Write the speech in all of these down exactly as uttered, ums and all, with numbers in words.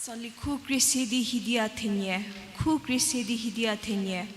Tsali khu krie se di hidia thenie, khu krie se di hidia thenie.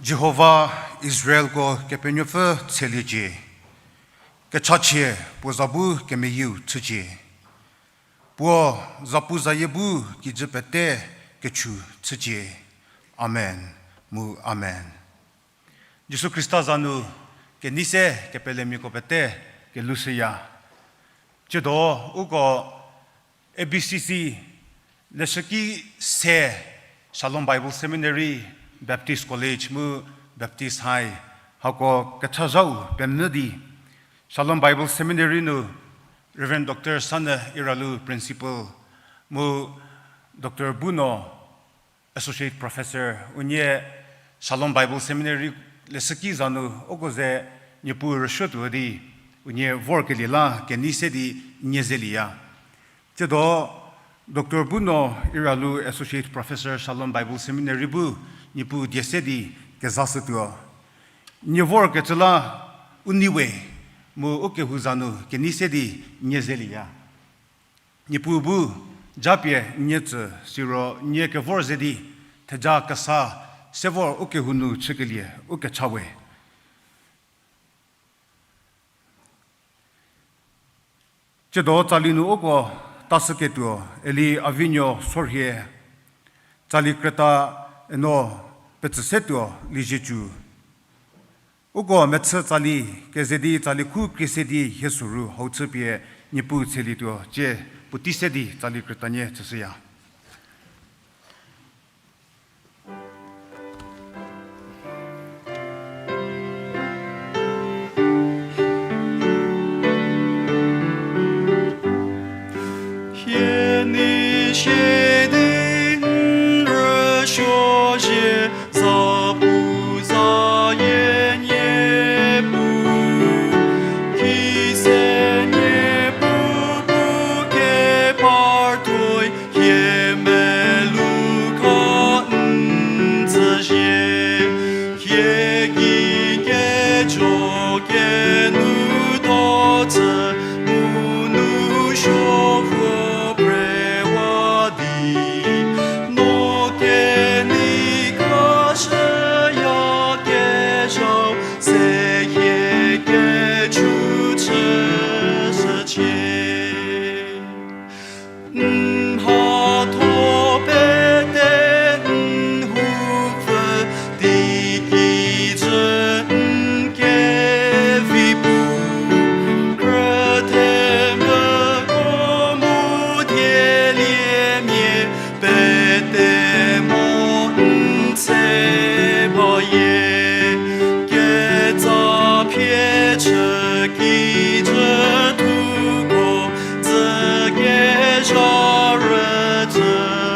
Jihova Israelko Kepenuopfü tsheliecie, kechachie puo za bu kemeyieu chücie. Puo zapu zayie bu kijü pete kechu chücie. Amen. Mu amen. Jisu Khrista za nu kenei se kepelemiako pete kelhoushüya. Tsiedo uko A B C C leshüki se Shalom Bible Seminary, Baptist College mu Baptist High, hako kechazhau pemvü di Shalom Bible Seminary nu Reverend Doctor Sanyü Iralu Principal mu Doctor Buno Associate Professor, unie Shalom Bible Seminary leshüki za nu uko ze Niepuu rüsuotuo di unie vorkelie la kenei se di nie zelieya. Tsiedo Doctor Buno Iralu Associate Professor Shalom Bible Seminary bu Niepuu die se di kezashütuo. Nie vorkecü la u nei we mu ukehou za nu kenei se di nie zelieya. Niepuu bu japie nie tsü siro nie kevor ze di theja kesa se vor ukehou nu chükelie u kecha we. Tsiedo tsali nu uko tashüketuo Eli Avinuo Sorhie, tsali krüta eno petsü setuo Liezietsu. Uko mechü tsali keze di tsali khu krie se di hie soru hau chüpie Niepuu tselietuo cie puotei se di tsali krütanie chüshüya. Hie nei sie di n rüsuo zhie zapu zayie Niepuu, khise Niepuu bu kepar tuoi hie melou kha n tsüzhie. Hie ki kejo kenu tuo tsü mu nu suo puo prewa di, no kenei khashüya kezhau se hie kechu chüshücie. N mhatho pete n houpfü di kijü n kevi pu, krüthemvüko mu dieliemia pete mo n tse bayie. Ketsa phie chü kijü thuko, tsü kezha rütsü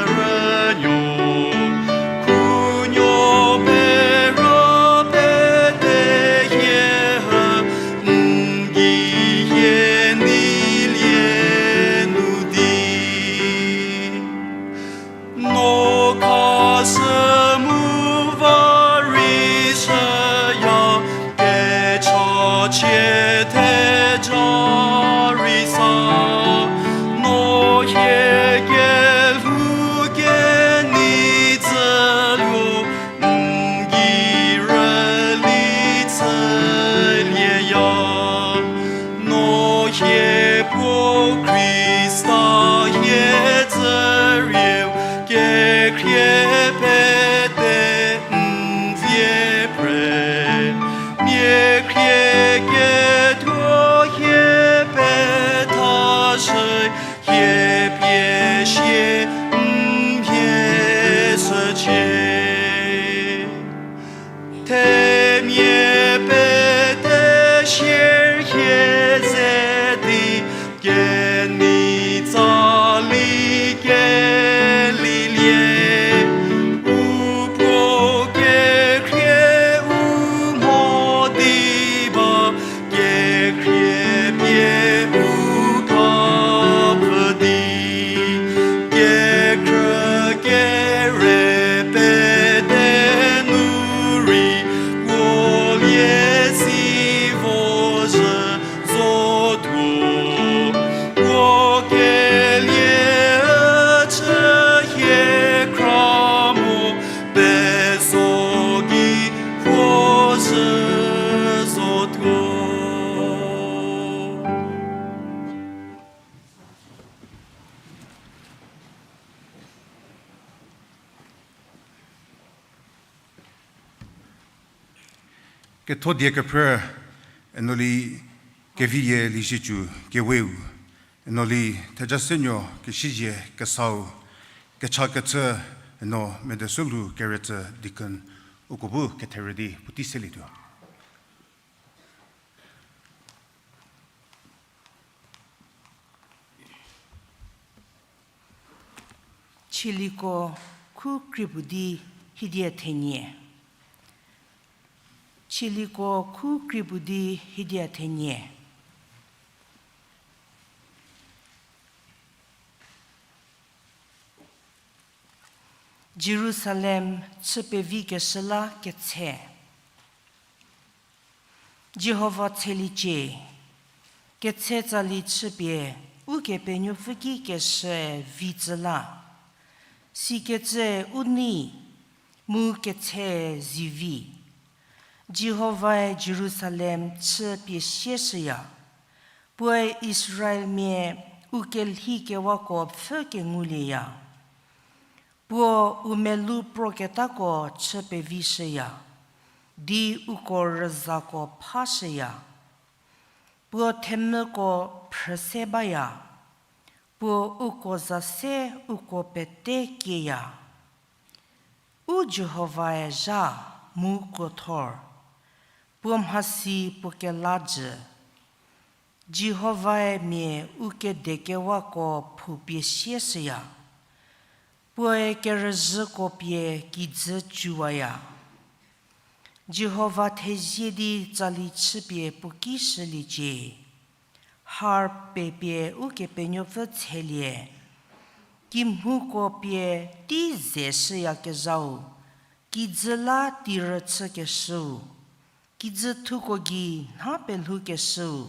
rünuo, khunuo pera pete hie hü, n gei hie nei lie nu di. No khashü mu va rei shüya kechachie theja rei sa, no hie kelhou kenei tsüluo n gei rüli chülieya. No hie puo Khrista hie tsürieu kekhrie pete n vie pre. Mia khrie ketuo hie pethashü, hie pie sie n vie shücie. Themia pete sier hie ze di, kenei tsali kelilie. Ketho die kephrü, eno li keviyie Liezietsu Keweu, eno li theja senuo kesizie kesau, kecha kechü, eno Medesülhou Keretsü deacon uko bu ketherü di puotei selietuo. Tsaliko khu krie puo di hiedie thenie. Tsaliko khu krie puo di hiedie thenie. Jerusalem chü pevikeshü la ketshe. Jihova tsheliecie, ketshe tsali chüpie Ukepenuopfü ki keshü vi tsü la. Sikecü u nei, mu ketshe zivi. Jihovae Jerusalem chü pie sieshüya, puoe Israelmia u kelhikewako pfhü kengulieya. Puo u melou proketako chü pevishüya, di uko rüzako phashüya. Puo themvüko phrüse baya, puo uko za se uko pete kieya. U Jihovae zha mu krothor, puo mhasi puo kela jü. Jihovae mia u kedekewako phou pie sieshüya, puoe kerüzhüko pie kijü cüwaya. Jihova thezie di tsali chüpie puo ki shüliecie. Harp pepie Ukepenuopfü tshelie. Kimhouko pie tei ze shüyakezhau, kijü la tirü chükeshüu, kijüthuko gei nha pelhoukeshüu.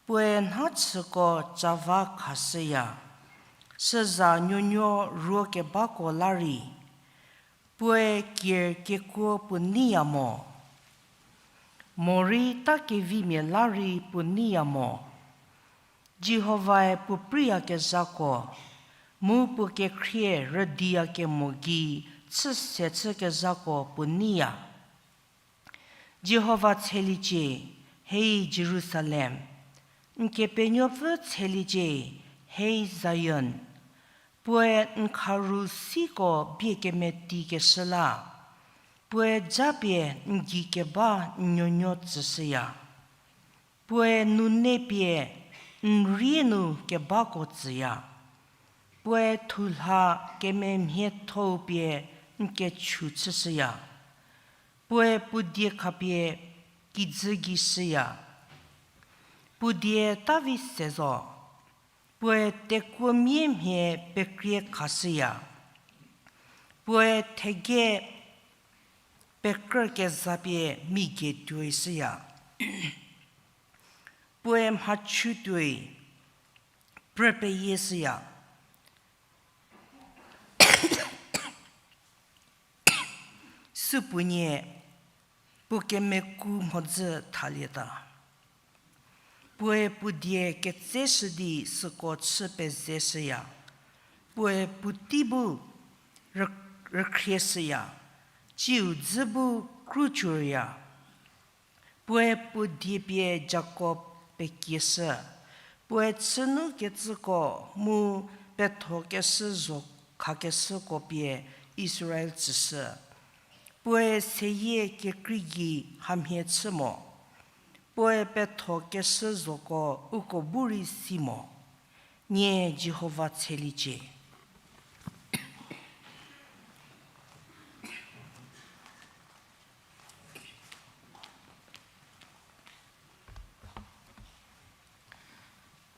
Puoe nhachüko cava khashüya, süza nuonuo ruokebako la rei. Puoe ker kekuo puo neiya mo, morei ta kevimia la rei puo neiya mo. Jihovae puo preiyakezhako, mu puo kekhrie rüdiyakemo gei chüse chükezhako puo neiya. Jihova tsheliecie, hei Jerusalem, n Kepenuopfü tsheliecie, hei Zion. Puoe n kharu siko bie kemetikeshü la, puoe japie n gei keba n nuonuo tsüshüya. Puoe nune pie n rie nu kebako tsüya. Puoe thulha kememhiethou pie n kechu chüshüya. Puoe puo die khapie kijü gei shüya. Puo die ta vi se zo. Puoe tekuomia mhie pekrie khashüya. Puoe thege pekrü kezapie migei tuoi shüya. Puoe mhachu tuoi prü peyie shüya. Supuonie puo kemeku mhodzü thalieta. Puoe puo die ketseshü di süko chü pezeshüya. Puoe puotei bu rü-, rükhrieshüya, tsiu dzü bu krucurüya. Puoe puo die pie Jakob pekieshü. Puoe chünukecüko mu pethokeshü zho khakeshüko pie Israel tsüshü. Puoe seyie kekrei gei hamhie chü mo. Puoe pethokeshü zhoko uko bu rei si mo. Nie Jihova tsheliecie.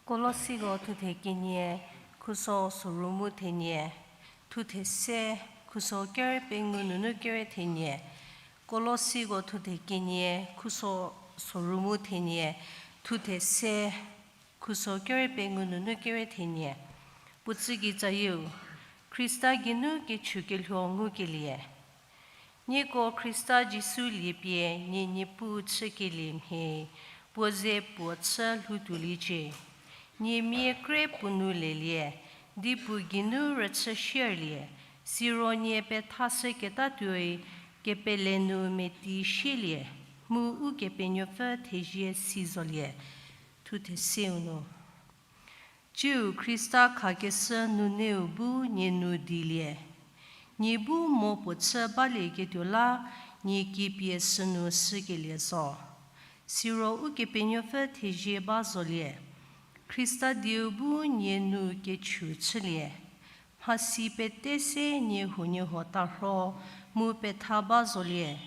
Kolosiko thuthe kenie, khuso soru mu thenie, thuthe se, khuso kere pengou nunu kere thenie. Kolosiko thuthe kenie, khuso soru mu thenie, thuthe se, khuso kere pengou nunu kere thenie. Puo tsüki tsayieu, Khrista geinu kechu kelhuo ngukelie. Nieko Khrista Jisu liepie nie Niepuu chükelie mhie, puo ze puo chü lhoutuoliecie. Nie mia kre puo nu lelie, di puo geinu rüchü shierlie, siro nie pethashüketatuoi kepele nu meti shielie. Mu Ukepenuopfü thezie si zolie, thuthe seu nu. Tsiu Khrista khakeshü nuneu bu nie nu dilie. Nie bu mo puo chü balieketuo la, nie kipie sünu shükelie zo. Siro Ukepenuopfü thezie ba zolie. Khrista dieu bu nie nu kechü chülie. Mhasi pete se nie huoniehuo tarho mu petha ba zolie.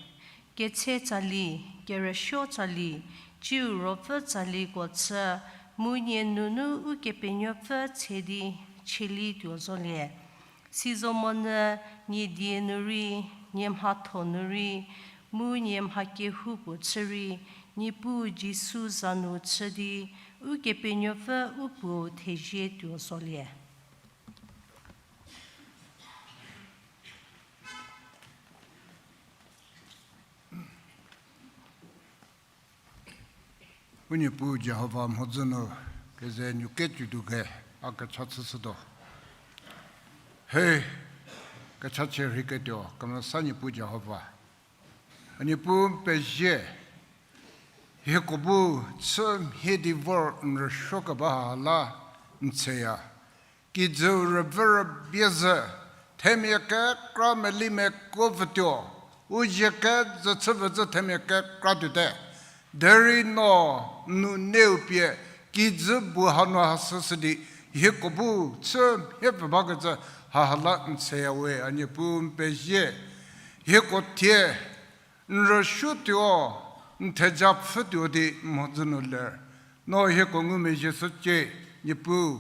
Ketse tsali, kerüsuo tsali, tsiu ruopfü tsaliko chü, mu nie nunu Ukepenuopfü tse di cheli tuo zolie. Sizo monyü nie die nu rei, nie mhatho nu rei, mu nie mha kehoupuo chü rei, Niepuu Jisu za nu chü di, Ukepenuopfü u Puo thezie tuo zolie. U Niepuu Jihova mhodzü nu keze nuketuotuo ke a kecha chüshütuo. He, kechachie rheiketuo kemesa Niepuu Jihova, a Niepuu n pezie. Hieko bu chü mhie di vor n rüsuo keba ha la n tsheya. Kijüu rüvü rübie zhü, themia kekra meli mekuo pfütuo, u zie kezhü chü pfü zhü themia kekra tuote. Derei no n nuneu pie kijü bu hanu ha shüshü di, hieko bu chü mhie pfü bakecü ha ha la n tsheya we, a Niepuu n pezie. Hieko thie n rüsuotuo, n theja pfhütuo di mhodzü nu ler. No hieko ngumezhie shücie, Niepuu,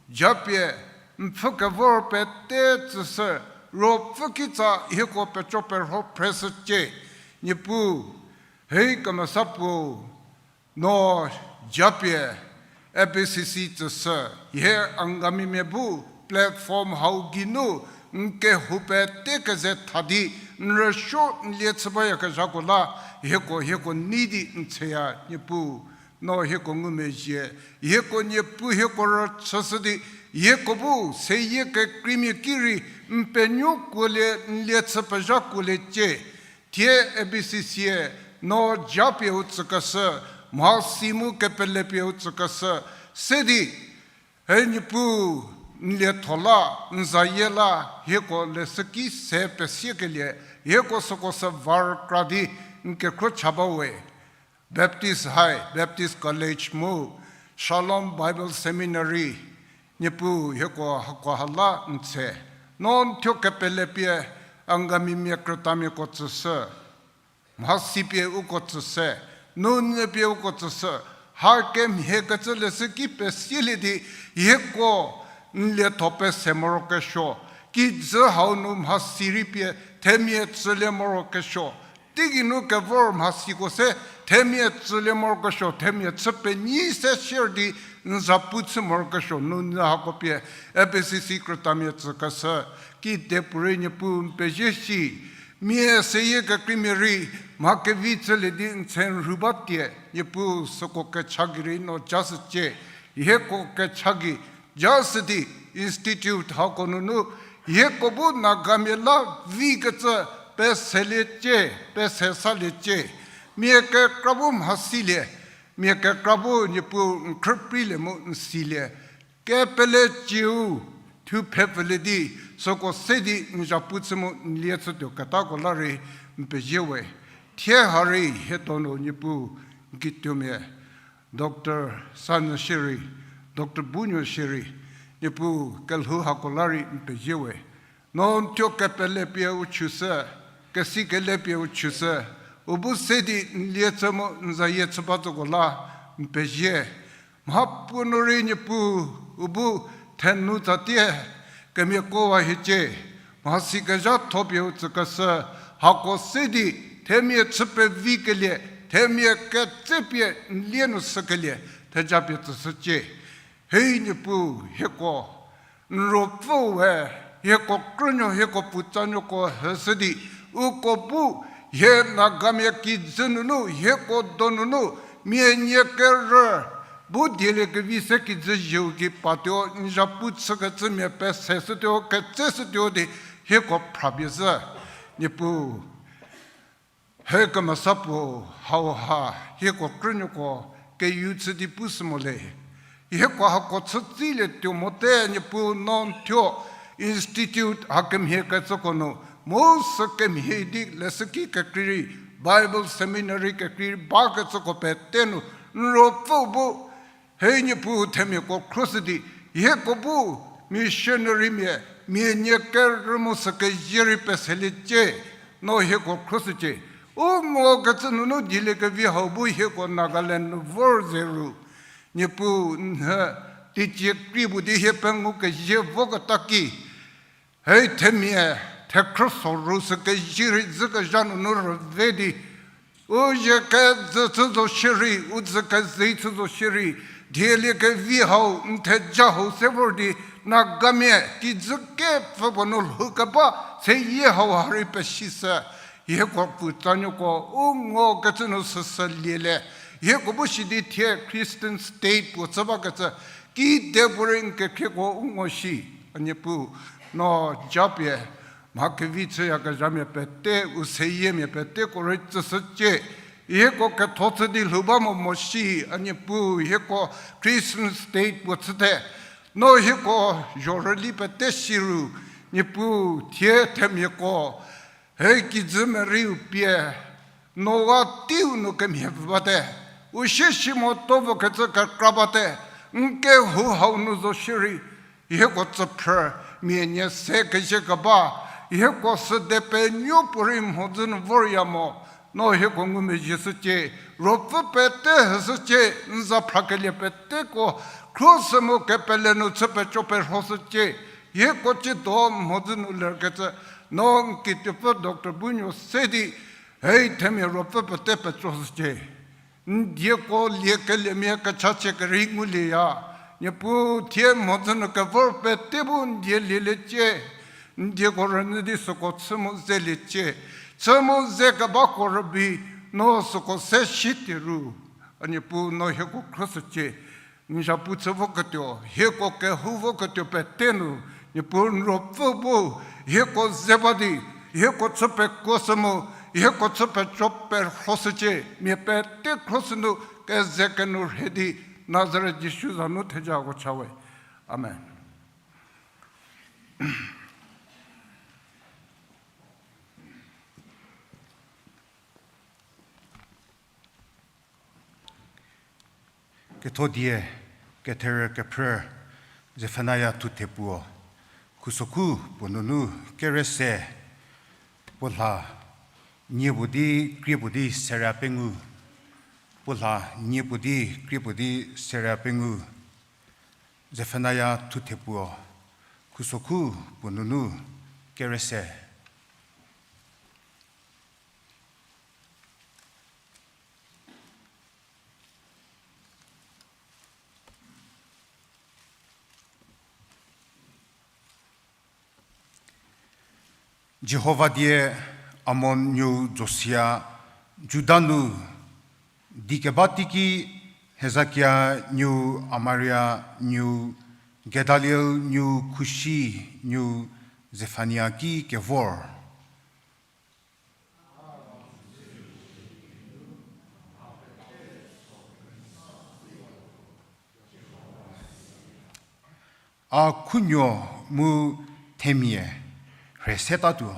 japie n pfhü kevor pete tsüshü, ruopfü kitsa hieko peco perho phreshücie, Niepuu, hei kemesa puo, no japie A B C C tsüshü, hie Angamimia bu platform hau geinu n kehou pete keze tha di n rüsuo n lie chü bayakezhako la, hieko, hieko nei di n tsheya, Niepuu, no hieko ngumezhie, hieko Niepuu hieko rüchüshü di, hieko bu seyie kekreimia ki rei n penuo kuolie n lie chü pezha kuoliecie. Thie A B C C-e no japie u tsükeshü, mhasi mu kepelepie u tsükeshü, se di, he Niepuu, n lietho la, n zayie la, hieko leshüki se pesiekelie, hieko süko sü va rükra di n kekhro cha ba we. Baptist High, Baptist College mu, Shalom Bible Seminary, Niepuu hieko hako ha la n tshe, no n thuo kepelepie, Angamimia krütamiako tsüshü, mhasipie uko tsüshü, nunyüpie uko tsüshü, ha kemhiekecü leshüki pesielie di, hieko n lietho pese morokesuo, kijü hau nu mhasi rei pie themia tsülie morokesuo, teigei nu kevor mhasiko se themia tsülie morokesuo, themia chü penyi se share di n zapu chü morokesuo, nunyü hako pie A B C C krütamia tsükeshü, kidepuorei Niepuu n pezie shi, mia seyie kekreimia rei mha kevi chülie di n tshe n rhu ba tie, Niepuu süko kecha gei rei no ja shücie, hieko kecha gei ja shü di institute hako nunu, hieko bu Nagamia la vikecü peseliecie, pese saliecie, mia kekra bu mhasilie, mia kekra bu Niepuu n khrüpreilie mu n silie, kepele cieu, thu phepfülie di, süko se di n zapu chü mu n lie chütuo ketako la rei n pezie we. Thie ha rei hie donu Niepuu n kituomia, Doctor Sanuo shierei, Doctor Bunuo shierei, Niepuu kelhou hako la rei n pezie we. No n thuo kepelepie u chüshü, kesi kelepie u chüshü, u bu se di n lie chü mu n zayie chü ba zoko la n pezie. Mhapuo nu rei Niepuu, u bu thenu tsatie, kemiakowa hiecie, mhasi kezhathopie u tsükeshü, hako se di themia chü pevikelie, themia ketsepie n lie nu shükelie, thejapie tsüshücie. Hei Niepuu, hieko n ruopfüu we, hieko krünuo, hieko puotsanuoko heshü di, uko bu hie Nagamia kijü nunu, hieko donunu, mia nie kerü bu dieliekevi se kijü zieu gei patuo, n zapu chükecümia pese shütuo, ketse shütuo di, hieko phrapie zhü. Niepuu, He kemesa puo hauha hieko krünuoko keyu chü di pu sü mo le. Hieko hako chü tsilie tuo mote Niepuu no n thuo institute hakemhie kecüko nu, mu sü kemhie di leshüki kekrei rei, Bible seminary kekrei rei bakecüko pete nu, n ruopfü bu Hei Niepuu themiako khroshü di, hieko bu missionarymia, mia nie kerü mu sü kezie rei peseliecie, no hieko khroshücie. U ngokecü nunu dieliekevi hau bu hieko Nagaland nu vor ze ru. Niepuu nhü, teicie krei puo di hie pengou kezie voketa ki. Hei themia, thekhrüso ru sü kezie rei dzükezha nunu rüve di, u zie kezü chü zo shierei, u dzü kezei chü zo shierei, dieliekevi hau, n theja hau se vor di, Nagamia, kijü kepfü puo nu lhoukeba, seyie hau ha rei pesishü, hieko putsanuoko, u ngokecü nu süsü liele, hieko bu shi di thie Christian state puo chü bakecü, kide puorei n kekhrieko u ngo shi, a Niepuu, no japie, mha kevi chüyakezhamia pete, u seyiemia peteko rei tsüshücie, hieko ketho chü di lhou ba mo mo shi, a Niepuu, hieko Christian state puo chüte, no hieko zhorüli pete shi ru, Niepuu, thie themiako, hei kijü meriu pie, Noa teiu nu kemhie pfü bate, u sie si mo to vokecü kekra bate, n kehou hau nu zo shierei, hieko tsüphrü, mia nie se kezie keba, hieko süde penuo puorei mhodzü nu vorya mo, no hieko ngumezhie shücie, ruopfü pete heshücie, n za phrakelie peteko, khroshü mu kepele nu chü peco perhoshücie, hieko tsiedo mhodzü nu lerkecü, no n kituopfü doctor bu nuo se di, hei themia ruopfü pete petsoshücie. N dieko liekeliemia kechachie kerei ngulieya. Niepuu thie mhodzü nu kevor pete bu n die lieliecie. N dieko rünyü di süko chü mu zeliecie. Chü mu ze kebako rübei, no süko se shi tie ru. A Niepuu no hieko khroshücie. N zapu chü voketuo, hieko kehou voketuo pete nu, Niepuu n ruopfü bu, hieko ze ba di, hieko chü pekuoshü mu, hieko chü peco perhoshücie, mia pete khroshü nu, keze kenu rhie di, Nazaret Jisu za nu thejako cha we. Amen. Kethodie ketherü kephrü Zefania thuthe puo, khusokhu puo nunu kere se, puo lha nie puo di krie puo di seria pengou, puo lha nie puo di krie puo di seria pengou, Zefania thuthe puo, khusokhu puo nunu kere se. Jihova die Amon nuou Josia, Juda nu di keba teiki Hezekia nuou Amaria nuou Gedaliel nuou Kushi nuou Zefania ki kevor. A khunuo mu themia rhei setatuo,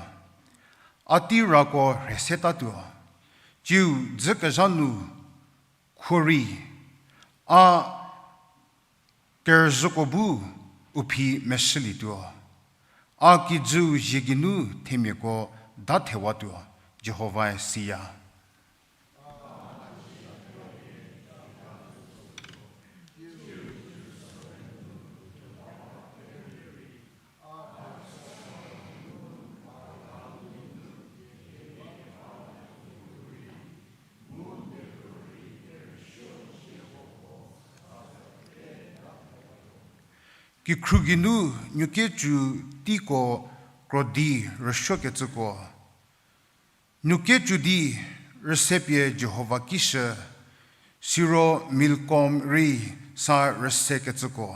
a teirako rhei setatuo, tsiu dzükezha nu khuo rei, a kerüzhüko bu u phi meshülietuo, a kijüu zie geinu themiako dathewatuo, Jihovae siya. Kikhru geinu nuokecü teiko krodi rüsuokecüko, nuokecü di rüse pie Jihova ki shü, siro Milkom rei sa rüsekecüko.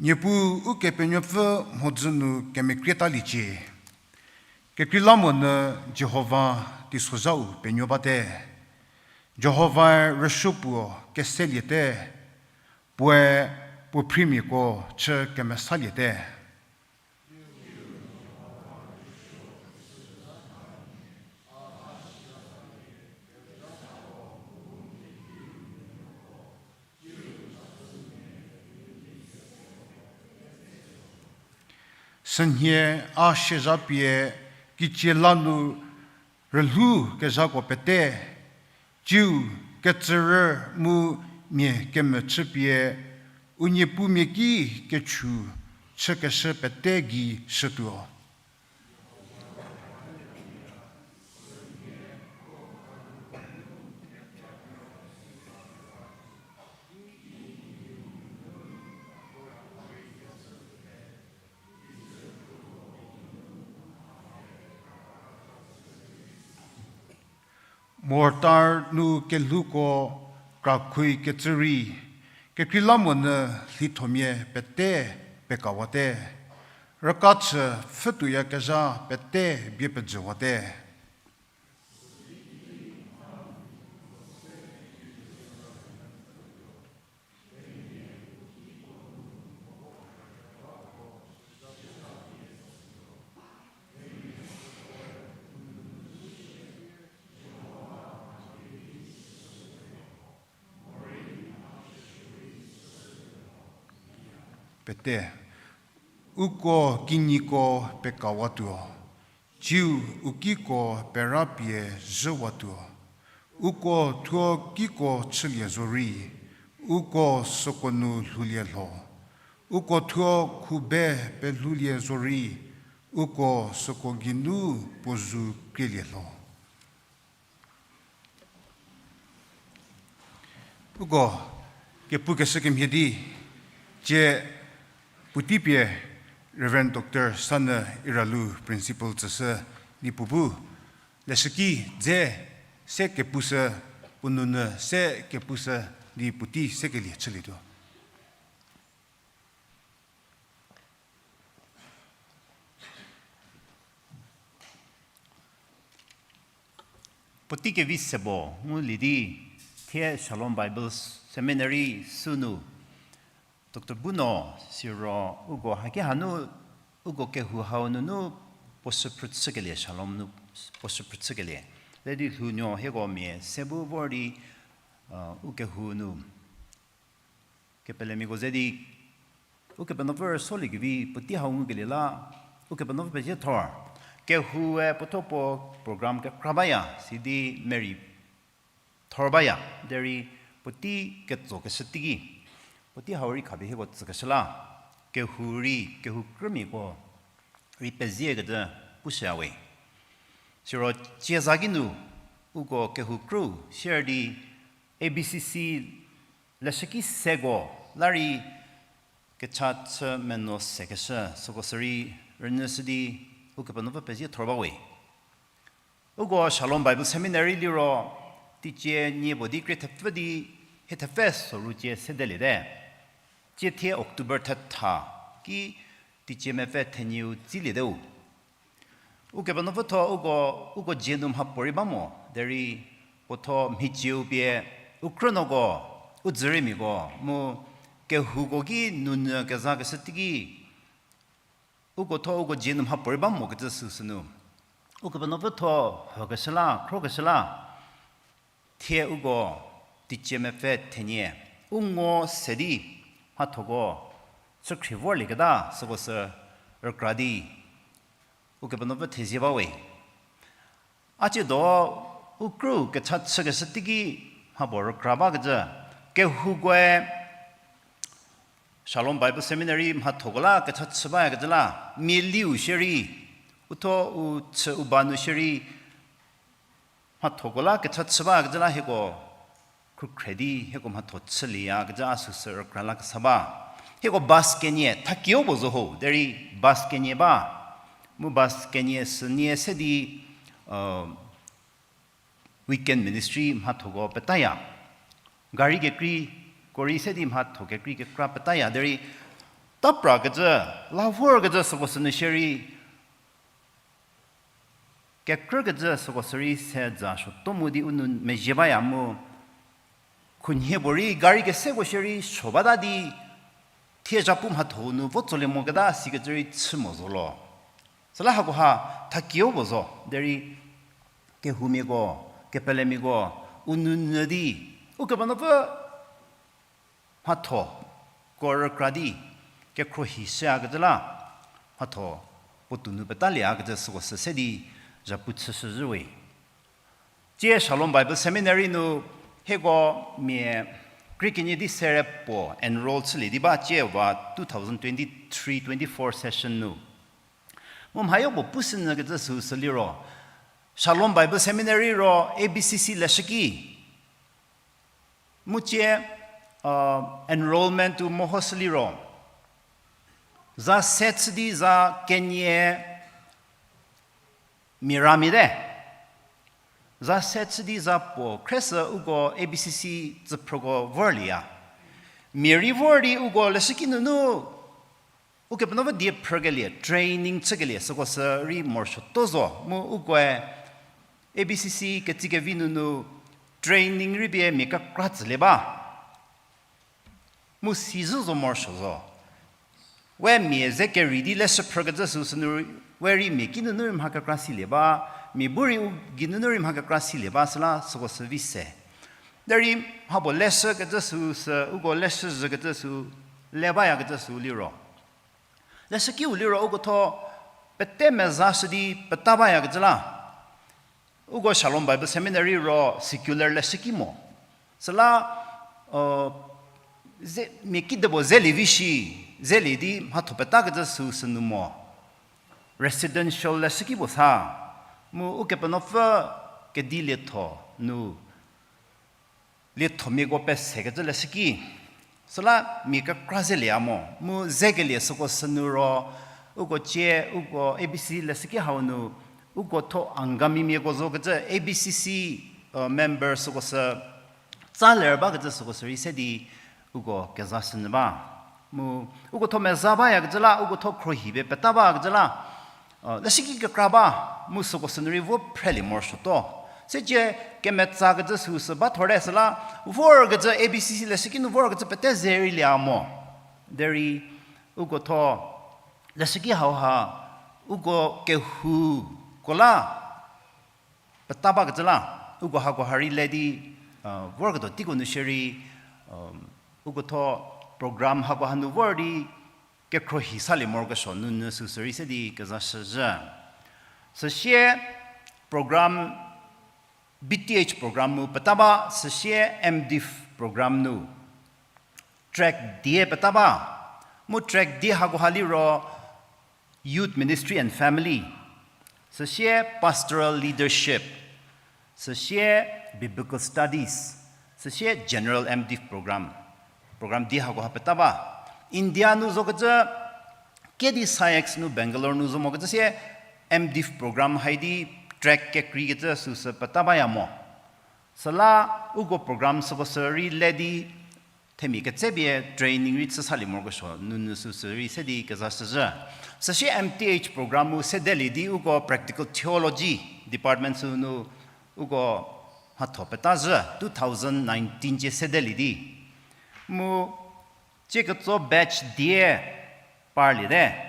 Niepuu Ukepenuopfü mhodzü nu kemekrietaliecie. Kekreilamonyü Jihova teisozhau penuo bate. Jihovae rüsuo puo keseliete, puoe puo phrimiako chü kemesaliete. Sünhie a siezha pie kicie la nu rülhou kezhako pete, tsiu ketsürü mu mia kemechü pie, u niepumia ki kechu chükeshü pete gei shütuo. Mortar nu kelhouko krakhui kecü rei, kekreilamonyü lhithomia pete pekawate, rükachü pfhütuoyakezha pete bie pejüwate. Pete, uko kinyiko pekawatuo, tsiu u kiko perapie zhüwatuo. Uko thuo kiko chülie zorei, uko süko nu lhoulie lho. Uko thuo khube pelhoulie zorei, uko süko geinu puo zu krielie lho. Uko kepukeshü kemhie di, tsie puotei pie Reverend Doctor Sanyü Iralu Principal tsüshü di puo bu, leshüki dze se kepushü, puo nounyü se kepushü di puotei sekelie chülietuo. Puotei kevi se bo ngulie di, thie Shalom Bible Seminary sünu, Doctor Buno siro uko haki hanu, uko kehou hau nunu puo shüphrü chükelie, Shalom nu puo shüphrü chükelie. Ze di lhounuo hieko mia se bu vor di, u kehou nu kepelemiako ze di, Ukepenuopfü rüsoliekevi puotei hau ngukelie la, Ukepenuopfü pezie thor. Kehoue puothuo puo program kekra baya, sidi merei thor baya, derei puotei ketsokeshü teiki, puotei hau rei khapie hieko tsükeshü la, kehou rei, kehou krümiako rei peziekecü pushüyawe. Siro tsieza kinu, uko kehou krü, sier di A B C C leshüki seko la rei kecha chü meno sekeshü, süko sürei rünyüshü di Ukepenuopfü pezie thor bawe. Uko Shalom Bible Seminary liro, teicie nie puo di krie thepfü di, hie thepfü soru cie sedeliete. Tsiethie October thetha ki teicie mepfü thenieu tsilieteu. Ukepenuopfü thuo uko, uko dzie nu mhapuorei ba mo, derei puothuo mhicieu pie, u krünuoko, u dzüriemiako, mu kehouko ki nounyü kezakeshü teiki, uko thuo uko dzie nu mhapuorei ba mokecü süsü nu, Ukepenuopfü thuo hükeshü la, khrokeshü la, thie uko teicie mepfü thenie, u ngo se di mhathoko chükhrie vorlieketa süko sü rükra di, Ukepenuopfü thezie bawe. A tsiedo u krü kecha chükeshü teiki mhapuo rükra bakecü, kehoukoe Shalom Bible Seminary mhathoko la kecha chü bayakecü la, mia liu shierei, uthuo u chü u ba nu shierei, mhathoko la kecha chü bakecü la hieko khrükhre di hieko mhatho chülieyakecü a süsü rükra lakesa ba. Hieko bus kenie, thakieu puo zo ho, derei bus kenie ba. Mu bus kenie sünie se di, weekend ministry mhathoko petaya. Gari kekreiko rei se di mhatho kekrei kekra petaya, derei tapra kecü, la vor kecü süko sü nu shierei, kekrü kecü süko sü rei se za suoto mu di u nou mezhie baya mu, khunhie puorei gari keseko shierei suo bata di, thie zhapu mhatho nu vo tsolie moketa sikecü rei chü mo zo lo. Süla hakoha thakieu puo zo, derei kehoumiako, kepelemiako, u nounyü di, Ukepenuopfü mhatho ko rükra di, kekhruohi shüyakecü la, mhatho puotou nu petalieya kecü süko sü se di, zhapu chüshüzhüwe. Tie Shalom Bible Seminary nu hieko mia krie kenie di sere puo enroll chülie di ba tie va two thousand twenty-three twenty-four session nu. Mu mhayo puo pushünyü kecü süu sü liro, Shalom Bible Seminary ro A B C C leshüki mu tie, enrollment-u mehoshü liro, za se chü di za kenie mia ramia te. Za se chü di za puo khriesü uko A B C C tsüphrüko vorlieya. Mia rei vor di uko leshüki nunu Ukepenuopfü die phrükelie, training chükelie süko sü rei morosuotuo zo, mu ukoe A B C C ketsekevi nunu training rei pie mia kekra tsülie ba. Mu sizhü zo morosuo zo. We mia ze kerei di leshü phrükecü süu sünu, we rei mia kinunu rei mha kekra silie ba, mia bu rei u geinunu rei mha kekra silie ba süla süko sü vi se. Derei mhapuo leshükecü süu sü, uko leshüzhükecü süu, le bayakecü süu liro, leshükiu liro uko tho pete mezashü di peta bayakecü la. Uko Shalom Bible Seminary ro secular leshüki mo. Süla, mia kidepuo zelie vi shi, zelie di mhatho petakecü süu sünu mo. Residential leshüki puo sa. Mu Ukepenuopfü kedilietho nu liethomiako pesekecü leshüki. Süla mia kekra zelieya mo. Mu zekelie süko sünu ro, uko tie, uko A B C leshüki hau nu, uko tho Angamimiako zokecü A B C C member süko sü tsa ler bakecü süko sü rei se di uko kezashünyü ba. Mu uko tho meza bayakecü la, uko tho khruohi pie peta bakecü la, leshüki kekra ba, mu süko sünu rei vo phrelie morosuotuo. Sicie kemetsakecü süu sü ba thorte süla, vorkecü A B C C leshüki nu vorkecü pete ze rei lia mo. Derei uko tho leshüki hauha, uko kehouko la peta bakecü la, uko hako ha rei le di, vorketuo teiko nu shierei, uko tho program hako hanu vor di, kekhruohi salie morokesuo nunyü süu sü rei se di kezashüzhü. Süsie program, B Th program mu peta ba, süsie M.Div program nu track die peta ba, mu track die hako ha liro Youth Ministry and Family, süsie Pastoral Leadership, süsie Biblical Studies, süsie General M.Div program. Program die hako ha peta ba. India nu zokecü, kedi SAIECS nu Bangalore nu zo mokecü sie M.Div program hai di track kekreikecü süu sü peta baya mo. Süla uko program süko sü rei le di themia ketsepie training rei chü salie morokesuo nunyü süu sü rei se di kezashüzhü. Süsie M.Th program-u sedelie di uko Practical Theology department sünu uko mhatho petazhü two thousand nineteen cie sedelie di. Mu cie ketso batch die parliete.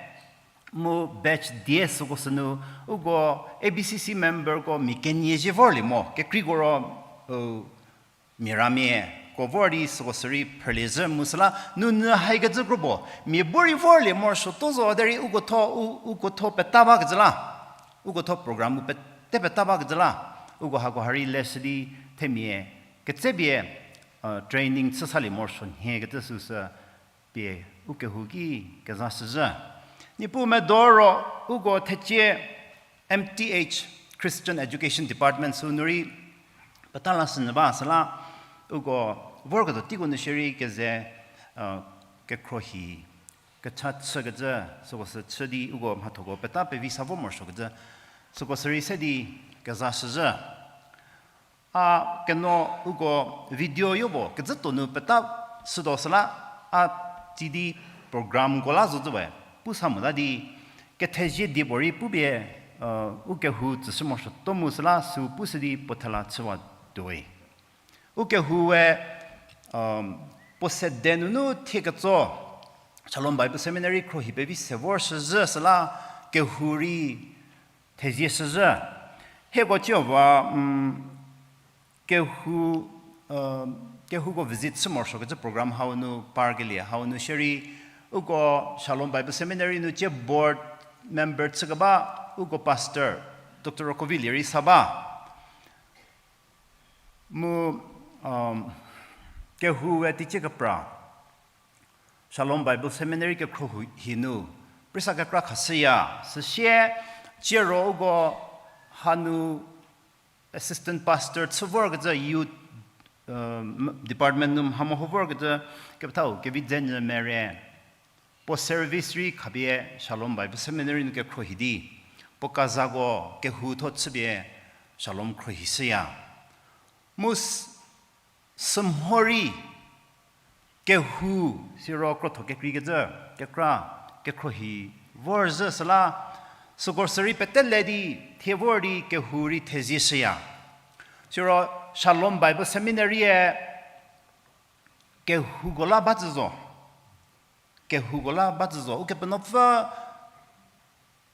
Mu batch die süko sünu uko A B C C memberko mia kenie zhie vorlie mo, kekreiko ro, u, mia ramiako vor di süko sü rei phrülie zhü mu süla nunyü haikecü kropuo mia bu rei vorlie morosuotuo zo derei uko tho, u, uko tho peta bakecü la, uko tho program-u pete peta bakecü la, uko hako ha rei leshü di themia ketsepie training chü salie morosuo nhiekecü süu sü pie u kehou ki kezashüzhü. Niepuu medo ro uko thecie M.Th Christian Education Department sünu rei peta lashünyü ba süla uko vorketuo teiko nu shierei keze, kekhruohi kecha chükecü süko sü chü di uko mhathoko peta pevi sa vo morosuokecü süko sü rei se di kezashüzhü. A keno uko video yopuo kecü tuonu peta shütuo süla a tsi di programko la zo zü we, pu sa mota di, kethezie die puorei pupie, u kehou tsüshü morosuotuo mu süla süu pushü di puo thela chüwa tuoi. U kehou we, puo sede nunu thie ketso, Shalom Bible Seminary khruohi pevi se vor shüzhü süla kehou rei thezie shüzhü. Hieko tsiu va, kehou, kehouko visit chü morosuokecü program hau nu parkelie hau nu shierei, uko Shalom Bible Seminary nu tsie board member chükeba, uko pastor, Doctor Rokovilie rei sa ba. Mu, kehoue teicie kepra Shalom Bible Seminary kekhruohi nu prisa kekra khashüya, süsie tsiero uko hanu assistant pastor chü vorkecü youth department nu mha meho vorkecü kepethau Kevidzenyü Mere, puo service rei khapie Shalom Bible Seminary nu kekhruohi di, puo kazako kehou tho chüpie Shalom khruohi shüya. Mu sümhorei kehou siro krotho kekreikecü kekra kekhruohi vorzhü süla, süko sürei petele di thie vor di kehou rei thezie shüya. Siro Shalom Bible Seminary-e kehouko la ba tsü zo. Kehouko la ba tsü zo. Ukepenuopfü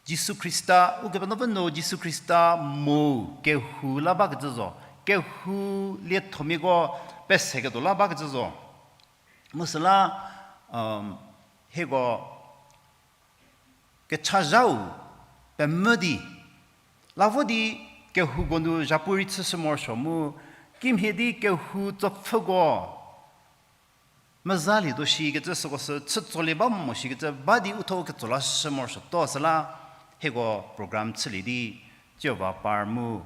Jisu Khrista, Ukepenuopfü nu Jisu Khrista mu kehou la bakecü zo. Kehou liethomiako peseketuo la bakecü zo. Mu süla, hieko kechazhau pemvü di, la vo di kehouko nu zhapu rei chüshü morosuo mu, kimhie di kehou tsopfhüko mezalietuo shikecü süko sü chü tsolie ba mo shikecü ba di uthuo ketso lashü morosuotuo süla, hieko program chülie di, tsiu va par mu,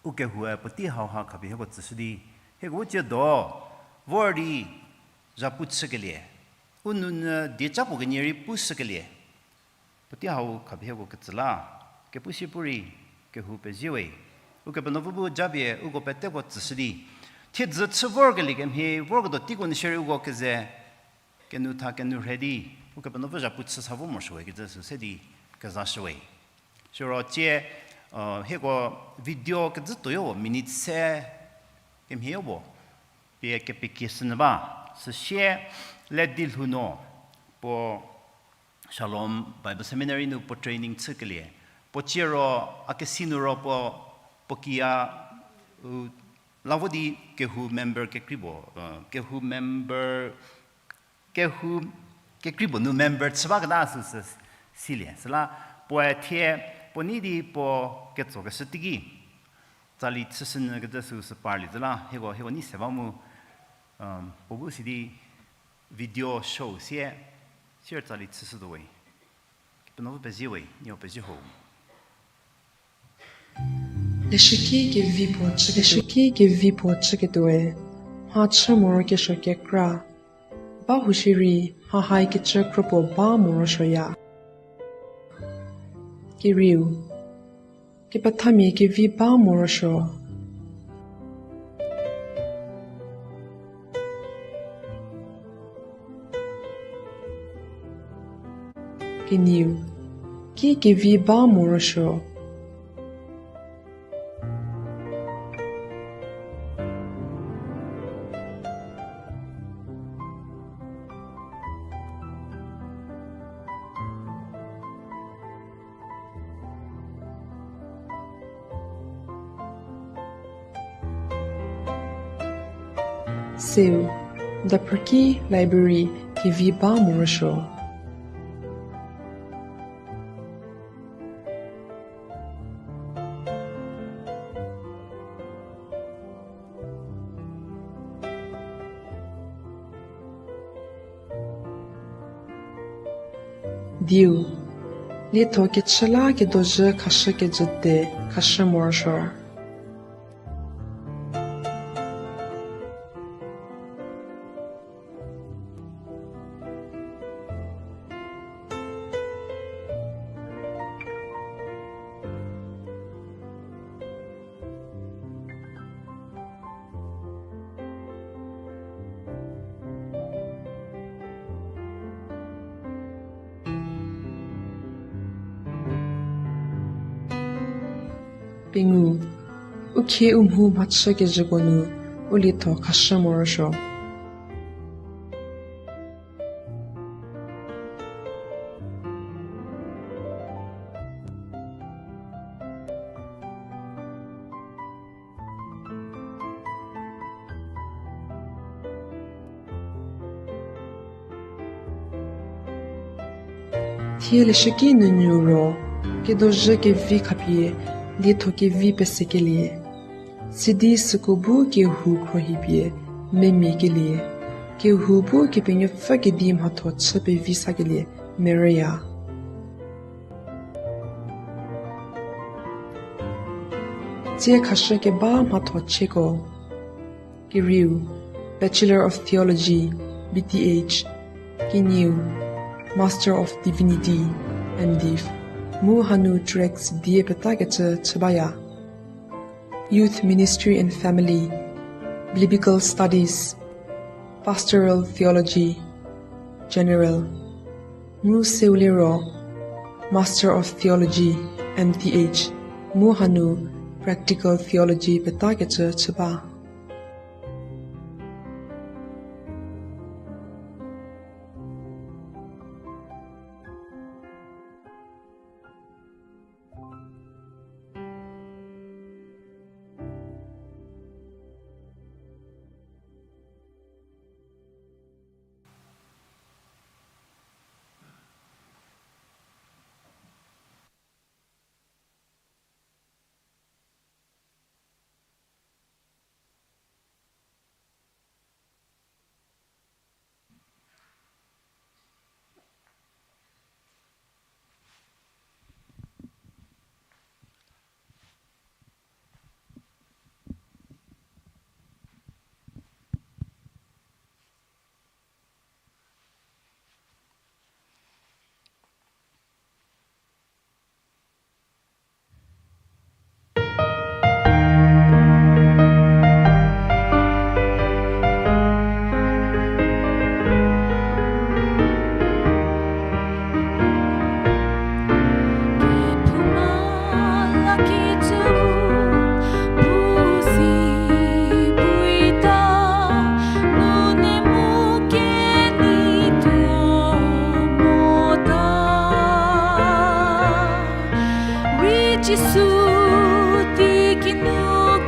ukehoue puotei hauha khapie hieko tsüshü di, hieko u tsiedo vor di zhapu chükelie, u nounyü dieca puo kenie rei pushükelie, puotei hau khapie hieko ketsü la, kepu sie pu rei, kehou pezie we, Ukepenuopfü bu japie uko peteko tsüshü di, thiedzü chü vorkelie kemhie vorketuo teiko nu shierei uko keze kenoutha kenou rhe di, Ukepenuopfü zhapu chü sa vo morosuo we kecü sü se di kezashü we. Siro tsie, hieko video kezhü tuoyo minute se kemhie yo puo pie kepekieshünyü ba, süsie Ledi Lhouno puo Shalom Bible Seminary nu puo training chükelie, puo tsiero a kesi nu ro puo, puo kiya, u, la vo di kehou member kekrei puo, kehou member, kehou kekrei puo nu member chü baketa süsü silie. Süla puoe thie puo nei di puo ketsokeshü teiki tsali chüshünyü kecü süsü parlie zhü la, hieko, hieko nei se ba mu, puo bu sidi video show sie, sier tsali chüshütuo we. Kepenuopfü pezie we, nieko pezie ho. Leshüki kevi puo chü, leshüki kevi puo chüketuoe, mha chü morokesuo kekra, ba hushierei mha haikecü kropuo ba morosuoya. Kerieu, kepethamia kevi ba morosuo. Kenieu, ki kevi ba morosuo. Seu, daphrüki library kevi ba morosuo. Diu, lietho kechü la kedozhü khashü kejüte khashü morosuo. Pengou, u khie u mhu mhachü kezhüko nu u lietho khashü morosuo. Thie leshüki nunu ro, kedozhü kevi khapie, lietho kevi pesekelie. Sidi süko bu kehou khrohipie, memiekelie. Kehou bu Kepenuopfü kedi mhatho chü pevi sakelie, merüya. Tsie khashü keba mhatho chieko. Kerieu, Bachelor of Theology, B T H, kenieu, Master of Divinity, M.Div, mu hanu track die petakecü chü baya. Youth Ministry and Family, Biblical Studies, Pastoral Theology, General, mu seu liro, Master of Theology, M.Th, mu hanu Practical Theology petakecü chü ba. Jisu tiki nu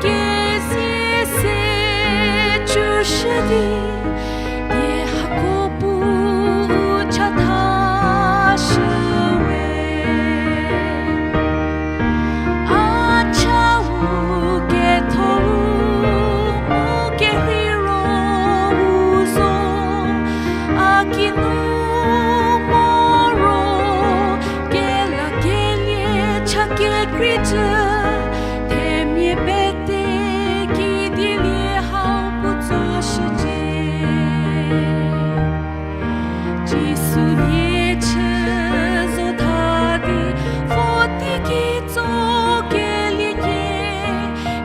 kezie se chüshü di, die hako bu u chatha shüwe. A cha u ketho u mu kerhei ro u zo, a kinu moro kelakelie cha kekreicü, themia pete kidi lie hau puo tsoshücie. Jisu lie chü zo tha di, vo teiki tso kelie nie,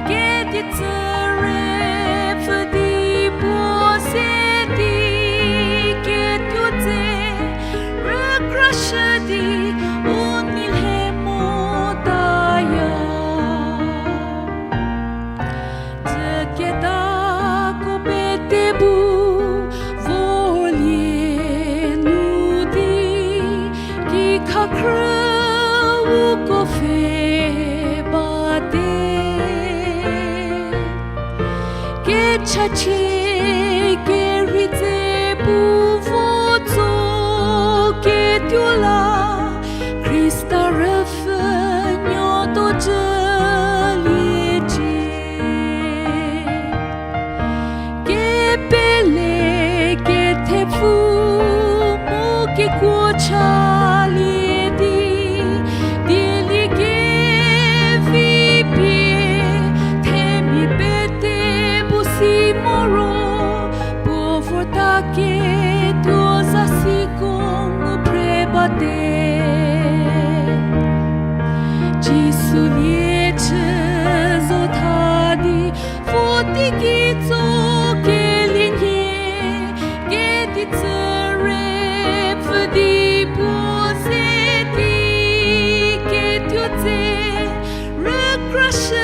kedi tsüre pfü di puo se di ketuo dze, rükrashü di u nei lhe motaya. Dzüketako pete bu vorlie nu di, kikha khrü uko pfhe bate. Kechachie kerhei dze pu vo tso ketuo la, Khrista rüpfhünuo tuo cüliecie. Kepele kethepfu mu kekuo chalie di, dielie kevi pie, themia pete bu si moro, puo vorta ketuo za siko ngu phre bate. Jisu lie chü zo tha di, vo teiki tso kelie nie, kedi tsüre pfü di puo se di ketuo dze, rükrashü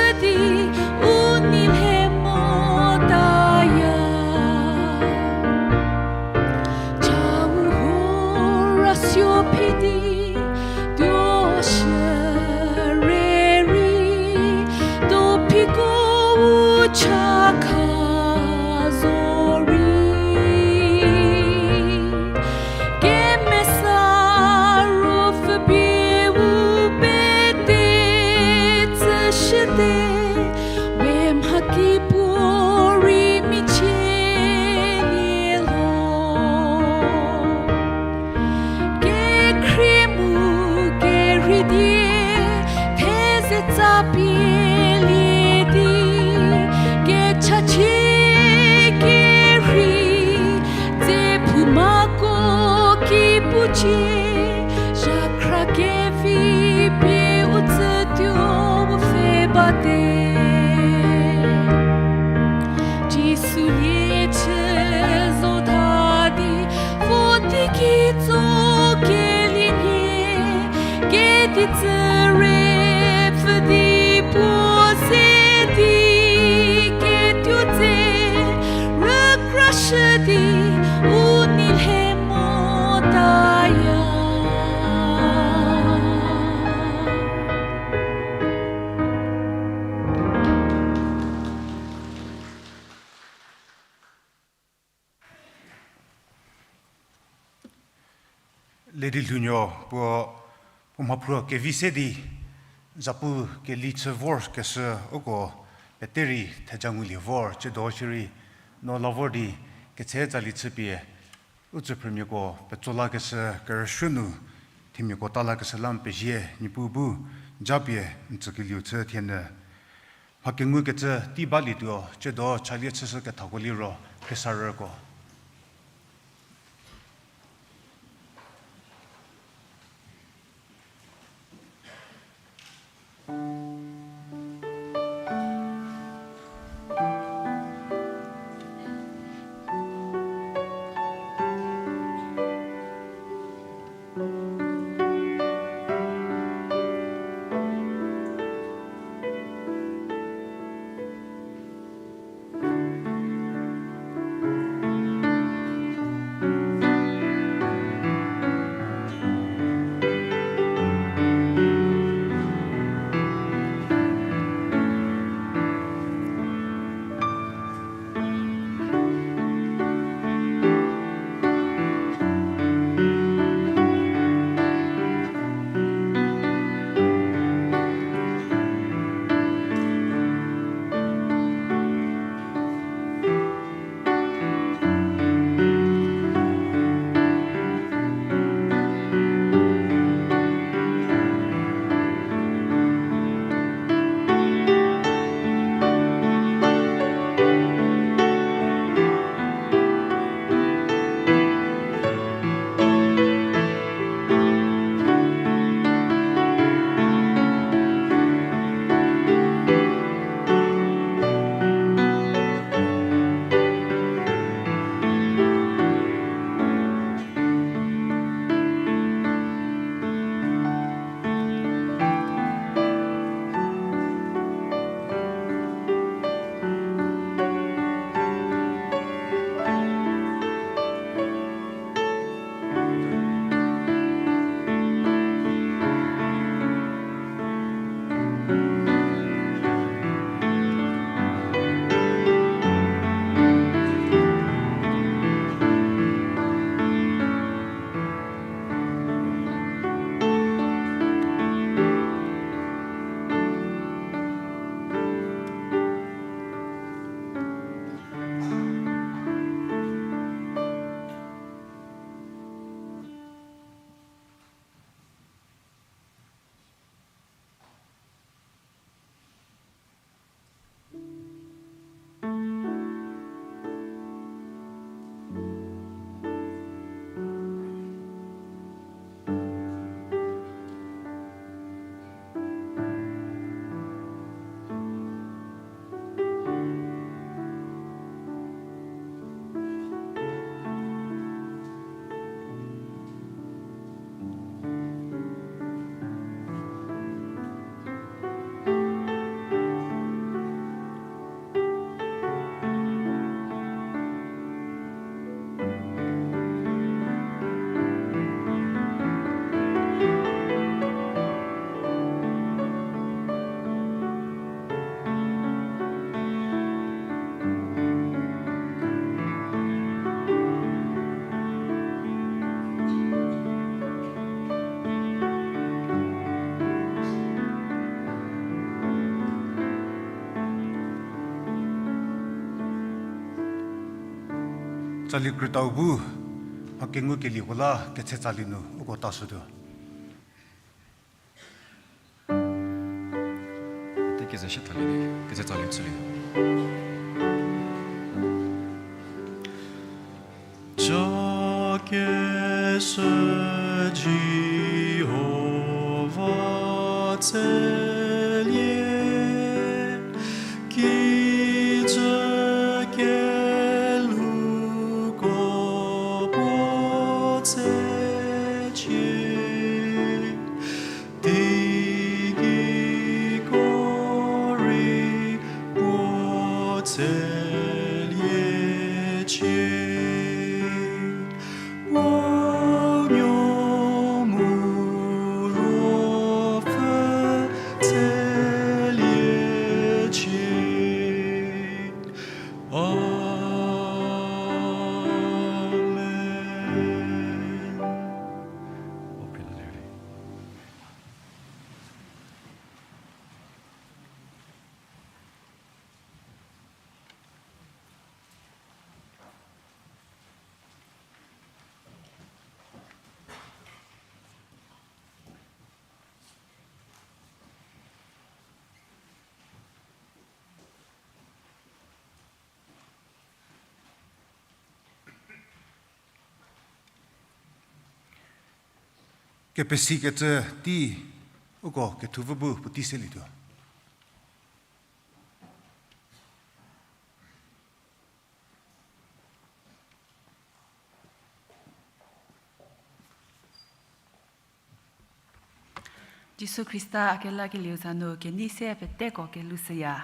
Zhakhra kevi pie u tsütuo u pfhe bate. Jisu lie chü zo tha di, vo teiki tso kelienie, kedi tsü re pfü di puo se di ketuo tse, rükrashü di u nei lhe motaya. Lady Lhounuo puo, puo mhaphruo kevi se di, zapu keli chü vorkeshü uko pete rei theja ngulie vor, tsiedo shierei no la vor di ketse tsali chüpie, u tsüphrümiako petso lakeshü kerüshü nu, themiako ta lakeshü la n pezie, Niepuu bu japie n tsükelieu chü thienyü. Mha kengukecü tei balietuo, tsiedo chalie chüshü kethako liro khriesarüko. Tsali krütau bu, mha kengu kelieko la ketse tsali nu uko tashütuo. Te keze shi thali di, ketse tsali chülie. Ca keshü Selie, kijü kelhouko puo tsecie, teigei ko rei puo tseliecie. Puo nuo mu Ruopfü tseliecie. Amen. Kepesikecü tei uko kethupfü bu puotei selietuo. Jisu Khrista a kelakelieu za nu kenei se peteko kelushüya.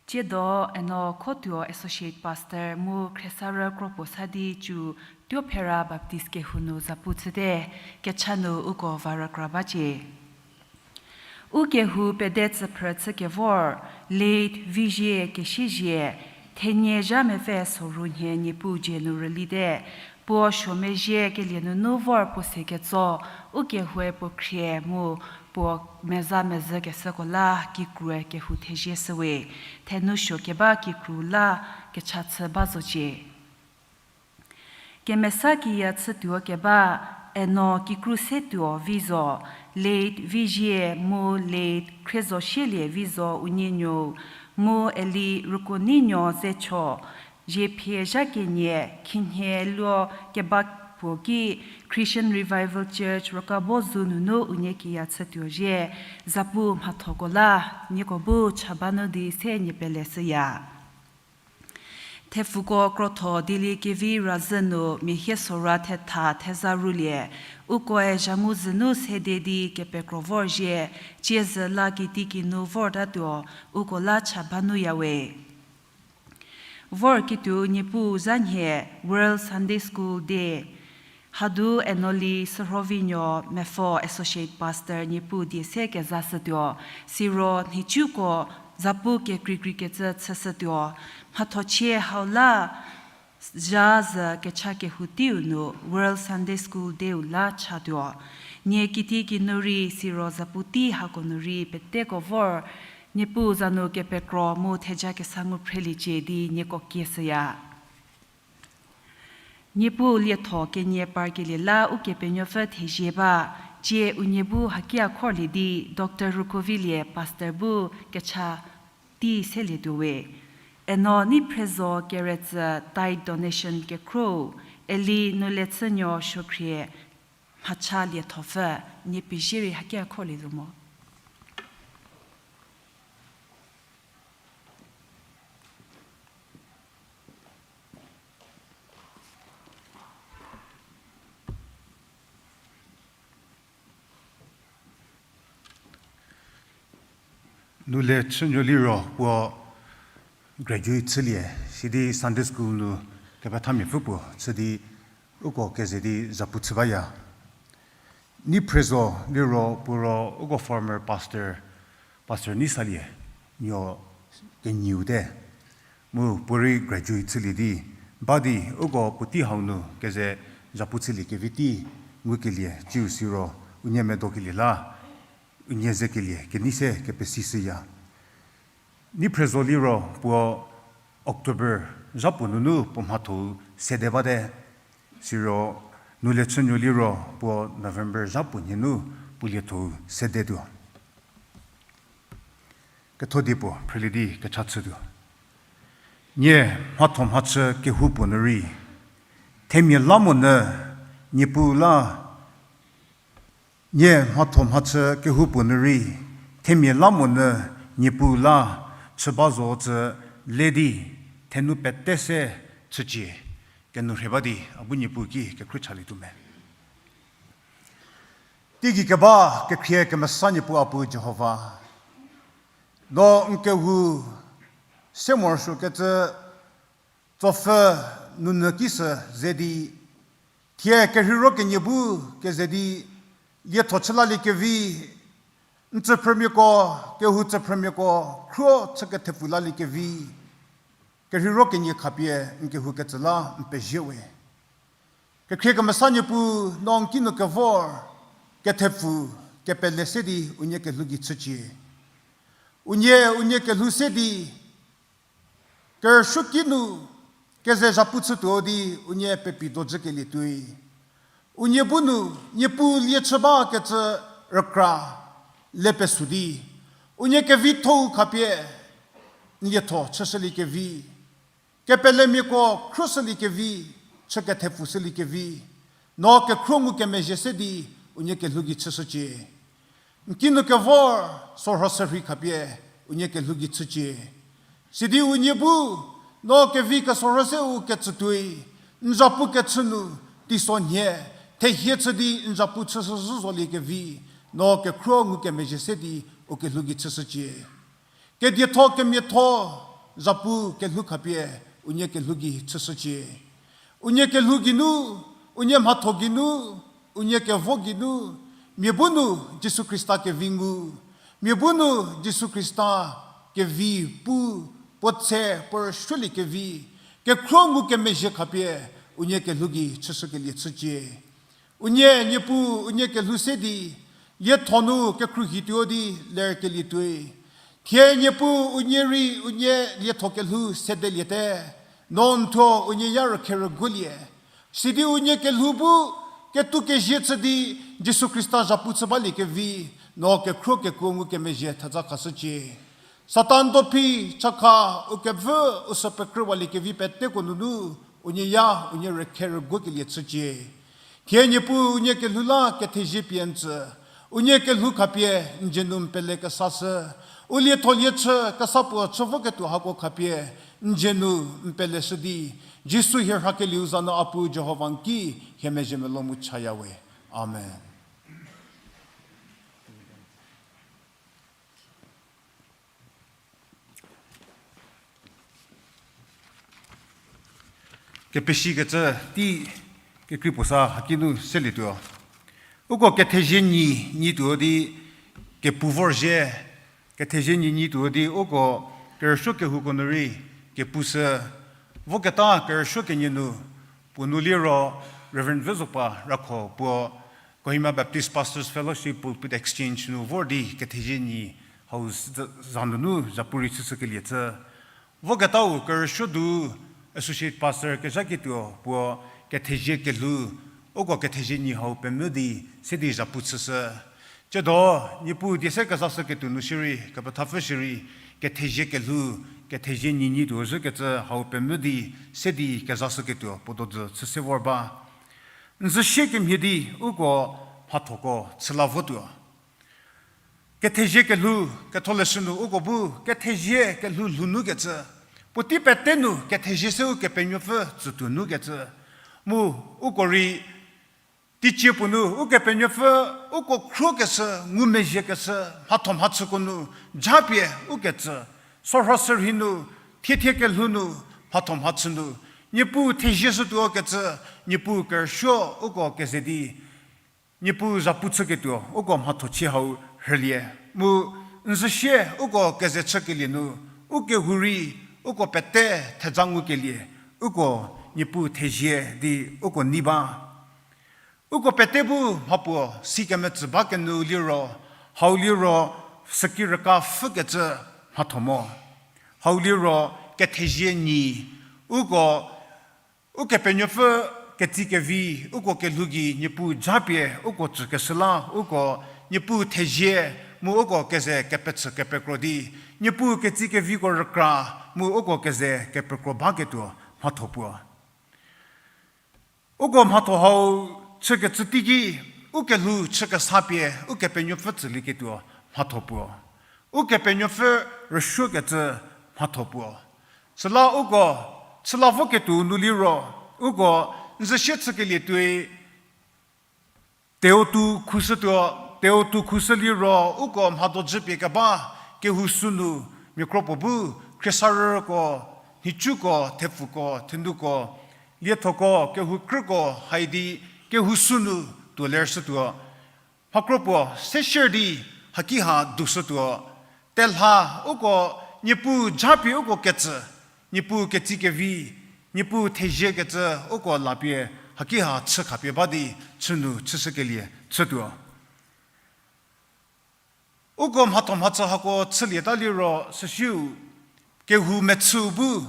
Tsiedo Eno Khotuo Associate Pastor mu Khriesarü Kropuo Sadi Cu Tuophera Baptist kehou nu zapu chüte, kecha nu uko va rükra bacie. U kehou pede tsüphrü chükevor, late Vizie Kesiezie, thenie zha mepfü soru nhie Niepuu dzie nu rülite, puo suomezhie kelie nunu vor puo se ketso, u kehoue puo khrie mu puo meza mezhü keshüko la kikrue kehou thezie shüwe, thenu suo keba kikru la kecha chü ba zocie. Kemesa kiya chütuo keba, Eno Kikru Setuo Vizo, late Vizie mu late Khriezosielie Vizo unie nuou, mu Eli Rukonienuo Zecho, ziephie zha kenie khinhie luo keba puo ki Christian Revival Church Rokabo Zoo nunu unie kiya chütuo zhie, zapu mhathoko la nieko bu cha ba nu di se nie pele shüya. Thepfuko krotho dieliekevi razhü nu miahie sora thetha theza rulie, ukoe zha mu zünu sede di kepekro vorzhie, tsiezhü la kitikinu vortatuo, uko la cha ba nuyawe. Vorkituo Niepuu za nhie World Sunday School Day, hadu Enoli Sürhovinuo Mepfo Associate Pastor Niepuu die se kezashütuo, siro nhicuko zapu kekreikreikecü chüshütuo, mhathochie hau la zha zü kecha kehou teiu nu World Sunday School Day-u la chatuo. Nie kitikinu rei siro zapu tei hako nu rei peteko vor, Niepuu za nu kepekro mu theja kesa ngu phreliecie di nieko kieshüya. Niepuu lietho kenie parkelie la Ukepenuopfü thezie ba, tsie unie bu hakia khorlie di Doctor Rukovilie Pastor bu kecha tei selietuowe. Eno Neiphrezo Keretsü tithe donation kekhro, Eli Nulechünuo Suokhrie, mhacha liethopfü, nie pezie rei hakia khorlie zo mo. Nulechünuo liro puo graduate chülie, sidi Sunday school nu kepethamia pfü puo chü di uko keze di zapu chü baya. Neiphrezo liro puo ro uko former pastor, Pastor Neisalie nuo kenieu te. Mu puorei graduate chülie di ba di uko puotei hau nu keze zapu chülie kevi tei ngukelie tsiu siro unie medokelie la unie zekelie kenei se kepesishüya. Neiphrezo liro puo October zha puo nunu puo mhatho-u sede bate, siro Nulechünuo liro puo November zha puo nhie nu puo lietho-u sedetuo. Ketho die puo phrelie di kecha chütuo. Nie mhatho mhachü kehoupuo nu rei themia la monyü Niepuu la Nie mhatho mhachü kehoupuo nu rei, themia la monyü Niepuu la chü ba zo cü le di, thenou pete se chücie, kenou rhie ba di a bu Niepuu ki kekhrie chalietuo me. Teigei keba kekhrie kemesa Niepuu a Puu Jihova, no n kehou se morosuokecü tsopfü nunyü ki sü ze di, thie kerheiro kenie bu keze di, lietho chü laliekevi, n tsüphrümiako, kehou tsüphrümiako, khruo chü kethepfu laliekevi, kerheiro kenie khapie n kehou ketsü la n pezie we. Kekhrie kemesa Niepuu, no n kinu kevor kethepfu kepele se di unie kelhou gei chücie. Unie, unie kelhou se di, kerüsuo kinu keze zhapu chütuo di unie pepi dojükelie tuoi. Unie bu nu, Niepuu lie chü bakecü rükra le pesu di, unie kevitho-u khapie n lietho chüshüliekevi, kepelemiako khruoshüliekevi, chü kethepfushüliekevi, no kekhruo ngukemezhie se di unie kelhou gei chüshücie. N kinu kevor sorho sürhei khapie unie kelhou gei chücie. Sidi unie bu, no kevi kesorho se u kecü tuoi, n zhapu kechü nu, teisonhie, thehie chü di n zhapu chüshü zhü zoliekevi, no kekhruo ngukemezhie se di u kelhou gei chüshücie. Kedietho kemiatho, zhapu kelhou khapie unie kelhou gei chüshücie. Unie kelhou geinu, unie mhatho geinu, unie kevo geinu, mia bu nu Jisu Khrista kevi ngu, mia bu nu Jisu Khrista kevi pu, puo tse, puo rüsuoliekevi, kekhruo ngukemezhie khapie unie kelhou gei chüshükelie chücie. Unie Niepuu unie kelhou se di, lietho nu kekhruohituo di lerkelie tuoi. Thie Niepuu unie rei unie lietho kelhou sedeliete, no n thuo unie ya rükhe rüguolie. Sidi unie kelhou bu ketuo kezie chü di Jisu Khrista zhapu chü baliekevi, no kekhruo kekuo ngukemezhie theja khashücie. Satan dophi, chakha, u kevü, u sü pekrüwaliekevi peteko nunu, unie ya, unie rükhe rüguokelie chücie. Thie Niepuu unie kelhou la kethezie pie n tsü, unie kelhou khapie n dzie nu n pele kesashü, u lietho lie chü kesa puo chü voketuo hako khapie n dzie nu n peleshü di, Jisu hie rhakelieu za nu a Puu Jihova n ki hie mezhie melou mu chaya we. Amen. Kepesikecü tei kekrei puo sa haki nu selietuo. Uko kethezie nyi nyituo di kepu vorzhie, kethezie nyi nyituo di uko kerüsuo kehouko nu rei kepushü, voketa kerüsuo kenie nu puo nu liro Reverend Vezopa Rakho puo Kohima Baptist Pastors Fellowship Pulpit Exchange nu vor di kethezie nyi hau za, za nunu zhapu rei chüshükelie chü. Voketau kerüsuo du Associate Pastor kezhaketuo puo kethezie kelhou, uko kethezie nyi hau pemvü di se di zhapu chüshü. Tsiedo, Niepuu die se kezashüketuo nu shierei, kepethapfü shierei, kethezie kelhou, kethezie nyi nyituo zhükecü hau pemvü di se di kezashüketuo puo dojü chü se vor ba. N zü sie kemhie di uko mhathoko chü la votuo. Kethezie kelhou, ketholeshü nu uko bu kethezie kelhou lhou nukecü, puotei pete nu kethezie se Ukepenuopfü tsütuo nukecü, mu uko rei teicie puo nu Ukepenuopfü uko khruokeshü, ngumezhiekeshü, mhatho mhachüko nu, japie ukecü, sorho sürhei nu, thiethie kelhou nu, mhatho mhachü nu, Niepuu thezie shütuo kecü, Niepuu kerüsuo uko keze di Niepuu zhapu chüketuo uko mhathochie hau rhülie. Mu n zü sie uko keze chükelie nu, ukehou rei, uko pete theja ngukelie, uko Niepuu thezie di uko nei ba. Uko pete bu mhapuo si kemetsü ba kenu liro, hau liro süki rüka pfhükecü mhatho mo. Hau liro kethezie nyi, uko Ukepenuopfü ketsi kevi, uko kelhou gei Niepuu japie uko tsükeshü la, uko Niepuu thezie, mu uko keze kepechü kepekro di, Niepuu ketsi keviko rükra, mu uko keze kepekro baketuo mhatho puo. Uko mhatho hau chükecü teiki, u kelhou chü kesa pie Ukepenuopfü tsülieketuo mhatho puo. Ukepenuopfü rüsuokecü mhatho puo. Süla uko chüla voketuo nu liro, uko n züsie chükelie tuoi, Teotu khushütuo, Teotu khushü liro, uko mhadojü pie keba, kehou sünu, miakro puo bu, khriesarüko, nhicuko, thepfuko, thenuko, liethoko, kehou krüko, haidi, kehou sünu, tuo lershütuo. Mhakro puo, se shier di, haki ha dushütuo. Telha, uko, Niepuu japie uko ketsü, Niepuu ketsi kevi, Niepuu theziekecü uko lapie haki ha chü khapie ba di chünu chüshükelie chütuo. Uko mhatho mhachü hako chülieta liro süsiu, kehou mechüu bu,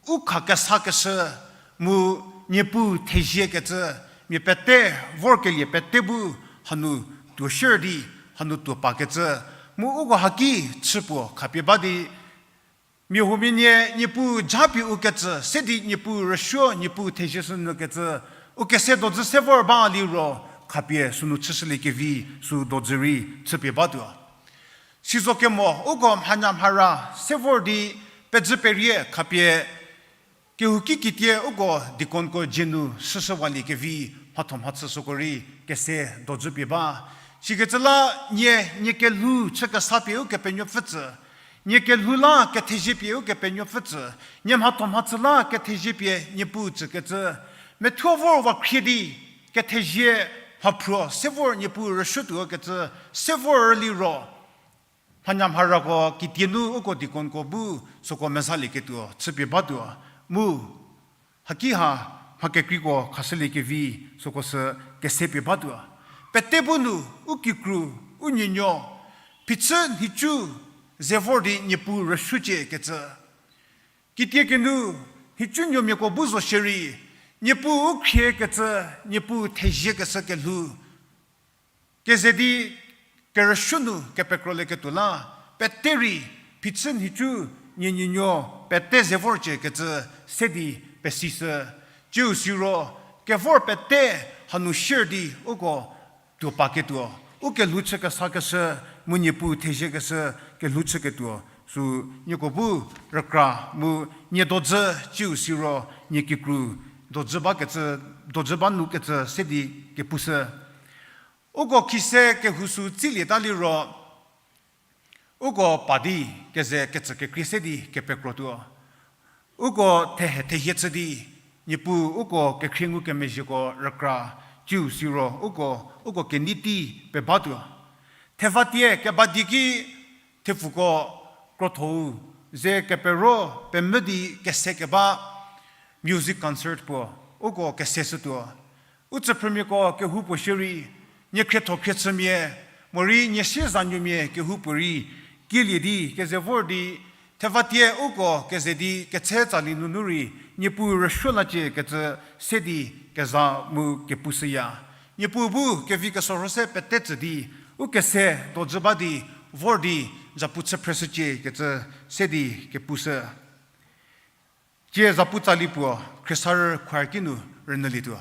u kha kesakeshü mu Niepuu theziekecü, mia pete, vorkelie pete bu, hanu tuo shier di, hanu tuo pakecü, mu uko haki chü puo khapie ba di, mia huomia nie Niepuu japie u ketsü, se di Niepuu rüsuo, Niepuu thezie sünu kecü, u kese dojü se vor ba liro, khapie sünu chüshüliekevi, sü dojü rei chüpie batuo. Sizo kemo, uko mhanya mhara, se vor di, pezü perie, khapie, kehouki kitie uko deaconko dzie nu shüshüwaliekevi mhatho mhachü süko rei kese dojü pie ba. Sikecü la nie, nie kelhou chü kesa pie Ukepenuopfü tsü, nie kelhou la kethezie pie Ukepenuopfü tsü, nie mhatho mhachü la kethezie pie Niepuu tsükecü, methuo vor wa khrie di kethezie mhaphruo se vor Niepuu rüsuotuo kecü se vor liro, mhanya mharako kitie nu uko deaconko bu süko mezalieketuo chüpie batuo, mu haki ha mha kekreiko khashüliekevi süko sü kese pie batuo. Pete bu nu u kikru, u nuonuo, phichü nhicu ze vor di Niepuu rüsuocie kecü. Kitie kenu, nhicu nuomiako bu zo shierei, Niepuu u khriekecü, Niepuu theziekeshü kelhou keze di kerüsuo nu kepekrolieketuo la, pete rei phichü nhicu nie nuonuo pete ze vorcie kecü se di pesishü. Ciu siro, kevor pete hanu shier di uko tuo paketuo, u kelhou chü kesakeshü, mu Niepuu theziekeshü kelhou chüketuo, sü nieko bu rükra mu nie dojü, ciu siro nie kikru dojü bakecü, dojü ba nu kecü se di kepushü. Uko khise kehou sü tsilieta liro, uko pa di keze kecü kekrei se di kepekrotuo. Uko thehe thehie chü di, Niepuu uko kekhrie ngukemezhieko rükra, ciu siro uko, uko kenei tei pebatuo. Thevatie keba die ki thepfuko krotho-u ze kepero pemvü di kese keba music concert puo uko keseshütuo. U tsüphrümiako kehoupuo shierei, nie khrietho khriechümia, morei nie siezanuomia kehoupuorei kielie di keze vor di, thevatie uko keze di ketse tsali nunu rei, Niepuu rüsuo lacie kecü se di keza mu kepushüya. Niepuu bu kevi kesorho se pete tsü di, u kese dojü ba di, vor di, zapu chüphreshücie kecü se di kepushü. Tie zapu tsali puo, Khriesarü choir ki nu rünyülietuo.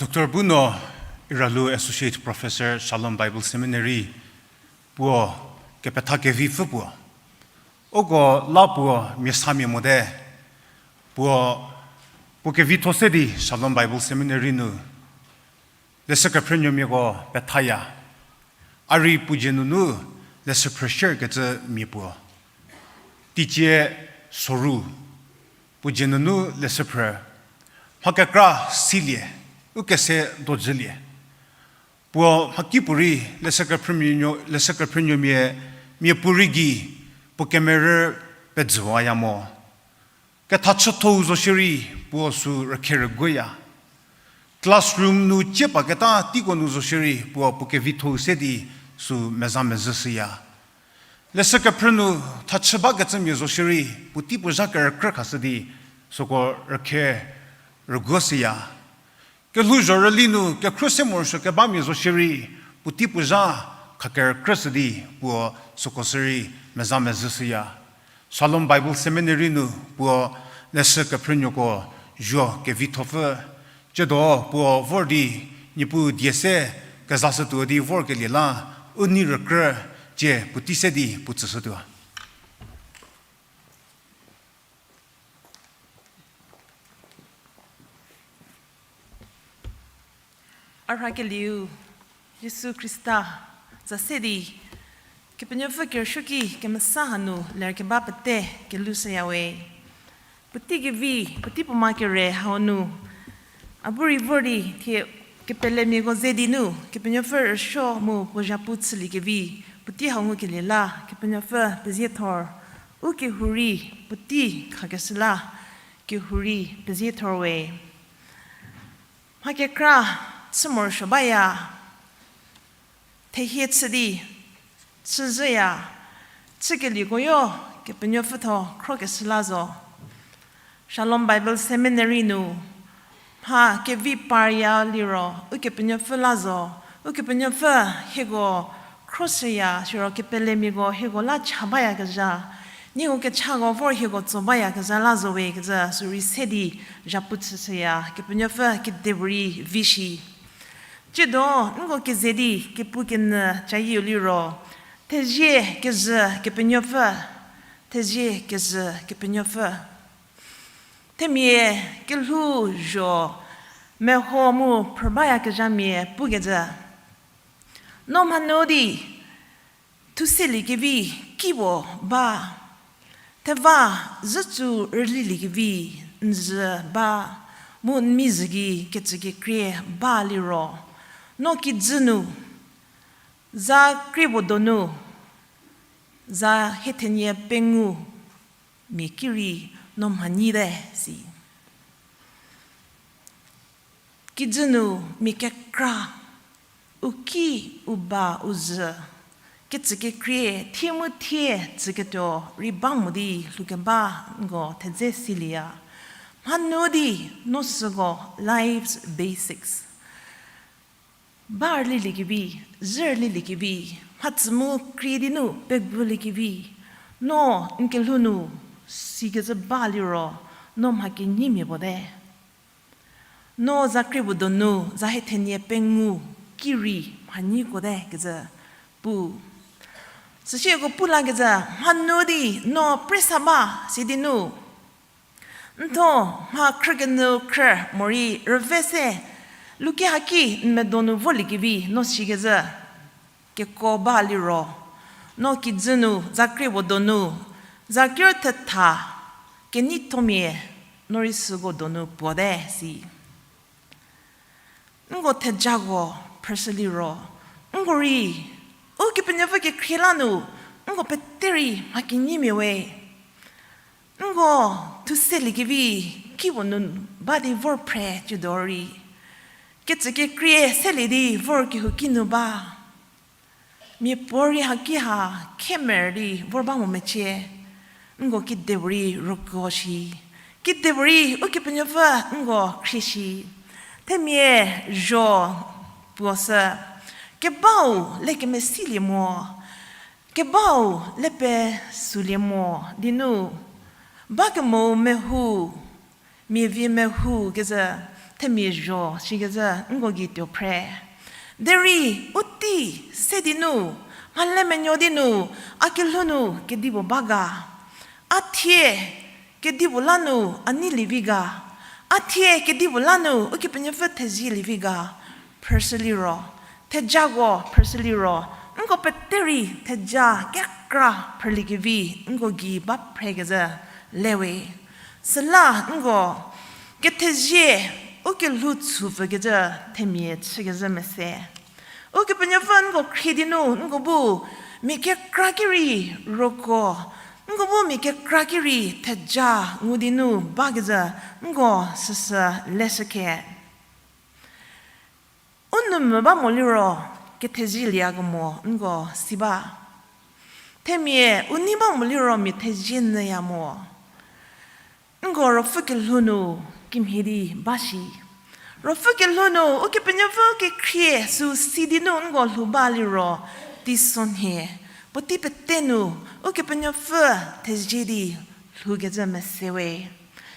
Doctor Buno Iralu, Associate Professor, Shalom Bible Seminary, puo kepetha kevipfü puo. Uko la puo mia samia mote, puo, puo kevitho se di Shalom Bible Seminary nu leshü kephrünuomiako pethaya. A rei puo dzie nunu leshü phrü share kecü mia puo. Teicie Soru, puo dzie nunu leshü phrü. Mha kekra silie, u kese dojülie. Puo mhakipuorei leshü kephrünuo-, leshü kephrünuomia, mia puorei gei puo kemerü pejüwaya mo. Kethachüthou zo shierei puo sü rükhe rüguoya. Classroom nu cie paketa teiko nu zo shierei puo puo kevithou se di sü meza mezhüshüya. Leshü kephrü nu thachü bakecümia zo shierei puotei puo zha kerükrü khashü di süko rükhe rüguoshüya. Kelhouzho rüli nu kekhruohi se morosuo kebamia zo shierei puotei puo zha khakerükrüshü di puo süko shierei meza mezhüshüya. Shalom Bible Seminary nu puo leshü kephrünuoko zuo kevithopfü. Tsiedo puo vor di Niepuu die se kezashütuo di vorkelie la u nei rükrü cie puotei se di puo tsüshütuo. A rhakelieu, Jisu Khrista za se di Kepenuopfü kerüsuoki kemesa hanu lerkeba pete kelushüyawe. Puotei kevi, puotei puoma kere hau nu, a bu rei vor di thie kepelemiako ze di nu Kepenuopfü rüsuo mu puo zhapu chüliekevi puotei hau ngukelie la Kepenuopfü peziethor, u kehou rei puotei khakeshü la kehou rei peziethor we. Mha kekra chü morosuo baya, thehie chü di chüzhüya, chükelieko yo Kepenuopfü tho khrokeshü la zo. Shalom Bible Seminary nu mha kevi parya liro Ukepenuopfü la zo, Ukepenuopfü hieko khroshüya siro kepelemiako hieko la cha bayakezha, nieko kechako vor hieko tso bayakezha la zo we kecü sürei se di zhapu chüshüya, Kepenuopfü kedipuorei vi shi. Tsiedo nko keze di kepu kenyü cayieu liro, Thezie kezhü Kepenuopfü, thezie kezhü Kepenuopfü. Themia kelhou zho meho mu phrü bayakezhamia pukecü, no mhanu di thuseliekevi kipuo ba, theva zhütsu rüliliekevi n zhü ba, mu n mizhü gei kecükekrie ba liro, no kijü nu, za kriepuo donu, za hiethenie pengou mia ki rei no mhanyite si. Kijü nu mia kekra, u ki, u ba, u zhü, kecükekrie thie mu thie tsüketuo rei ba mo di lhoukeba nko thedze silieya. Mhanu di no süko life's basics ba rüliliekevi, zhü rüliliekevi, mhatsü mu krie di nu peguoliekevi, no n kelhou nu sikezhü ba liro, no mha kenyimia puote. No za kriepuo donu, za hiethenie pengou ki rei mhanyikote kecü pu. Süsieko pu lakecü, mhanu di no presa ba sidi nu, n tho mha khrükenyü khrü morei rüve se, luki haki n medo nu voliekevi no sikezhü keko ba liro, no kijü nu, za kriepuo donu, za kir thetha keneithomia no rei süko donu puote si. Nko thejako phrüshü liro, nko rei Ukepenuopfü kekhrie la nu nko pete rei mha kenyimia we. Nko thuseliekevi kipuo nu ba di vor phre cüdo rei, kecükekrie selie di vor kehouki nu ba. Miapuorei haki ha khemer di vor ba mo mecie. Nko kedipuorei rükuo shi, kedipuorei Ukepenuopfü nko khrie shi. Themia zho puo sü, kebau le kemesilie mo, kebau le pesülie mo di nu, ba kemo mehou, miavie mehou kezhü, themia zho shikecü nko gei tuo phre. Derei u tei se di nu, mhale menuo di nu, a kelhou nu kedipuo ba ga. A thie kedipuo la nu a nei lievi ga. A thie kedipuo la nu Ukepenuopfü thezie lievi ga. Phrüshü liro, thejako phrüshü liro, nko pete rei theja kekra phrüliekevi nko gei ba phrekecü le we. Süla nko kethezie u kelhou chupfükecü themia chükezhü mese. Ukepenuopfü nko khrie di nu nko bu mia kekra ki rei roko, nko bu mia kekra ki rei theja ngu di nu bakecü nko süsü leshü khe. U nou mvü ba mo liro kethezielieya kemo nko si ba. Themia u nei ba mo liro mia thezie nyüya mo. Nko ruopfü kelhou nu kimhie di ba shi. Ruopfü kelhou nu Ukepenuopfü kekhrie süu si di nu nko lhou ba liro, teisonhie, puotei pete nu Ukepenuopfü thezie di lhoukecü mese we.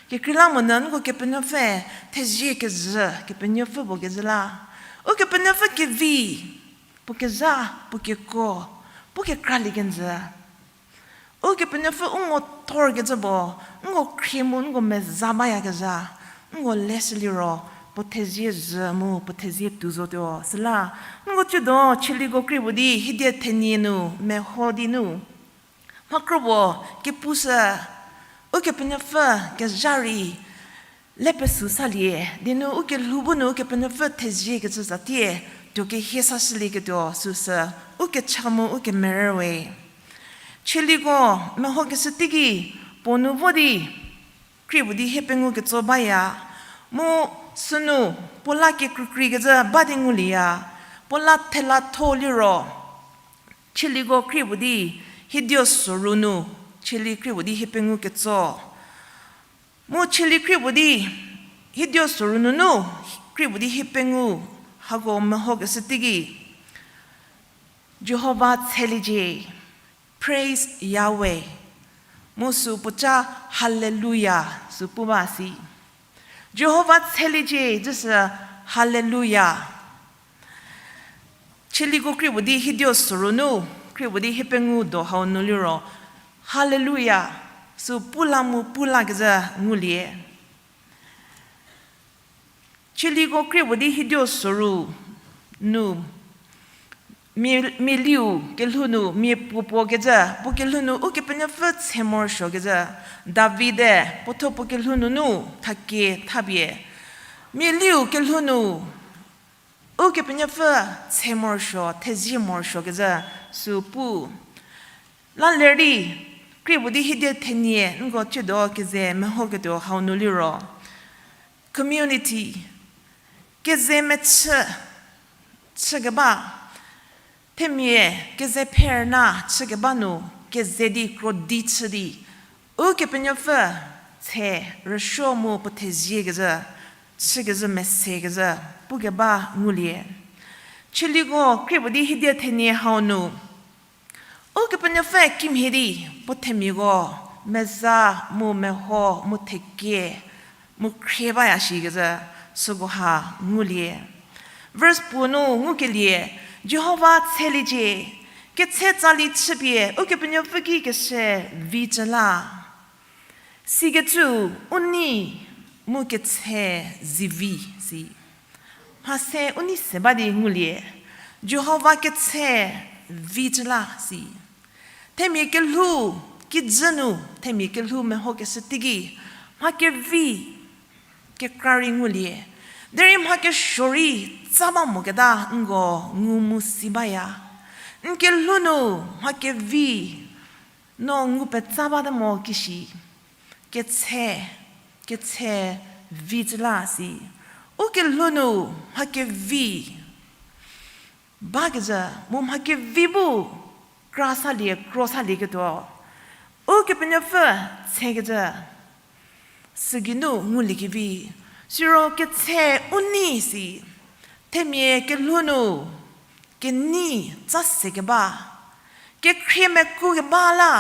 Kekreilamonyü nko Kepenuopfü thezie kezhü Kepenuopfü puo kezhü la. Ukepenuopfü kevi, puo kezha, puo kekuo, puo kekralie kenjü. Ukepenuopfü u ngo thorkecü puo, nko khrie mu nko meza bayakezha, nko leshü liro, puo thezie zhü mu puo thezie tuo zotuo. Süla, nko tsiedo, Chiliko krie puo di hiedie thenie nu, meho di nu. Mha kro puo, kepushü, Ukepenuopfü kezha rei, le pesü salie, di nu u kelhou bu nu Ukepenuopfü thezie kecü zatie, tuo kehie sashülieketuo süsü, u kecha mu u kemerü we. Chiliko mehokeshü teiki, puo nu vo di, krie puo di hiepengou ketso baya, mu sünu, puo la kekreikreikecü ba di ngulieya, puo la thela tho liro, Chiliko krie puo di, hiedio soru nu, Chili krie puo di hiepengou ketso. Mu Chili krie puo di, hiedio soru nunu, krie puo di hiepengou, hako mehokeshü teiki, Jihova tsheliecie, praise Yahweh. Mu süu puoca Hallelujah, süu pu ba si. Jihova tsheliecie, züsü Hallelujah. Chiliko krie puo di hiedio soru nu, krie puo di hiepengou do hau nu liro, Hallelujah, süu pu la mu pu lakezhü ngulie. Chiliko krie puo di hiedio soru nu, mia, mialiu kelhou nu mia puopuo kecü, puo kelhou nu Ukepenuopfü tse morosuokecü, Davide, puothuo puo kelhou nunu, thakie, thapie. Mialiu kelhou nu, Ukepenuopfü tse morosuo, thezie morosuokecü, süu pu. La ler di, krie puo di hiedie thenie, nko tsiedo keze mehoketuo hau nu liro. Community, keze mechü, chükeba, themia keze pherüna chükeba nu, keze di krodi chü di, Ukepenuopfü tse rüsuo mu puo thezie kezhü, chükezhü mese kezhü, pukeba ngulie. Chiliko krie puo di hiedie thenie hau nu, Ukepenuopfü kimhie di, puo themiako, meza, mu meho, mu thekie, mu khrie baya shi kezhü, süko ha ngulie. Verse puo nu ngukelie, Jihova tsheliecie, ketse tsali chüpie, Ukepenuopfü ki kese vi cü la. Sikecü u nei mu ketse zivi si. Mha se u nei se ba di ngulie, Jihova ketse vi cü la si. Themia kelhou kijü nu, themia kelhou mehokeshü teiki, mha kevi kekra rei ngulie. Derei mha kesuo rei tsa ba moketa nko ngu mu si baya. N kelhou nu mha kevi no ngu petsa bate mo kishi. Ketse, ketse vi cü la si. U kelhou nu mha kevi bakezhü, mu mha kevi bu kra salie, kro salieketuo Ukepenuopfü tsekecü, sügeinu nguliekevi, siro ketse u nei si, themia kelhou nu kenei tsa sekeba, kekhrie meku keba la,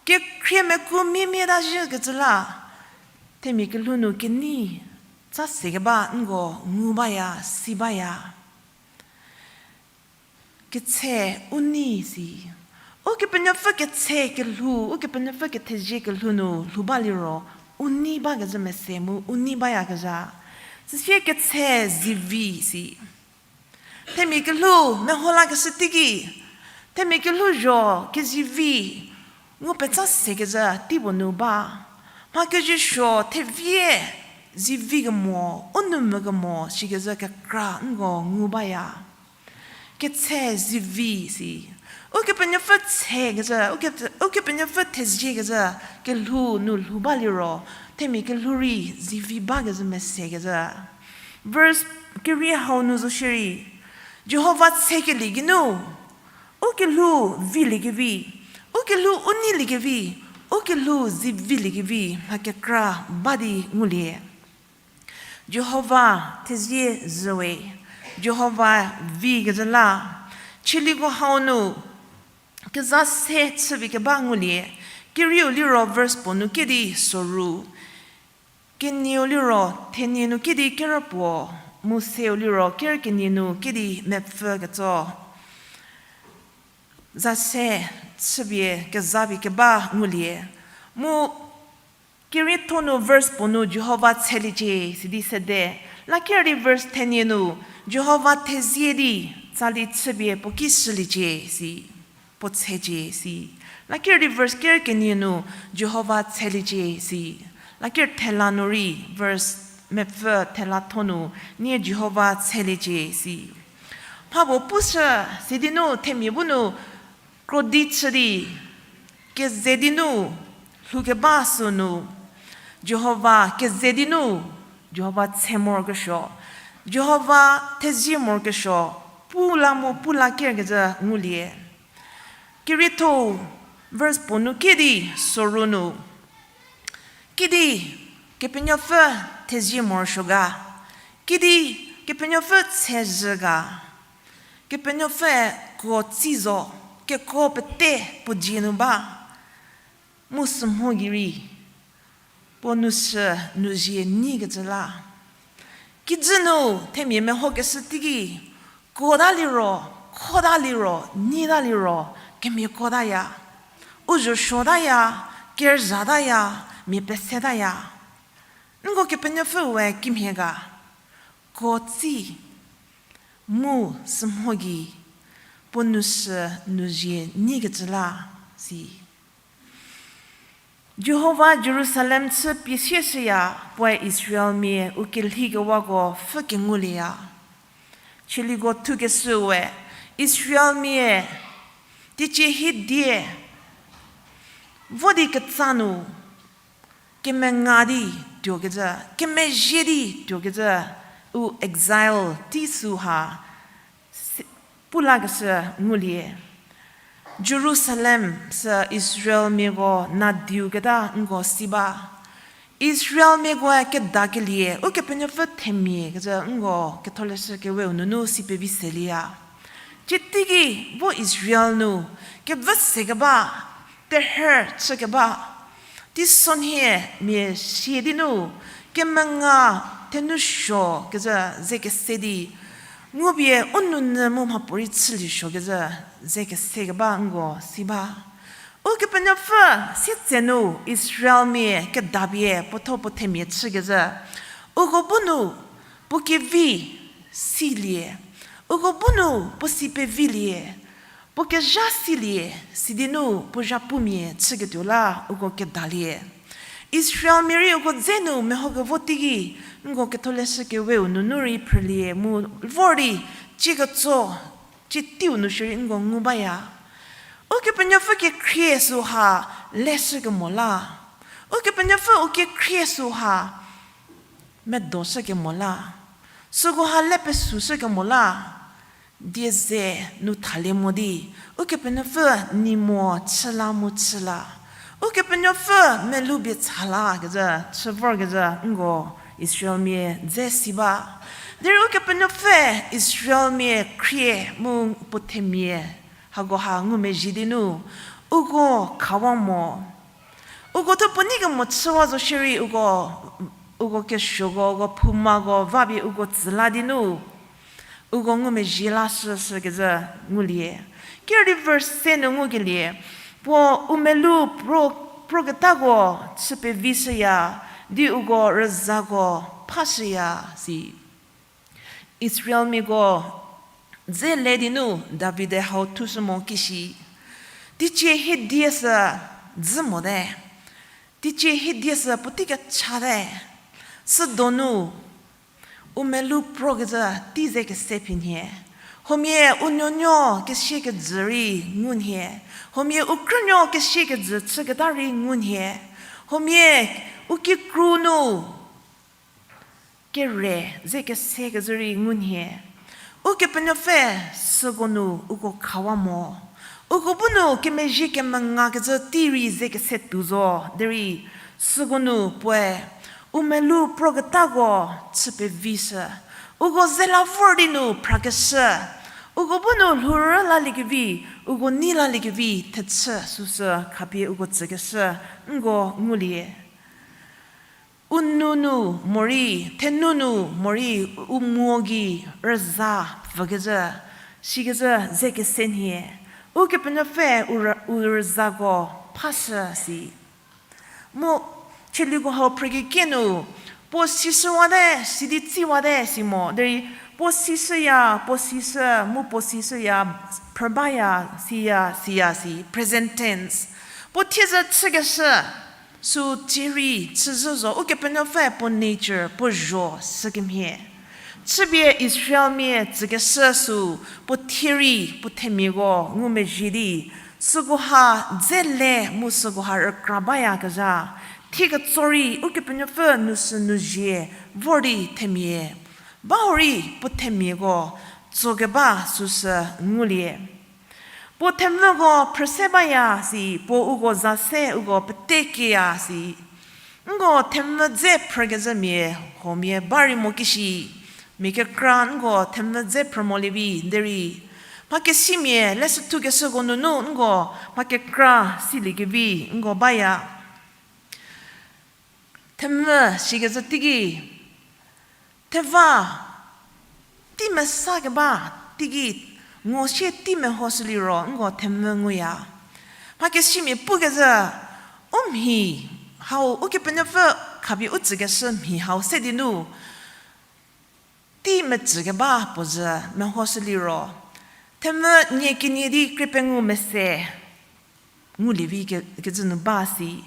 kekhrie meku miemieta zhükecü la, themia kelhou nu kenei tsa se keba nko ngu baya, si baya. Ketshe u nei si. Ukepenuopfü ketshe kelhou, Ukepenuopfü kethezie kelhou nu lhou ba liro, u nei bakezhü mese mu u nei bayakezha. Süsie ketshe zivi si. Themia kelhou meho lakeshü teiki, themia kelhou zho kezivi ngu petsa sekezhü teipuo nu ba. Mha kezhü suo thevie zivi kemo, u nou mvü kemo sikezhü kekra nko ngu baya. Ketshe zivi si. Ukepenuopfü tshekezhü, uke, Ukepenuopfü theziekezhü kelhou nu lhou ba liro, themia kelhou rei zivi bakezhü mesekezhü. Verse keri hau nu zo shierei, Jihova tshekelie geinu, u kelhou viliekevi, u kelhou u neiliekevi, u kelhou ziviliekevi mha kekra ba di ngulie. Jihova thezie zhüwe, Jihova vikezhü la. Chieliko hau nu keza se chüpie keba ngulie, kerieu liro verse puo nu kedi soru, kenieu liro thenie nu kedi kerü puo, mu seu liro kerü kenie nu kedi mepfü ketso. Za se chüpie kezapie keba ngulie. Mu kerietho nu verse puo nu Jihova tsheliecie sidi sede. La ker di verse thenie nu Jihova thezie di tsali chüpie puo ki shüliecie si, puo tshecie si. La ker di verse ker kenie nu Jihova tsheliecie si. La ker thela nu rei verse mepfü thela tho nu nie Jihova tsheliecie si. Mha puo pushü sidi nu themia bu nu krodi chü di, keze di nu lhoukeba sünu, Jihova keze di nu, Jihova tshe morokesuo, Jihova thezie morokesuo, pu la mu pu la kerkezhü ngulie. Kerietho verse puo nu kedi soru nu, kidi Kepenuopfü thezie morosuo ga, kidi Kepenuopfü tshezhü ga, Kepenuopfüe kuo tsi zo, kekuo pete puo dzie nu ba, mu sümho gei rei puo nou sü nou zie neikecü la. Kijü nu themia mehokeshü teiki, kuota liro, khota liro, neita liro, kemiakotaya. U zho suotaya, kerzhataya, mia pesetaya. Nko Kepenuopfü we kimhie ga, kuo tsi mu sümho gei puo nou sü nou zie neikecü la si. Jihova Jerusalem chü pie sieshüya, puoe Israelmia u kelhikewako pfhü kengulieya. Chieliko thukeshüe, Israelmia teicie hiedie vo di ketsa nu kemenga di tuokecü, kemezhie di tuokecü, u exile tei süha pu lakeshü ngulie. Jerusalem sü Israelmiako nadiu keta nko si ba. Israelmiakoe kedakelie Ukepenuopfü themia kecü nko Ketholeshü Keweu nunu si pevi selieya. Tsie teiki vo Israel nu kevü sekeba, terhü chükeba, teisonhie mia sie di nu kemenga thenou suo kecü ze kese di, ngupie u nounyü mu mhapuorei chüliesuo kecü ze kese keba nko si ba. Ukepenuopfü sietsenu Israelmia kedapie puotho puo themia chükezhü, uko bu nu puo kevi silie, uko bu nu puo si pevilie, puo kezha silie, sidi nu puo zhapumia chüketuo la uko kedalie. Israelmia rei uko dze nu mehokevo teiki, nko Ketholeshü Keweu nunu rei phrülie mu vor di, tsie ketso, tsie teiu nu shierei nko ngu baya. Ukepenuopfü kekhrie süha leshükemo la. Ukepenuopfü u kekhrie süha medoshükemo la. Sükoha le pesushükemo la. Die ze nu thalie mo di, Ukepenuopfü nei mo chü la mu chü la. Ukepenuopfü melou bie cha la kecü, chü vorkezhü nko Israelmia dze si ba. Derei Ukepenuopfü Israelmia khrie mu puo themia hakoha ngumezhie di nu, uko khawa mo. Uko thuo puo neikemo chüwa zo shierei uko uko kesuoko, uko phoumako vapie uko tsü la di nu, uko ngumezhie la shüshü kezhü ngulie. Ker di verse se nu ngukelie, puo u melou pro, proketako chü pevishüya, di uko rüzako phashüya, si. Israelmiako dze le di nu Davide hau thushü mo kishi. Teicie hiedie sü dzü mote. Teicie hiedie sü puotei kechate. Südonu, u melou prokecü tei ze kese phi nhie. Huomia u nuonuo kesie kejü rei ngu nhie. Huomia u krünuo kesie kejü chüketa rei ngu nhie. Huomia u kikru nu kere ze kese kezhü rei ngu nhie. Ukepenuopfü süko nu uko khawa mo. Uko bu nu kemezhie kemengakecü tei rei ze kese tuo zo, derei süko nu puoe u melou proketako chü pevishü. Uko ze la vor di nu phrakeshü. Uko bu nu lhourü laliekevi, uko nei laliekevi thechü süsü khapie uko tsükeshü nko ngulie. U nou nu morei, thenu nu morei, u muo gei rüza pfükecü, sikecü ze kese nhie. Ukepenuopfü u rü-, u rüzako phashü si. Mu, chieliko hau phrükekie nu, puo sishüwate, sidi tsiwate si mo. Derei, puo sishüya, puo sishü, mu puo sishüya, phrü baya, siya, siya si, present tense. Puo thiezü chükeshü, sü tsie rei chüzhü zo, Ukepenuopfü puo nature, puo zho sükemhie. Chüpie Israelmia tsükeshü sü puo thie rei puo themiako ngumezhie di, sükoha dze le mu sükoha rükra bayakezha, thie ketso rei Ukepenuopfü nu sü nu zie vor di themia ba ho rei puo themiako tsokeba süsü ngulie. Puo themvüko phrüse baya si, puo uko za se uko pete kieya si. Nko themvü dze phrükezhümia huomia ba rei mo kishi, mia kekra nko themvü dze phrü molievi derei, mha kesimia leshüthukeshüko nunu nko mha kekra siliekevi nko baya. Themvü sikecü teiki, theva tei mesa keba teiki, ngo sie tei mehoshüliro nko themvü nguya. Mha kesimia pukecü, u mhi hau Ukepenuopfü khapie u tsükeshü mhi hau se di nu tei metsükeba puo zhü mehoshüliro, themvü nie kenie di krie pengou mese ngulievi ke-, kecü nu ba si.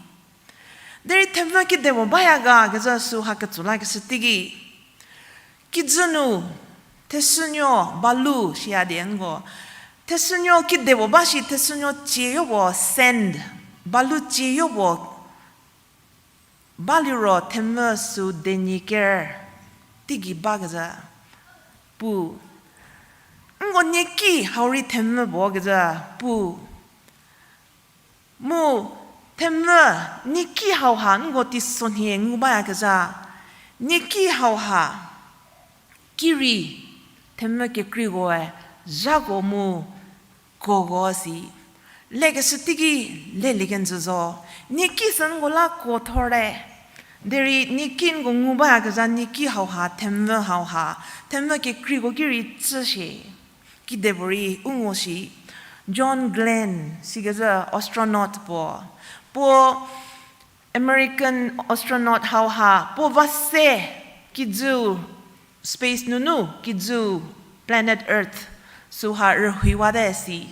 Derei themvü kidepuo baya ga kecü süha ketso lakeshü teiki, kijü nu thesünuo balu siya di nko, thesünuo kidepuo ba shi thesünuo cieyo puo sand, balu cieyo puo baliro themvü sü deniker teigei bakezha pu. Nko nieki hau rei themvü puo kezha pu. Mu themvü nieki hauha nko teisonhie ngu bayakezha. Nieki hauha ki rei themvü kekreikoe zhako mu koko si. Lekeshü teiki lelie kenjü zo. Nieki sü nko la kuo thorte. Derei nieki nko ngu bayakezha nieki hauha, themvü hauha, themvü kekreiko ki rei tsüshie. Kidepuorei u ngo shi. John Glenn sikecü astronaut puo. Puo American astronaut hauha, puo va se kijü space nunu kijü planet Earth süha rühuiwate si.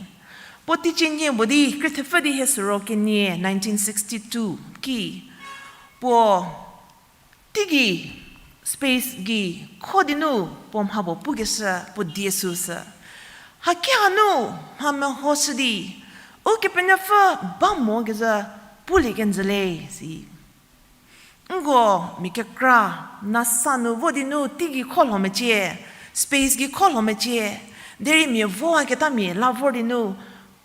Puo teicie nie puo di krie thepfü di hie süro kenie nineteen sixty-two ki, puo teigei space gei kho di nu puo mha puo pukeshü puo die süsü. Haki hanu mha mehoshü di, Ukepenuopfü ba mo kezha pulie kenjü le si. Nko mia kekra NASA nu vo di nu teigei kho lho mecie, space gei kho lho mecie, derei mia voketamia la vor di nu,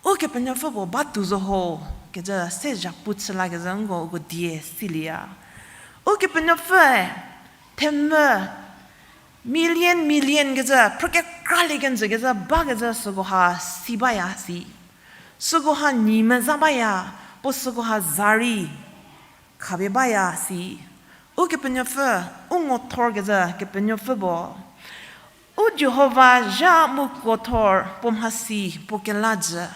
Ukepenuopfü puo batuo zo ho, kecü se zhapu chü lakezha nko uko die silieya. Ukepenuopfüe themvü million million kecü, phrü kekralie kenjü kecü, bakecü sükoha si baya si. Sükoha nyi meza baya, puo sükoha za rei khapie baya si. Ukepenuopfü, u ngo thorkezhü Kepenuopfü bo. U Jihova zha mu kuo thor puo mhasi puo kela jü.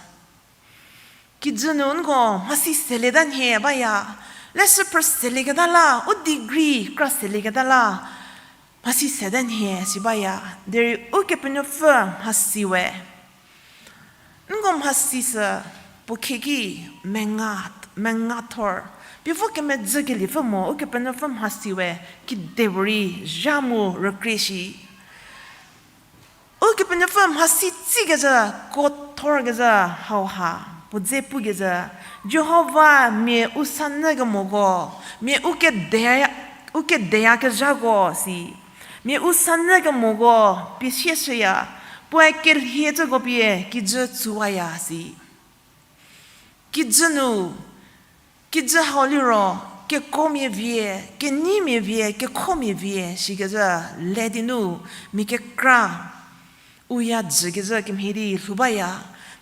Kijü nu nko mhasi selieta nhie baya, leshü phrü selieketa la, u degree kra selieketa la, mhasi seta nhie si baya, derei Ukepenuopfü mhasi we. Nko mhasi sü puo khieki menga, menga thor. Pie vo kemedzü keliepfü mo, Ukepenuopfü mhasi we, kedipuorei zha mu rükrie shi. Ukepenuopfü mhasi tsikezhü, kuo thorkezhü hauha, puo dze pukezhü, Jihova mia u sanyü kemoko, mia u kede, u kedeyakezhako si. Mia u sanyü kemoko pie sieshüya, puoe kelhie cüko pie kijü tsuwaya si. Kijü nu, kijü hau liro, kekomia vie, kenyimia vie, kekhomia vie, sikezhü le di nu, mia kekra, u ya jükezhü kemhie di lhou baya.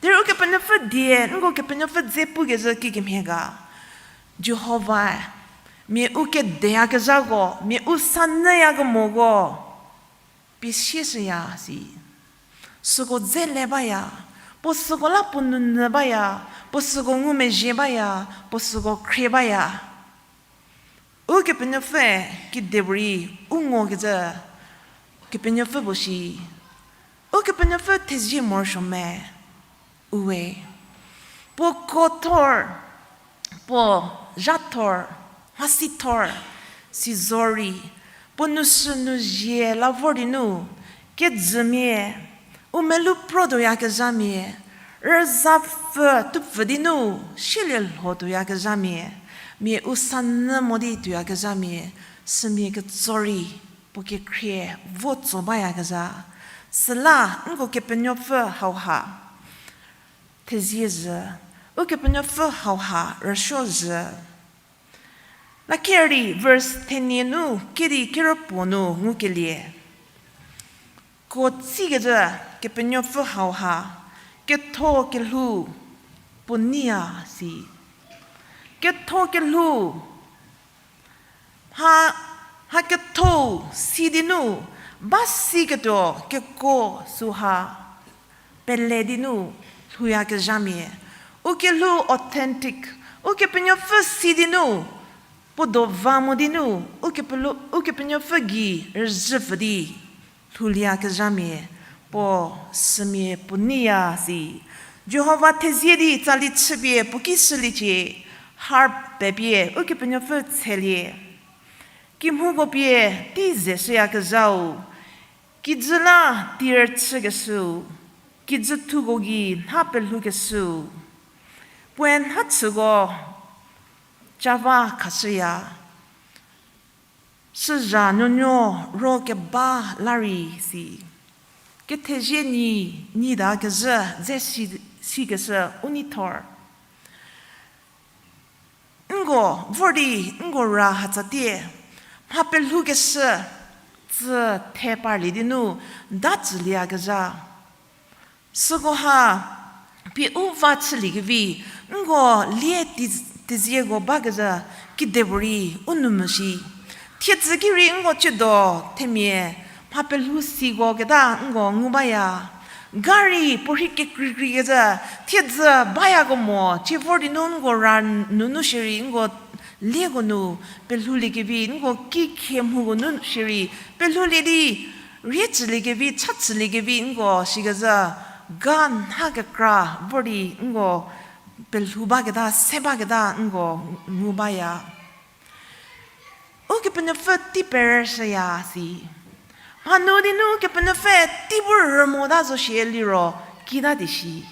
Derei Ukepenuopfü die, nko Kepenuopfü dze pukezhü kikemhie ga. Jihovae, mia u kedeyakezhako, mia u sanyüyakemoko, pie sieshüya si. Süko dze le baya, puo süko la puo nounyü baya, puo süko ngumezhie baya, puo süko khrie baya. Ukepenuopfü kedipuorei u ngokezhü Kepenuopfü puo shi. Ukepenuopfü thezie morosuo me. Uwe. Puo kuo thor, puo zha thor, mhasi thor, si zorei, puo nu sü nu zie la vor di nu, kejümia, u melou pro tuoyakezhamia, rüzapfü tupfü di nu, shielie lho tuoyakezhamia, mia u sanyü mo di tuoyakezhamia, sümia ketso rei, puo kekhrie vo tso bayakezha. Süla nko Kepenuopfü hauha thezie zhü, Ukepenuopfü hauha rüsuo zhü. Lakerei verse thenie nu kedi kerüpuo nu ngukelie. Kuo tsikezhü Kepenuopfü hauha, ketho kelhou puo neiya si. Ketho kelhou mha, mha kethou si di nu, ba siketuo kekuo süha pele di nu lhouyakezhamia. U kelhou authentic, Ukepenuopfü si di nu, puo do va mo di nu, Ukepelhou, Ukepenuopfü gei rüzhüpfü di lhoulieyakezhamia, puo sümia puo neiya si. Jihova thezie di tsali chüpie puo ki shüliecie, harp pepie Ukepenuopfü tshelie. Kimhouko pie tei ze shüyakezhau, kijü la tir chükeshüu, kijüthuko gei nha pelhoukeshüu. Puoe nha chüko cava khashüya, süzha nuonuo ro keba la rei si. Kethezie nyi, nyidakezhü dze si, sikeshü u nei thor. Nko vor di nko ra hatsatie, mha pelhoukeshü tsü the parlie di nu da tsülieyakezha. Sükoha pie u va chüliekevi, nko lie ti-, tezieko bakezha kidepuorei u nou mo shi. Thiedzü ki rei nko ciedo themia mha pelhou siko keta nko ngu baya. Gari puorhi kekreikreikecü thiedzü bayakemo cie vor di nu nko ra nunu shierei nko lieko nu pelhouliekevi, nko kikhie mhoko nu shierei pelhoulie di rie tsüliekevi, cha tsüliekevi nko sikezha ga nha kekra vor di nko pelhou baketa, se baketa nko ngu baya. Ukepenuopfü tei perüshüya si. Mhanu di nu Ukepenuopfü tei bu rü mota zo shie liro kita di shi.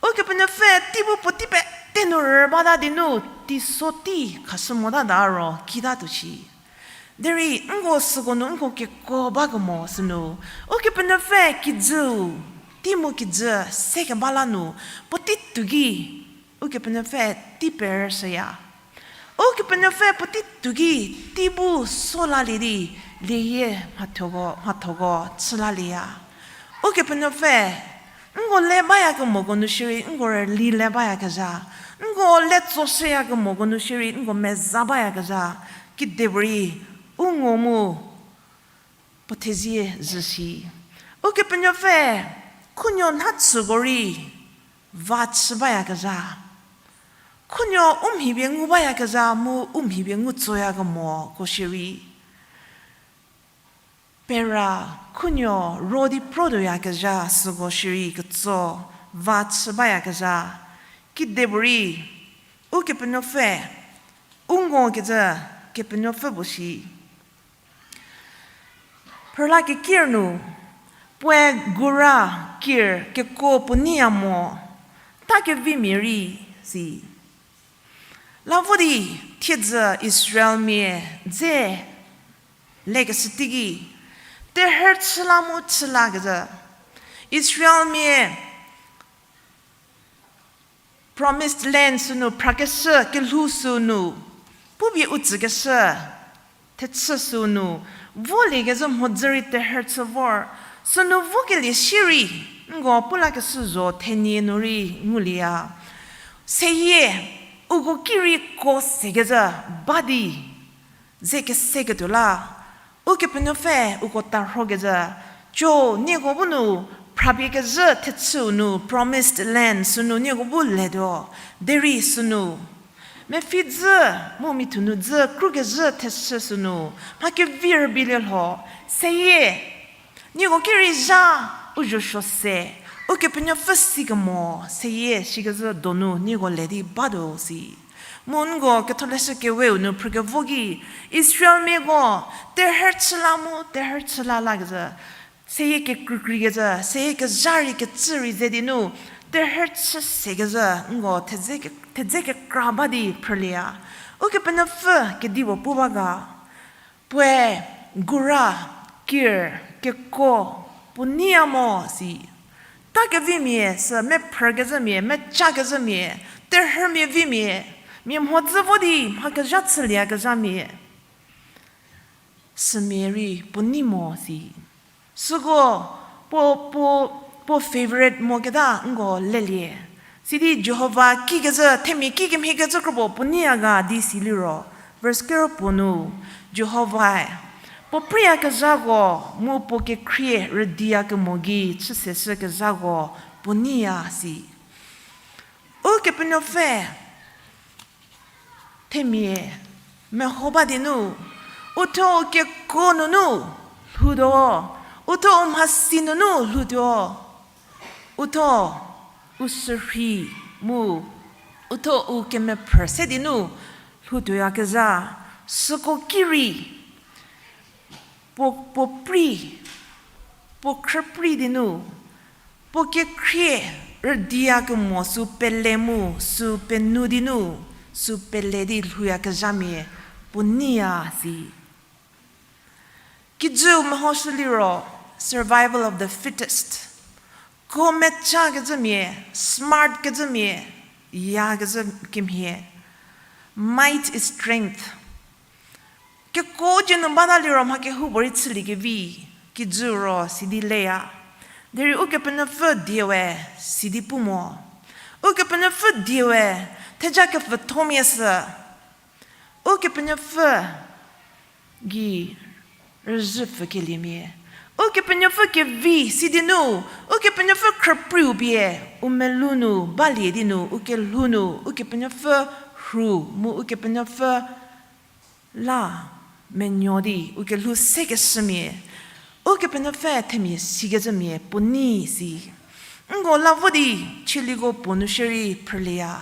Ukepenuopfü tei bu puotei pete nu rü bata di nu teiso tei khashü motata ro kita tuo shi. Derei nko süko nu nko kekuo bakemo sünu, Ukepenuopfü kijüu, tei mu kijü sekeba la nu, puotei tuo ki Ukepenuopfü tei perüshüya. Ukepenuopfü puotei tuo ki tei bu so lalie di, lieyie mhathoko, mhathoko chü lalieya. Ukepenuopfü, nko le bayakemoko nu shierei nko rüli le bayakezha, nko le tsoshüyakemoko nu shierei nko meza bayakezha, kidepuorei u ngo mu puo thezie zhü shi. Ukepenuopfü khunuo nha chüko rei va chü bayakezha. Khunuo u mhi pie ngu bayakezha mu u mhi pie ngu tsoyakemoko shierei, pera khunuo ro di protuoyakezha süko shierei ketso va chü bayakezha. Kidepuorei Ukepenuopfü u ngokecü Kepenuopfü puo shi. Phrüla kekir nu, puoe gura kir kekuo puo neiya mo, ta kevimia rei, si. La vo di thiedzü Israelmia dze lekeshü teiki, terhü chüla mu chülakezha. Israelmia Promised Land sünu phrakeshü kelhou sünu, pupie u tsükeshü thechü sünu, voliekezhü mhodzü rei terhü chü vor, sünu vokelie shierei, nko pu lakeshü zho thenie nu rei ngulieya. Seyie, uko ki rei ko sekezhü ba di ze keseketuo la, Ukepenuopfü uko tarhokezhü, co nieko bu nu phrapie kezhü thechüu nu Promised Land sünu nieko bu letuo, derei sünu mepfhi dzü mu mithu nu dzü krukezhü thechü sünu mha kevi rübei lielho, seyie, nieko ki rei zha u zho suo se, Ukepenuopfü sikemo seyie shikezhü donu nieko le di batuo si. Mu nko Ketholeshü Keweu nu phrükevo ki, Israelmiako terhü chüla mu terhü chüla lakezhü, seyie kekreikreikecü, seyie kezha rei kecü rei ze di nu, terhü chü sekezhü nko thedze ke-, thedze kekra ba di phrülieya. Ukepenuopfü kedipuo pu ba ga, puoe gura kir kekuo puo neiya mo si. Ta kevimia sü mephrükezhümia, mecakezhümia, terhümia vimia, mia mhodzü vo di mha kezha chülieyakezhamia, sümia rei puo nei mo si. Süko puo, puo, puo favorite moketa nko lelie. Sidi Jihova kikezhü, themia kikemhiekecü kropuo puo neiya ga di siliro, verse kero puo nu, Jihovae puo preiyakezhako mu puo kekhrie rüdiyakemo gei chüseshükezhako puo neiya si. Ukepenuopfü themia meho ba di nu, uthuo u kekuo nunu lhoutuo, uthuo u mhasi nunu lhoutuo, uthuo u sürhei mu uthuo u kemephrü se di nu lhoutuoyakezha, süko ki rei puo, puo prei, puo khrüprei di nu, puo kekhrie rüdiyakemo sü pele mu, sü penuo di nu, sü pele di lhouyakezhamia puo neiya si. Kijüu mehoshü liro, survival of the fittest. Ko mecakezhümia, smart kezhümia, yakezhü kemhie. Might is strength. Kekuo dzie nu bata liro mha kehoupuorei chüliekevi, kijü ro sidi leya. Derei Ukepenuopfü die we sidi pu mo. Ukepenuopfü die we theja kepfüthomia sü, Ukepenuopfü gei rüzhüpfükeliemia, Ukepenuopfü kevi sidi nu, Ukepenuopfü khrüpreiu pie u melou nu balie di nu, u kelhou nu Ukepenuopfü rhu mu Ukepenuopfü la menuo di u kelhou sekeshümia, Ukepenuopfü themia sikezhümia puo nei si. Nko la vo di chieliko puo nu shierei phrülieya.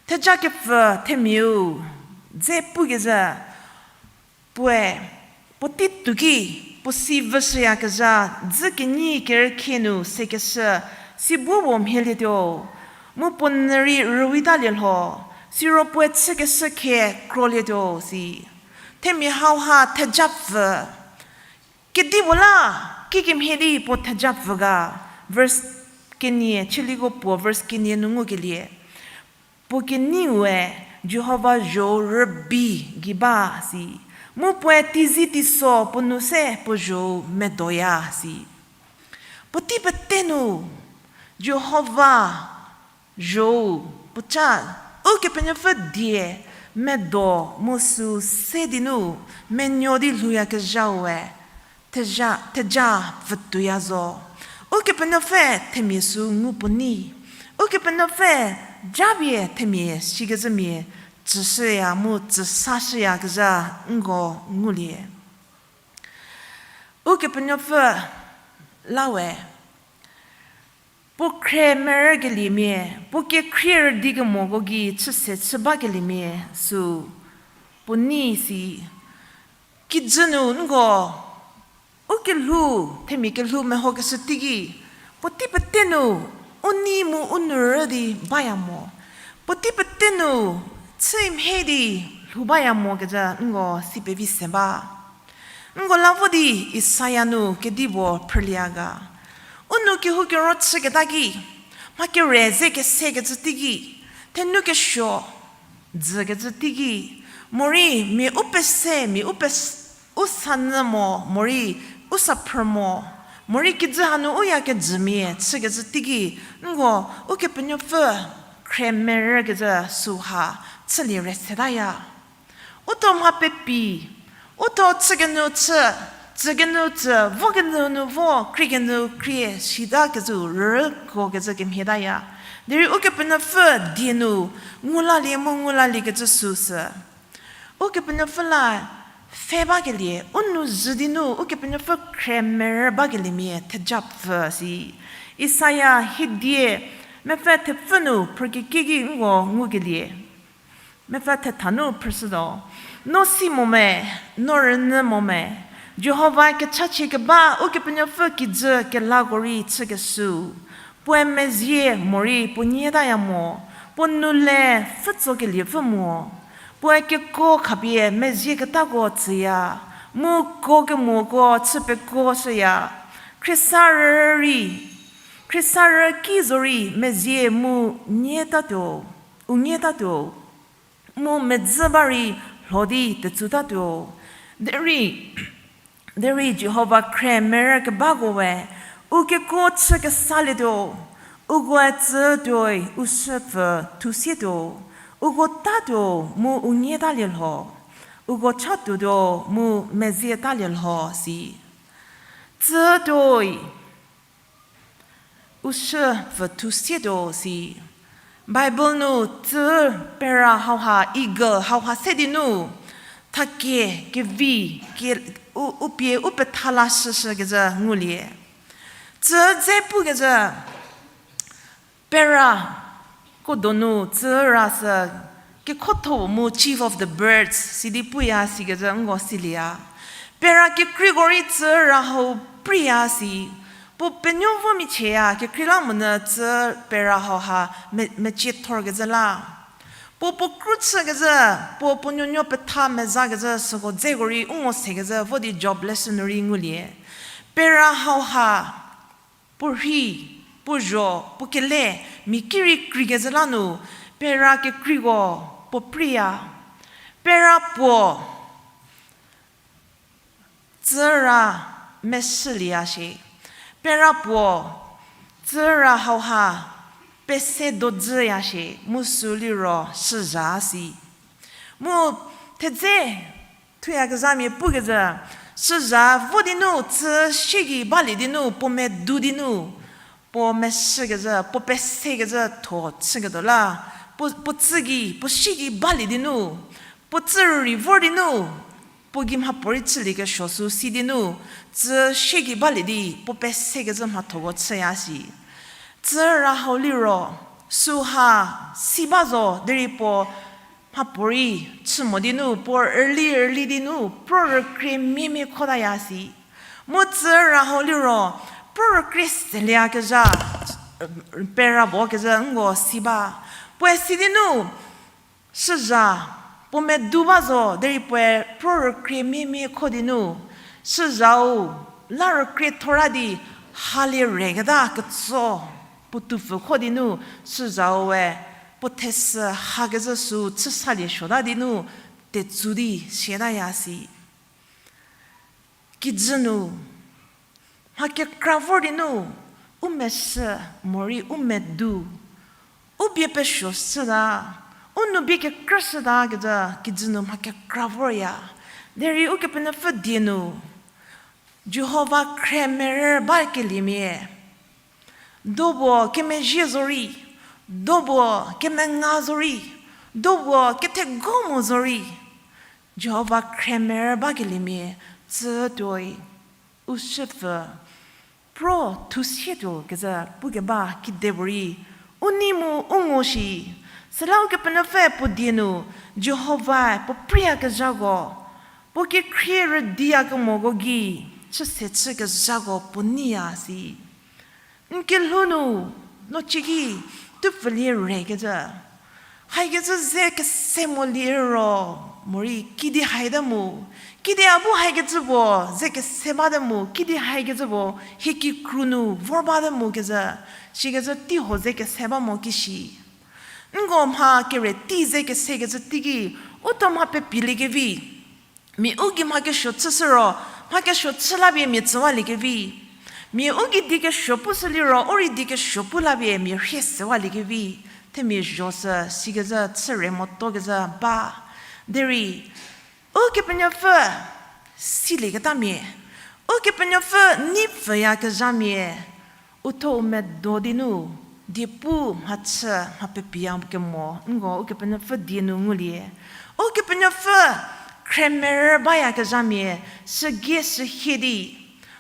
Theja kepfü themiau dze pukezhü, puoe puotei tuoki puo si vüshüyakezha dzü kenyi kerükhie nu sekeshü, si bu puo mhielietuo, mu puo nyü rei rüwitalie lho, siro puoe chükeshü khe krolietuo si. Themia hauha thejapfü. Kedipuo la, kikemhie di puo thejapfü ga, verse kenie, chieliko puo verse kenie nu ngukelie. Puo keneiue Jihova zho-u rübei gei ba si. Mu puoe teizi teiso puo nu se puo zho-u medoya si. Puotei pete nu Jihova zho-u puoca, Ukepenuopfü die, medo mu süu se di nu menuo di lhouyakezhau we theja, theja pfütuoya zo. Ukepenuopfü themia süu ngu puo nei. Ukepenuopfü japie themia sikezhümia tsüshüya mu tsüsashüyakezha nko ngulie. Ukepenuopfü la we, puo khre merükeliemia, puo kekhrie rüdi kemoko gei chüse chü bakeliemia süu puo nei si. Kijü nu nko u kelhou, themia kelhou mehokeshü teiki, puotei pete nu u nei mu u nou rü di baya mo. Puotei pete nu chü mhie di lhou baya mo kecü nko si pevi se ba. Nko la vo di Isaia nu kedipuo phrülie ga. U nou kehoukero chüketa ki, mha kere ze kesekecü teiki, thenu kesuo dzükecü teiki, morei mia u pese, mia u pes-, u sa nyü mo, morei u sa phrü mo, morei kijü hanu u ya kejümia chükecü teiki, nko Ukepenuopfü khre merükecü süha chülie re setaya. U tho mha pepi, u tho chükenu chü, tsükenu tsü, vokenu nu vo, kriekenu krie, sitakecü rükuokecü kemhietaya. Derei Ukepenuopfü die nu ngu lalie mu ngu laliekecü süsü Ukepenuopfü la pfhe bakelie, u nou zhü di nu Ukepenuopfü khre merü bakeliemia theja pfü si. Isaia hiedie mepfü thepfü nu phrükekiki nko ngukelie. Mepfü thetha nu phrüshütuo. No si mo me, no rünyü mo me. Jihova kechachie keba Ukepenuopfü kijü kelako rei chükeshüu, puoe mezie morei puo nyietaya mo, puo nou le pfhütsokelie pfü mo. Puoe kekuo khapie mezieketako tsüya, mu kuo kemuoko chü pekuoshüya. Khriesarü rei, khriesarü ki zorei mezie mu nyietatuo, u nyietatuo, mu medzü ba rei lho di tetsutatuo. Derei, derei Jihova khre merü kebako we, u kekuo chü kesalietuo, ukoe tsütuoi u shüpfü thusietuo, uko tatuo mu u nyietalie lho, uko chatuotuo mu mezietalie lho si. Tsütuoi u shüpfü thusietuo si. Bible nu tsü pera hauha, eagle hauha se di nu, thakie, kevi, ke, u, u pie u petha la shüshükezhü ngulie. Tsü dze pukezhü, pera ko donu tsü ra sü kekhotho mu chief of the birds sidi puya sikezhü nko silieya. Pera kekreiko rei tsü ra hau priya si. Puo penuo vo michieya, kekreilamonyü tsü pera hauha me, mecie thorkezhü la. Puo puo kru chükezhü, puo puo nuonuo petha mezakezhü süko dzeko rei u ngo sekezhü vo di Job leshü nu rei ngulie. Pera hauha puo rhi, puo zho, puo kele, mia ki rei kreikezhü la nu, pera kekreiko puo priya. Pera puo tsü ra meshülieya shie. Pera puo tsü ra hauha pese dodzüya shie, mu sü liro shüzha si. Mu thedze thuyakezhamia pukezhü, shüzha vo di nu, tsü sie gei balie di nu, puo medu di nu, puo meshükezhü, puo pesekezhü tho chüketuo la, puo, puo tsü gei, puo sie gei balie di nu, puo tsü rei vor di nu, puo gei mhapuorei chüliekesuo sü si di nu, tsü sie gei balie di, puo pesekezhü mhathoko chüya si. Tsü ra hau liro, süha si ba zo, derei puo mhapuorei chü mo di nu, puo early early di nu, pro rükrie miemie khotaya si. Mu tsü ra hau liro, pro rükrie selieyakezha, pera puo kezhü nko si ba. Puoe si di nu, shüzha, puo medu ba zo, derei puoe pro rükrie miemie kho di nu, shüzhau la rükrie thora di, halie reketa ketso, puo tupfü kho di nu, shüzhau we, puo thesü hakezhü sü chü salie suota di nu, tetsu di siataya si. Kijü nu, mha kekra vor di nu, u meshü, morei u medu, u bie pesuo shüta, U nu bie kekrüshütakecü kijü nu mha kekra vorya. Derei Ukepenuopfü die nu Jihova khremerü bakeliemia, dopuo kemezhie zorei, dopuo kemenga zorei, dopuo kethego mo zorei, Jihova khremerü bakeliemia, tsütuoi, u shüpfü pro thusietuo kezü pukeba kide puorei, u nei mu u ngo shi, süla Ukepenuopfü puo die nu, Jihovae puo preiyakezhako, puo kekhrie rüdiyakemoko gei, chüse chükezhako puo neiya si. N kelhou nu, no cieki, tupfülie rekecü. Haikecü ze kese molie ro, morei kidi haita mu, kidi a bu haikecü puo, ze kese bata mu, kidi haikecü puo, hie kikru nu vor bata mu kezü, sikecü teiho ze kese ba mo kishi. Nko mha kere tei ze kesekecü teiki, u tho mha pepiliekevi. Mia u gei mha kesuo chüshü ro, mha kesuo chü la pie mia tsüwaliekevi. Mia u gei die kesuo pushü liro, u rei die kesuo pu la pie mia rhie sewaliekevi. Themia zho sü, sikecü chüre motokezü ba. Derei, Ukepenuopfü silieketamia, Ukepenuopfü nei pfüyakezhamia, u tho u medo di nu, diepu mhachü mha pepiya kemo, nko Ukepenuopfü die nu ngulie. Ukepenuopfü khremerü bayakezhamia, sügie sühie di,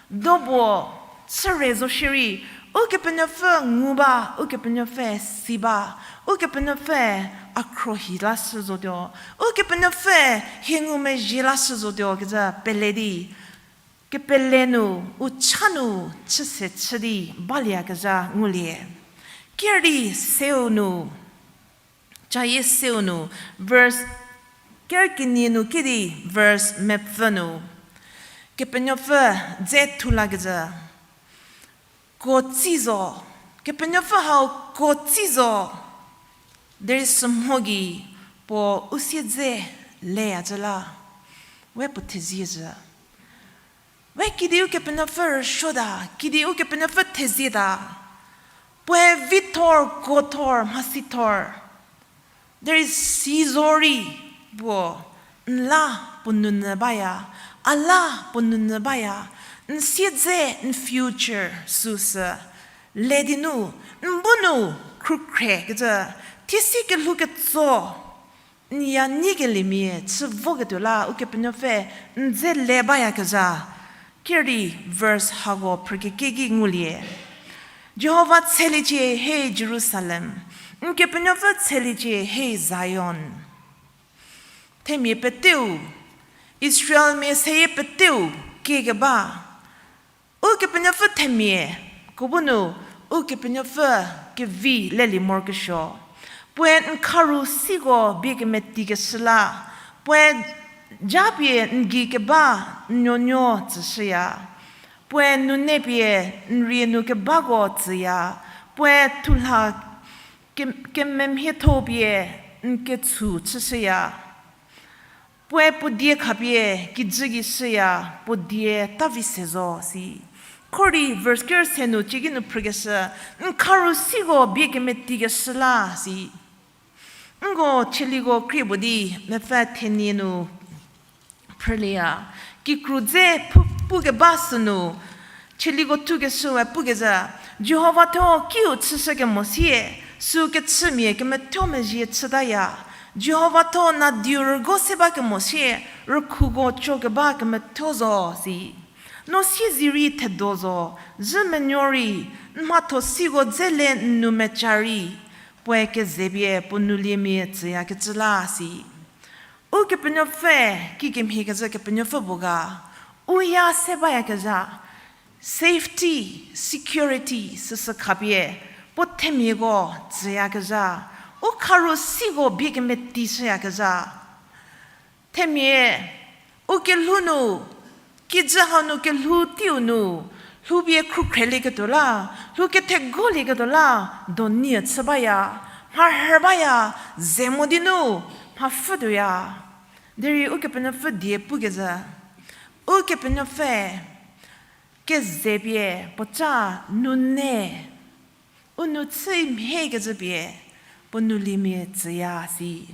dopuo chüre zo shierei, Ukepenuopfü ngu ba, Ukepenuopfü si ba, Ukepenuopfü a khruohi lashü zotuo, Ukepenuopfü hie ngumezhie lashü zotuo kezü pele di, kepele nu, u cha nu, chüse chü di balieyakezha ngulie. Ker di seu nu, cayie seu nu, verse, ker kenie nu ki di verse mepfü nu, Kepenuopfü dze thu lakezhü, kuotsi zo, Kepenuopfü hau kuotsi zo, derei sümho gei puo u siedze leyacü la, we puo thezie zhü. We kidi Ukepenuopfü rüsuota, kidi Ukepenuopfü thezieta, puoe vithor, kuothor, mhasithor, derei si zorei puo, n la puo nounyü baya, a la puo nounyü baya, n siedze, n future süsü le di nu, n bu nu khrukhrekecü, thie si kelhou ketso n ya nyikeliemia chü voketuo la Ukepenuopfü n dze le bayakezha. Ker di verse hako phrükekeki ngulie. Jihova tsheliecie, he Jerusalem, n Kepenuopfü tsheliecie, he Zion. Themia peteu, Israelmia seyie peteu kiekeba, Ukepenuopfü themia, ko bu nu Ukepenuopfü kevi lelie morokesuo. Puoe n kharu siko bie kemetikeshü la, puoe japie n gei keba n nuonuo tsüshüya. Puoe nunepie n rie nu kebako tsüya. Puoe thulha ke-, kememhietho pie n ketshu chüshüya. Puoe puo die khapie kijü gei shüya, puo die ta vi se zo si. Khor di verse ker se nu cieki nu phrükeshü, n kharu siko bie kemetikeshü la si. Nko tsaliko krie puo di mepfü thenie nu phrülieya, kikru dze pu-, pukeba sünu, tsaliko thukeshüe pukecü, Jihova thuo kiu chüshü kemo sie, sü kechümia kemethuo mezhie chütaya. Jihova thuo nadiu rügo se ba kemo sie, rükhuko cho keba kemethuo zo si. No siezirei thedo zo, zhü menuo rei, n mhatho siko dze le n nou meca rei, puoe kezepie puo nouliemia tsüyakecü la si. Ukepenuopfü, kikemhie kezhü Kepenuopfü puo ga, u ya se bayakezha, safety, security süsü khapie, puo themiako tsüyakezha, u kharu siko bie kemeti shüyakezha. Themia, u kelhou nu, kijü hau nu kelhou teiu nu, lhoupie khrukhrelieketuo la, lhou kethegolieketuo la, doni chü baya, mharhü baya, ze mo di nu, mhapfhü tuoya. Derei Ukepenuopfü die pukecü, Ukepenuopfü, kezepie puoca nune, u nou chü mhiekecü pie, Puo nou lie mia tsüya si.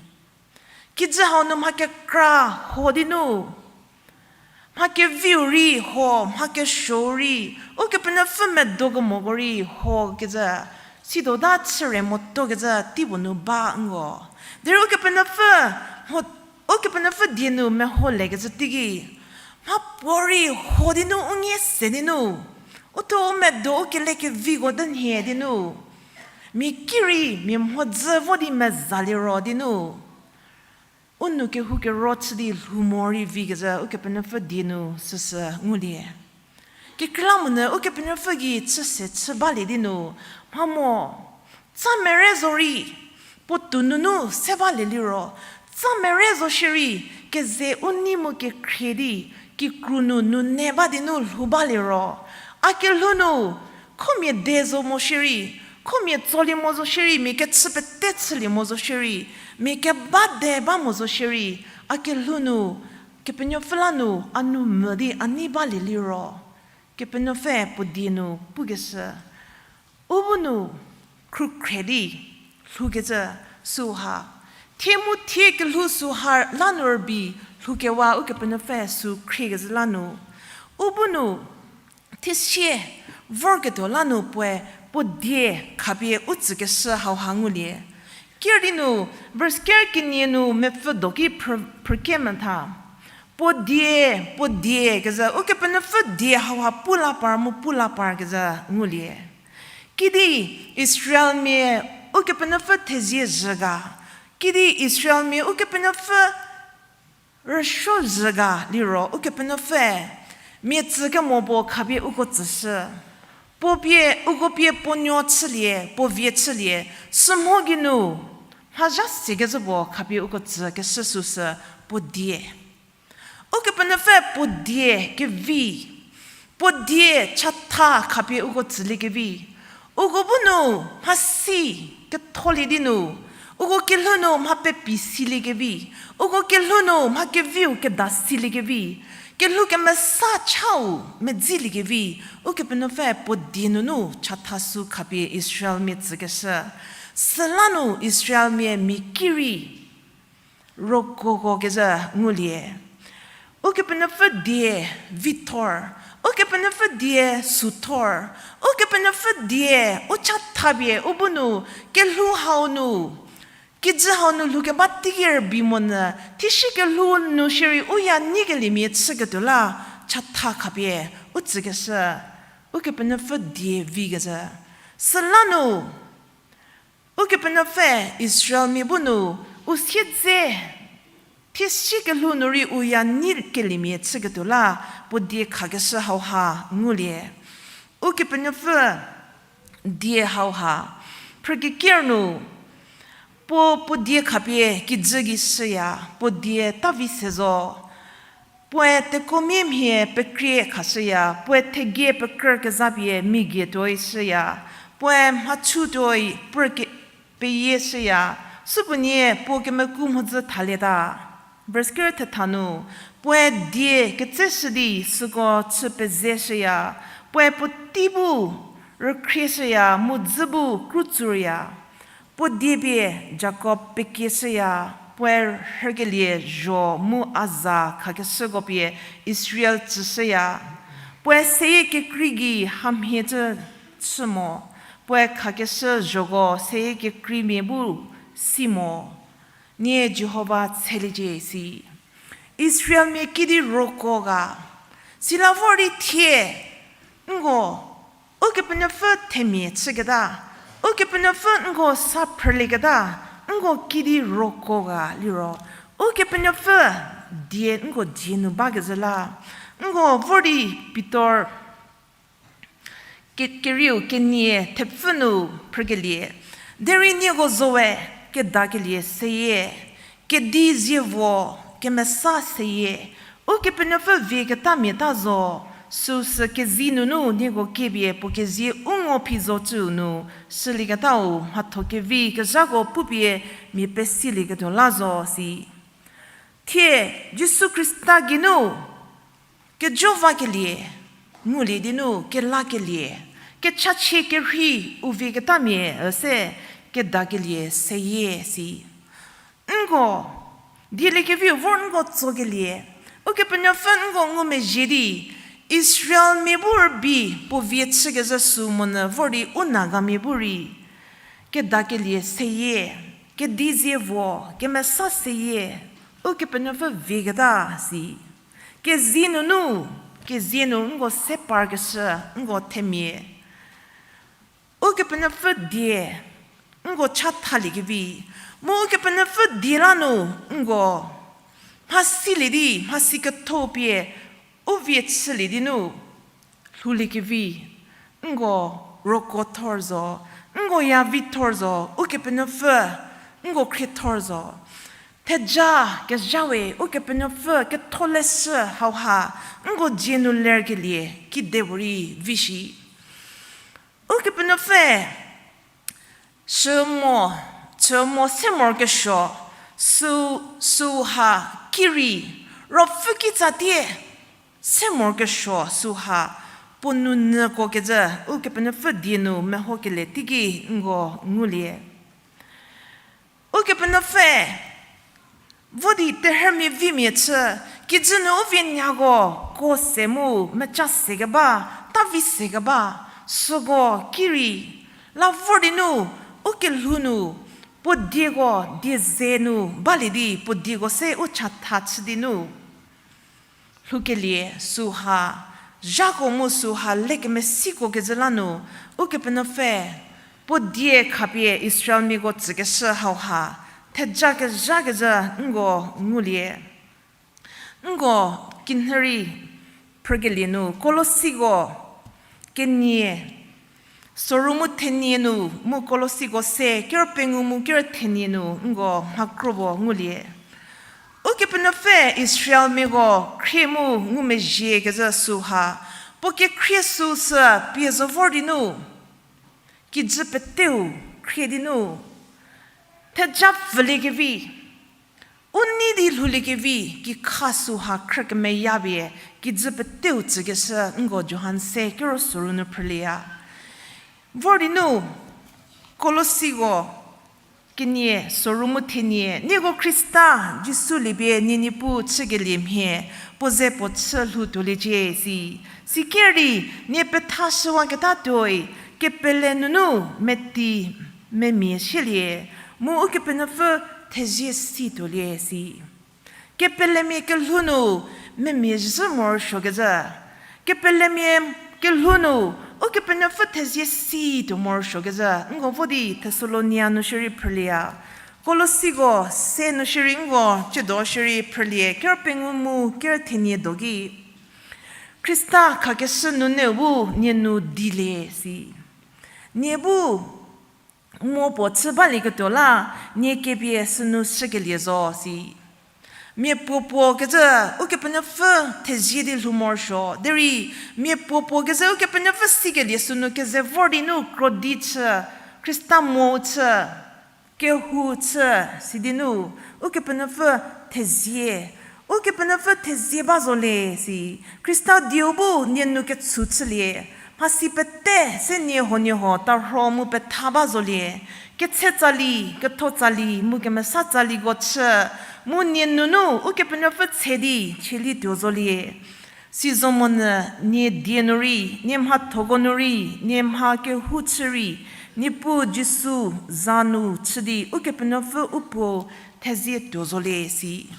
Kijü hau nu mha kekra ho di nu, mha keviu rei ho, mha kesuou rei, Ukepenuopfü medo kemoko rei ho kecü, situo ta chüre motuo kecü teipuo nu ba nko. Derei Ukepenuopfü, mho, Ukepenuopfü die nu meho le kecü teiki, mha puorei ho di nu u nie se di nu, u thuo u medo u kele keviko denhie di nu, mia ki rei, mia mhodzü vo di meza liro di nu, u nou kehou kero chü di lhou mo rei vi kecü Ukepenuopfü die nu süsü ngulie. Kekreilamonyü Ukepenuopfü gei chü se chü balie di nu, mha mo, tsa mere zo rei, puo tou nunu se balie liro, tsa mere zo shierei, keze u nei mu kekhrie di, kikru nu nune ba di nu lhou balie ro, a kelhou nu, khomia de zo mo shierei, khomia tsolie mo zo shierei, mia kechü pete chülie mo zo shierei, mia keba de ba mo zo shierei, a kelhou nu, Kepenuopfü la nu a nou mvü di a nei balie liro, Kepenuopfü puo die nu pukeshü, u bu nu khrukhre di lhoukecü süha, thie mu thie kelhou süha la nu rübei lhoukewa Ukepenuopfü sü khriekecü la nu, u bu nu thesie vorketuo la nu puoe puo die khapie u tsükeshü hauha ngulie. Ker di nu, verse ker kenie nu mepfü do ki phrü-, phrüke metha. Puo die, puo die kezhü Ukepenuopfü die hauha pu la par mu pu la par kezhü ngulie. Kidi Israelmia Ukepenuopfü thezie zhü ga, kidi Israelmia Ukepenuopfü rüsuo zhü ga liro Ukepenuopfü mia tsü kemo puo khapie uko tsüshü. Puo pie, uko pie puo nuo chülie, puo vie chülie, sümho geinu mha zha sekecü puo khapie uko tsükeshü süsü puo die. Ukepenuopfü puo die kevi, puo die chatha khapie uko tsüliekevi. Uko bu nu mhasi ketholie di nu, uko kelhou nu mha pepi siliekevi, uko kelhou nu mha keviu keda siliekevi, kelhou kemesa chau medziliekevi, Ukepenuopfü puo die nunu chatha sü khapie Israelmia tsükeshü. Süla nu Israelmia mia ki rei rokoko kezhü ngulie. Ukepenuopfü die vithor, Ukepenuopfü die süthor, Ukepenuopfü die u chatha pie u bu nu kelhou hau nu, kijü hau nu lhoukeba teiki rübei monyü, thieshi kelhou nu shierei u ya nyikeliemia chüketuo la chatha khapie u tsükeshü, Ukepenuopfü die vikezhü. Süla nu Ukepenuopfü Israelmia bu nu u siedze thieshi kelhou nu rei u ya nyikeliemia chüketuo la puo die khakeshü hauha ngulie. Ukepenuopfü die hauha, phrükeker nu, puo puo die khapie kijü gei shüya, puo die ta vi se zo. Puoe tekomia mhie pekrie khashüya, puoe thegie pekrü kezapie migietuoi shüya, puoe mhachutuoi purke peyie shüya, supuonie puo kemeku mhodzü thalieta. Verse ker thetha nu, puoe die ketseshü di süko chü pezeshüya, puoe puotei bu rükhrieshüya, mu dzü bu krutsurya. Puo die pie Jakob pekieshüya, puoe rhükelie zho mu a za khakeshüko pie Israel tsüshüya. Puoe seyie kekrei gei hamhie cü chü mo, puoe khakeshü zhoko seyie kekreimia bu si mo. Nie Jihova tsheliecie si. Israelmia kidi roko ga, sila vor di thie, nko, Ukepenuopfü themia chüketa, Ukepenuopfü nko sa phrülieketa, nko kidi roko ga liro, Ukepenuopfü die nko dzie nu bakezhü la, nko vor di Pitor ke-, kerieu kenie thepfü nu phrükelie. Derei nieko zowe, kedakelie seyie, kedi zievo, kemesa seyie, Ukepenuopfü vie ketamia ta zo, süsü kezei nunu nieko kiepie puo kezie u ngo phi zo cüu nu, shülieketau mhatho kevi kezhako pupie mia pesilieketuo la zo si. Thie, Jisu Khrista geinu, kejovakelie, ngulie di nu, kelakelie, kechachie kerhei u vie ketamia üse, kedakelie seyie si. Nko, dieliekeviu vor nko tsokelie, Ukepenuopfü nko ngumezhie di, Israelmia bu rübei puo vie chükezhü sü monyü vor di u Nagamia bu rei, kedakelie seyie, kedizie vo, kemesa seyie, Ukepenuopfü vieketa si. Kezie nunu, kezie nu nko se parkeshü, nko themia Ukepenuopfü die, nko chathaliekevi, mu Ukepenuopfü die la nu, nko mhasilie di, mhasi ketho pie, u vie chülie di nu, lhouliekevi, nko roko thor zo, nko ya vi thor zo, Ukepenuopfü, nko khrie thor zo. Theja kezha we Ukepenuopfü ketholeshü hauha, nko dzie nu lerkelie, kidepuorei vi shi. Ukepenuopfü, sümo, sümo se morokesuo, sü, süha, ki rei, ruopfü kitsatie, se morokesuo süha, puo nounyüko kecü, Ukepenuopfü die nu mehokelie teiki nko ngulie. Ukepenuopfü, vo di terhümia vimia chü, kijü nu u vie nyako, ko se mu, meca se keba, ta vi se keba, süko ki rei, la vor di nu, u kelhou nu, puo dieko, die ze nu, balie di, puo dieko se u chatha chü di nu. Lhoukelie süha, zhako mu süha lekemesiko kecü la nu, Ukepenuopfü, puo die khapie Israelmiako tsükeshü hauha, theja kezha kecü nko ngulie. Nko kinhü rei phrükelie nu, Kolosiko kenie, soru mu thenie nu, mu Kolosiko se, kerü pengou mu kerü thenie nu, nko mhakropuo ngulie. Ukepenuopfü Israelmiako khrie mu ngumezhie kecü süha, puo kekhrie süu sü pie zo vor di nu, kijü peteu khrie di nu, theja pfüliekevi, u nei di lhouliekevi, kikha süha khrü kemeyapie, kijü peteu tsükeshü nko Johan se kerü soru nu phrülieya. Vor di nu, Kolosiko kenie soru mu thenie, nieko Khrista Jisu liepie nie Niepuu chükelie mhie, puo ze puo chü lhou tuoliecie si. Siker di, nie pethashüwaketa tuoi, kepele nunu meti memia shielie, mu Ukepenuopfü thezie si tuolie si. Kepelemia kelhou nu memia zhü morosuo kezhü. Kepelemia kelhou nu Ukepenuopfü thezie si tuo morosuo kezhü. Nko vo di Thessalonia nu shierei phrülieya. Kolosiko se nu shierei nko tsiedo shierei phrülie, kerü pengou mu kerü thenie do ki. Khrista khakeshü nunu bu nie nu dilie si. Nie bu mo puo chü balieketuo la, nie kepie sünu shükelie zo si. Mia puopuo kezhü Ukepenuopfü thezie di lhou morosuo, derei mia puopuo kezhü Ukepenuopfü sikelie sünu keze vor di nu krodi chü, Khrista mo chü, kehou chü, sidi nu, Ukepenuopfü thezie, Ukepenuopfü thezie ba zolie si, Khrista dieu bu nie nu ketshu chülie, mhasi pete se nie huoniehuo tarho mu petha ba zolie, ketshe tsali, ketho tsali, mu kemesa tsaliko chü, mu nie nunu Ukepenuopfü tshe di chielie tuo zolie. Sizo monyü nie die nu rei, nie mhathoko nu rei, nie mha kehou chü rei, Niepuu Jisu za nu chü di Ukepenuopfü u Puo thezie tuo zolie si.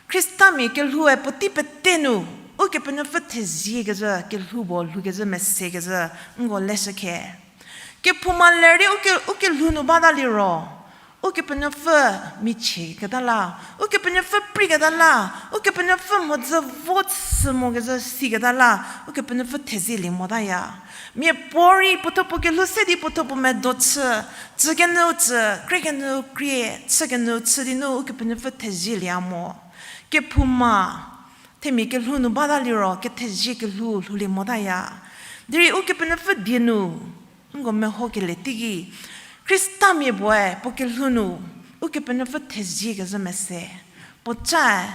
Khristamia kelhoue puotei pete nu, Ukepenuopfü thezie kezhü kelhou puo lhou kezhü mese kezhü nko leshü khe. Kephouma ler di uke, u kelhou nu bata liro, Ukepenuopfü michie keta la, Ukepenuopfü prei keta la, Ukepenuopfü mhodzü vo chü mo kezhü si keta la, Ukepenuopfü thezielie motaya. Mia puorei puothuo puo kelhou se di puothuo puo medo chü, tsükenu tsü, kriekenuo krie, chükenu chü di nu Ukepenuopfü thezielie mo. Kephouma, themia kelhou nu bata liro, kethezie kelhou lhoulie motaya. Derei Ukepenuopfü die nu, nko mehokelie teiki, Khristamia puoe puo kelhou nu, Ukepenuopfü thezie kezhü mese. Puocae,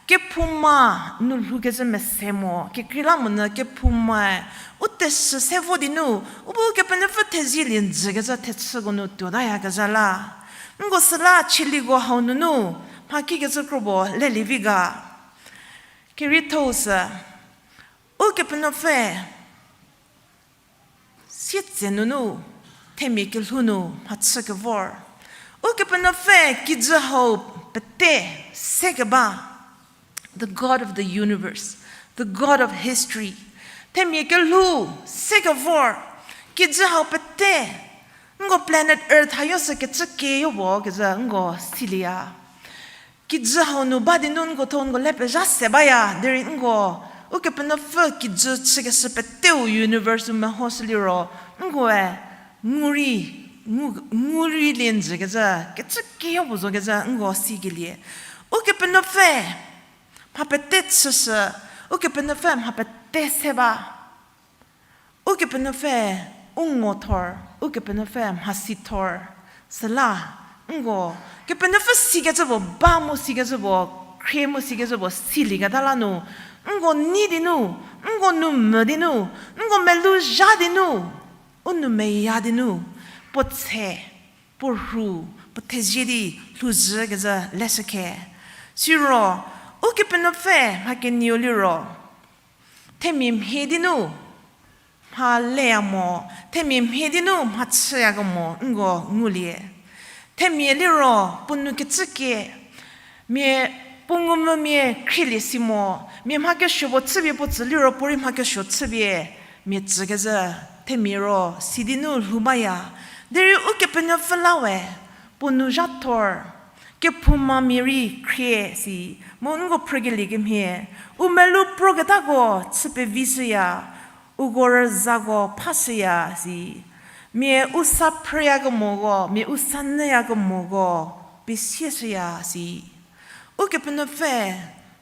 Kephouma nu lhoukecü mese mo, kekreilamonyü kephoumae u tesü se vo di nu, u bu Kepenuopfü thezielie njükecü thechüko nu tuotayakezha la. Nko süla Chiliko hau nunu mha kikecü kropuo lelie vi ga. Keriethou sü, Ukepenuopfü sietse nunu themia kelhou nu mhachü kevor. Ukepenuopfü kijü hau pete se keba, the God of the universe, the God of history. Themia kelhou se kevor, kijü hau pete, nko planet Earth hayo sü kecü keyo puo kezhü nko silieya. Kijü hau nu ba di nu nko tho nko le pezha se baya, derei nko, Ukepenuopfü kijü chükeshü peteu universe-u mehoshü liro, nkoe, ngu rei, ngu, ngu rei lie njükecü, kecü keyo puo zo kezhü nko sikelie. Ukepenuopfü mha pete chüshü, Ukepenuopfü mha pete se ba. Ukepenuopfü u ngo thor, Ukepenuopfü mhasi thor, süla, nko, Kepenuopfü sikecü puo ba mu sikecü puo, khrie mu sikecü puo silieketa la nu, nko nei di nu, nko nu mvü di nu, nko melou zha di nu, u nou meya di nu, puo tse, puo rhu, puo thezie di lhouzhükecü leshü khe. Siro, Ukepenuopfü mha kenieu liro, themia mhie di nu mha leya mo, themia mhie di nu mha chüyakemo nko ngulie. Themia liro puo nou kecü kie, mia puo ngumvümia khrielie si mo, mia mha kesuo puo chüpie puo tsü liro puo rei mha kesuo chüpie, mia tsükezhü, themia ro si di nu lhou baya. Derei Ukepenuopfü la we, puo nou zha thor, kephoumamia rei khrie si, mu nko phrükelie kemhie, u melou proketako chü pevishüya, uko rüzako phashüya si. Mia u sa phrüyakemoko, mia u sa nyüyakemoko, pesieshüya si. Ukepenuopfü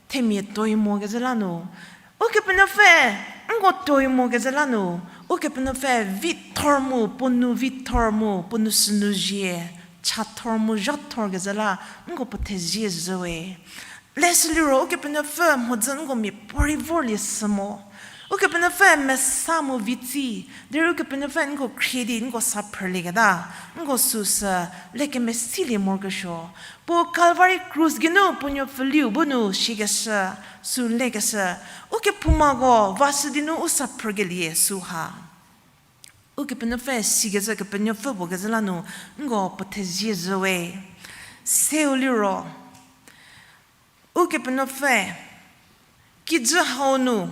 themia tuoi mokezhü la nu, Ukepenuopfü nko tuoi mokezhü la nu, Ukepenuopfü vithor mu, puo nou vithor mu, puo nou sünu zie, cha thor mu, zha thorkezhü la, nko puo thezie zhü we. Leshü liro Ukepenuopfü mhodzü nko miapuorei vorlie sü mo. Ukepenuopfü mesa mu vitsi, derei Ukepenuopfü nko khrie di nko sa phrülieketa, nko süsü le kemesilie morokesuo. Puo Calvary krus geinu puo nuopfüliu bu nu shikeshü, sü lekeshü, ukephoumako vashü di nu u sa phrükelie süha. Ukepenuopfü sikecü Kepenuopfü puo kezhü la nu, nko puo thezie zhü we. Seu liro, Ukepenuopfü, kijü hau nu,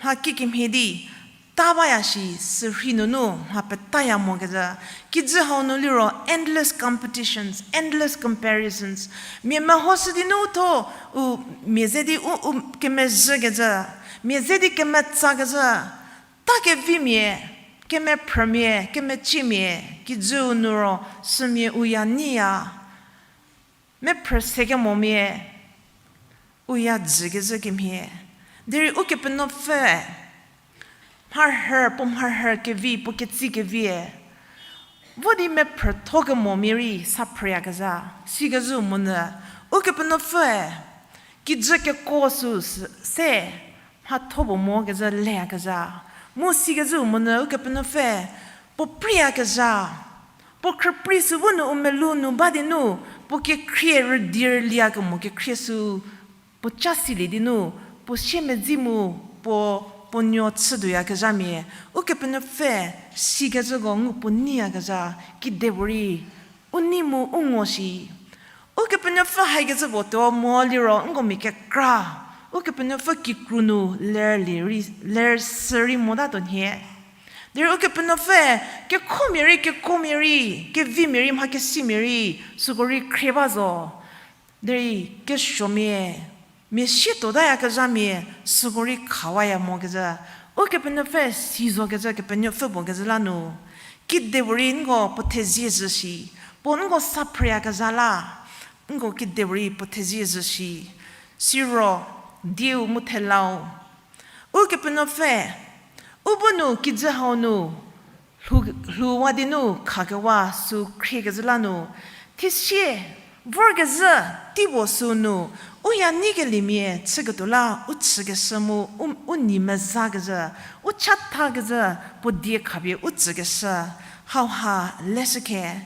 mha kikemhie di, ta baya shi sürhei nunu mha petaya mokezhü, kijü hau nu liro endless competitions, endless comparisons. Mia mehoshü di nu tho, u, mia ze di u, u kemezhükezhü, mia ze di kemetsakezhü, ta kevimia, kemephrümia, kemeciemia, kijüu nu ro sümia u ya nyiya. Mephrü sekemomia, u ya jükezhü kemhie. Derei Ukepenuopfü, mharhü, puo mharhü kevi, puo ketsi kevie, vo di mephrüthokemomia rei sa phrüyakezha, sikezhü monyü, Ukepenuopfüe, kijü kekuo sü se, mhatho puo mokezhü leyakezha. Mu sikezhü monyü Ukepenuopfü, puo preiyakezha. Puo khrüprei sü bu nu u melou nu ba di nu, puo kekhrie rüdi rüliakemo kekhrie sü, puo ca silie di nu, puo siemedzi mu, puo, puo nuo chütuoyakezhamia, Ukepenuopfü, sikezhüko ngu puo nyiyakezha, kide puorei, u nei mu u ngo shi. Ukepenuopfü haikecü puo tuo mo liro nko mia kekra, Ukepenuopfü kikru nu lerlie rei, lersü rei motatuo nhie. Derei Ukepenuopfü, kekhomia rei, kekomia rei, kevimia rei, mhakesimia rei, süko rei khrie ba zo. Derei kesuomia, mia sie tuotayakezhamia, süko rei khawaya mokezhü, Ukepenuopfü si zokecü Kepenuopfü puo kezhü la nu, kide puorei nko puo thezie zhü shi, puo nko sa phrüyakezha la, nko kide puorei puo thezie zhü shi, siro, dieu mu thelau. Ukepenuopfü, u bu nu kijü hau nu, lhou, lhouwa di nu khakewa sü khriekezhü la nu, thesie, vorkezhü, teipuo sü nu, U ya neikeliemia chüketuo la u chükeshü mu u, u nei mezakezhü, u chathakezhü, puo die khapie u tsükeshü, hauha leshükhe.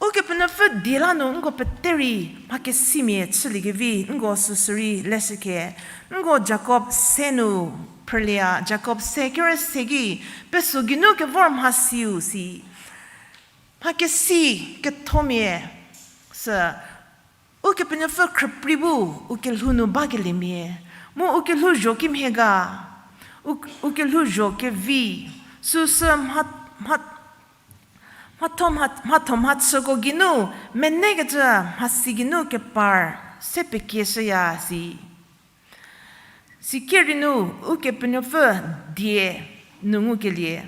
Ukepenuopfü die la nu nko pete rei mhakesimia chüliekevi nko süsü rei leshükhe. Nko Jakob se nu phrülie ya, Jakob se kerü se ki, peso geinu kevor mhasiu si. Mhakesi kethomia sü, Ukepenuopfü khrüprei bu u kelhou nu bakeliemia, mu u kelhou zho kimhie ga, u, u kelhou zho kevi, süsü mha, mha, mhatho mha, mhatho mhachüko geinu, menekecü mhasi geinu kepar se pekieshüya si. Sikerei nu Ukepenuopfü die nu ngukelie,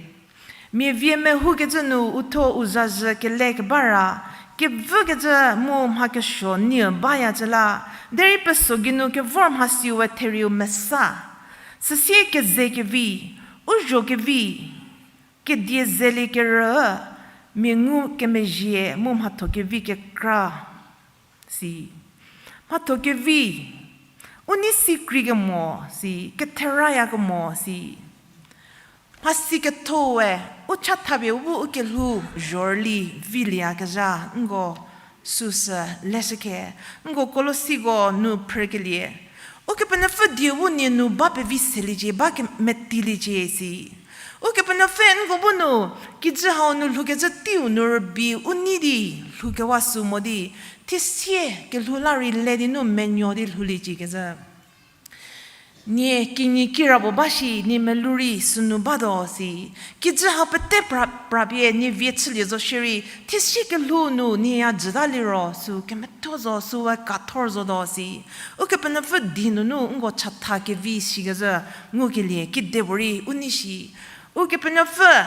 mia vie mehoukecü nu u tho u zazhü kele keba ra, kevükecü mu mha kesuo nie bayacü la, derei peso geinu kevor mhasiu we therieu mesa. Süsie keze kevi, u zho kevi, kedie zelie kerü, mia ngu kemezhie mu mhatho kevi kekra si. Mhatho kevi, u nei si kreikemo si, ketherayakemo si. Mhasi ketho we, u chathapie u bu u kelhou zhorüli vilieyakezha nko süsü leshükhe. Nko Kolosiko nu phrükelie, Ukepenuopfü die bu nie nu ba pevi seliecie, ba ke-, metiliecie si. Ukepenuopfü nko bu nu, kijü hau nu lhoukecü teiu nu rübei u nei di lhoukewa sü mo di, thesie kelhou la rei le di nu menuo di lhouliecie kezhü. Nie kinyi kira puo ba shi, nie melou rei sünu batuo si. Kijü hau pete pra, prapie nie vie chülie zo shierei, thesie kelhou nu nie ya jüta liro sü kemetho zo, sü we kathor zotuo si. Ukepenuopfü die nunu nko chatha kevi sikezhü ngukelie kidepuorei u nei shi. Ukepenuopfü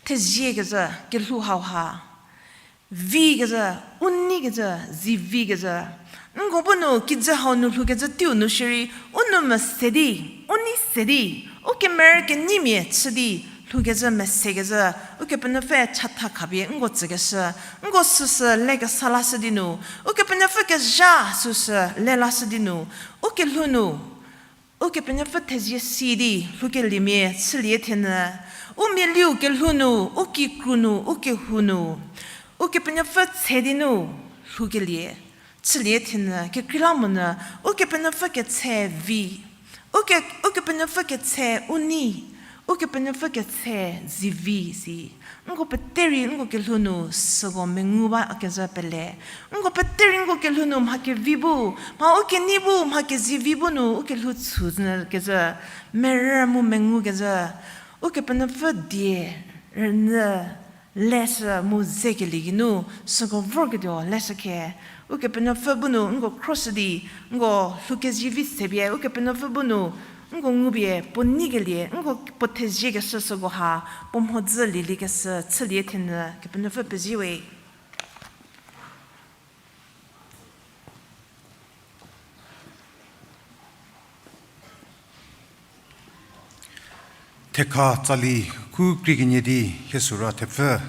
theziekezhü kelhou hauha, vikezhü, u neikezhü, zivikezhü. Nko bu nu kijü hau nu lhoukecü teiu nu shierei, u nou mese di, u nei se di, u kemerü keneimia chü di lhoukecü mesekezhü, Ukepenuopfü chatha khapie nko tsükeshü, nko süsü lekesa lashü di nu, Ukepenuopfü kezha süsü le lashü di nu, u kelhou nu Ukepenuopfü thezie si di lhoukeliemia chülie thenyü, u mialiu kelhou nu, u kikru nu, u kehou nu, Ukepenuopfü tse di nu lhoukelie chülie thenyü, kekreilamonyü, Ukepenuopfü ketse vi, uke, Ukepenuopfü ketse u nei, Ukepenuopfü ketse zivi si. Nko pete rei nko kelhou nu süko mengu bakezhü pele. Nko pete rei nko kelhou nu mha kevi bu, mha u kenei bu, mha kezivi bu nu u kelhou chünyü kezhü, merü mu mengu kezhü, Ukepenuopfü die rünyü leshü mu zekelie geinu süko vorketuo leshükhe. Ukepenuopfü bu nu nko khroshü di, nko lhoukezivi sepie, Ukepenuopfü bu nu nko ngupie puo neikelie, nko puo theziekeshü süko ha, puo mhodzü lielie keshü chülie thenyü Kepenuopfü pezie we. Thekha tsali khu krie kenie di hie süra thepfü.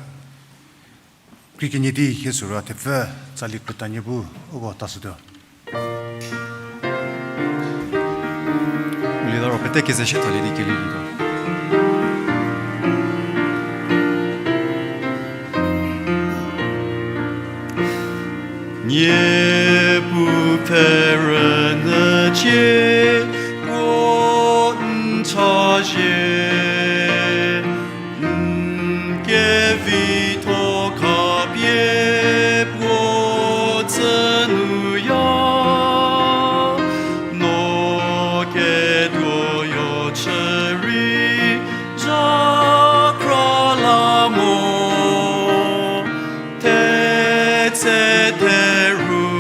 Krie kenie di hie süra thepfü, tsali krütanie bu uko tashütuo. Uliro pete keze shie thalie di kelilietuo. Niepuu pfhe rünyücie, puo n chazhie, n kevitho khapie puo tsü nuya, no ketuoyo chü rei zhakhra la mo, thetse theru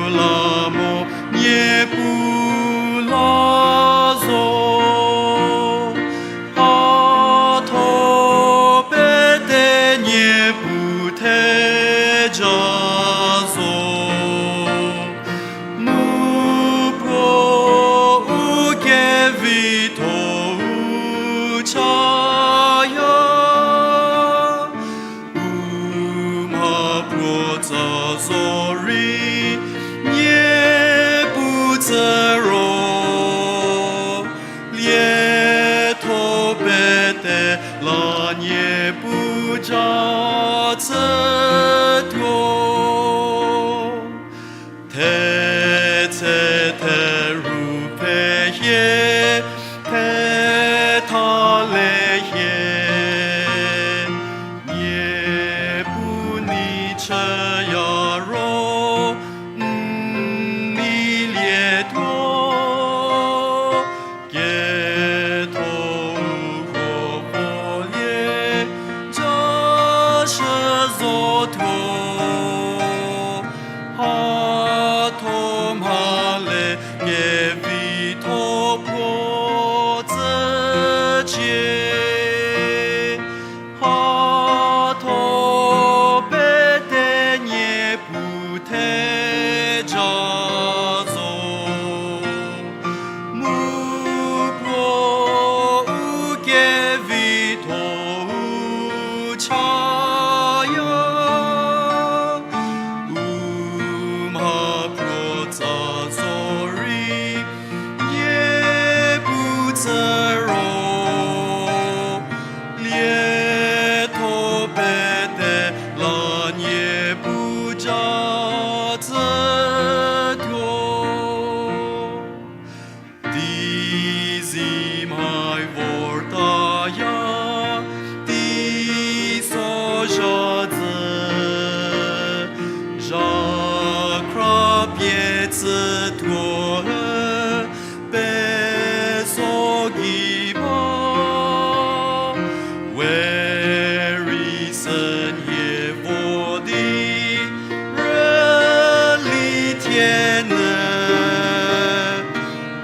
A Niepuu ja tsütuo, thetse theru pfhe hie, thetha le hie, Niepuu nei chüya ro, n nei lietuo, ketho u hoho lie, ja shü zotuo, hatho mhale kevitho puo tsücie. Hatho pete Niepuu theja zo, mu puo u kevitho u chaya, u mha puo tsa zorei, Niepuu tsü ro, lietho pete la Niepuu ja tsütuo. Teizie mhai vortaya, teiso zha dzü, zhakhra pie tsütuo, peso gei ba, we rei sünhie vo di, rüli thie nyü,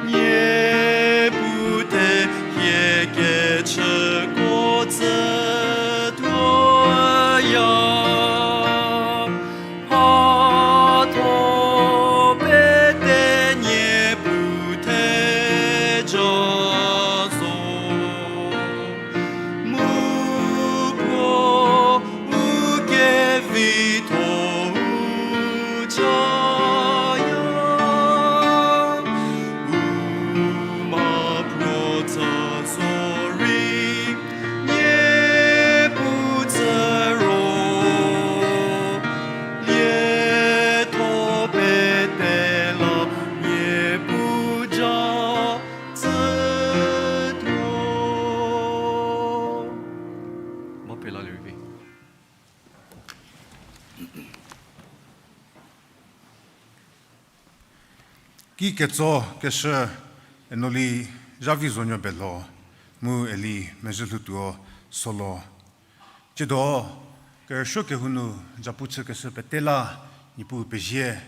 Niepuu te hie kechüko tsütuoya. Hatho pete Niepuu theja zo, mu puo u kevitho u chaya, u mha puo tsa zorei, Niepuu tsü ro, lietho pete la Niepuu ja tsütuo. Mo pela lervi. Ki ketso keshü Enoli Zhavizonuo Belho mu Eli Mezhülhoutuo Solo. Tsiedo kerüsuo kehou nu zhapu chükeshü pete la Niepuu pezie.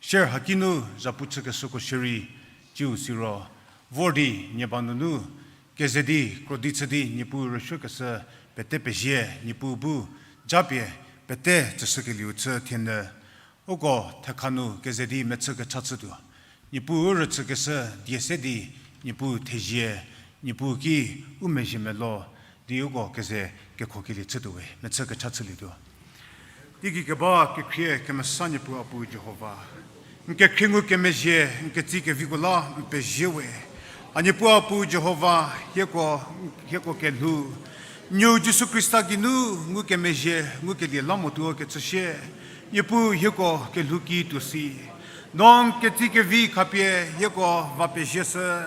Sier haki nu zhapu chükeshüko shierei tsiu siro vor di nie ba nunu keze di krodi chü di Niepuu rüsuokeshü pete pezie, Niepuu bu japie pete tsüshükelieu chü thienyü. Uko thekha nu keze di mechü kecha chütuo. Niepuu u rüchükeshü die se di Niepuu thezie, Niepuu ki u mezhie melo di uko keze kekhokelie chütuo we, mechü kecha chülietuo. Teigei keba kekhrie kemesa Niepuu a Puu Jihova, n kekhrie ngukemezhie, n ketsie keviko la n pezie we. A Niepuu a Puu Jihova, hieko, hieko kelhou, Nuou Jisu Khrista geinu ngukemezhie ngukelie la motuo kecü sie, Niepuu hieko kelhou ki tuo si. No n ketsie kevi khapie hieko va pezie shü.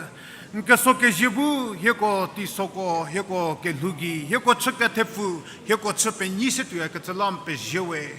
N keso kezie bu hieko teisoko, hieko kelhou gei, hieko chü kethepfu, hieko chü penyi se tuoyakecü la n pezie we.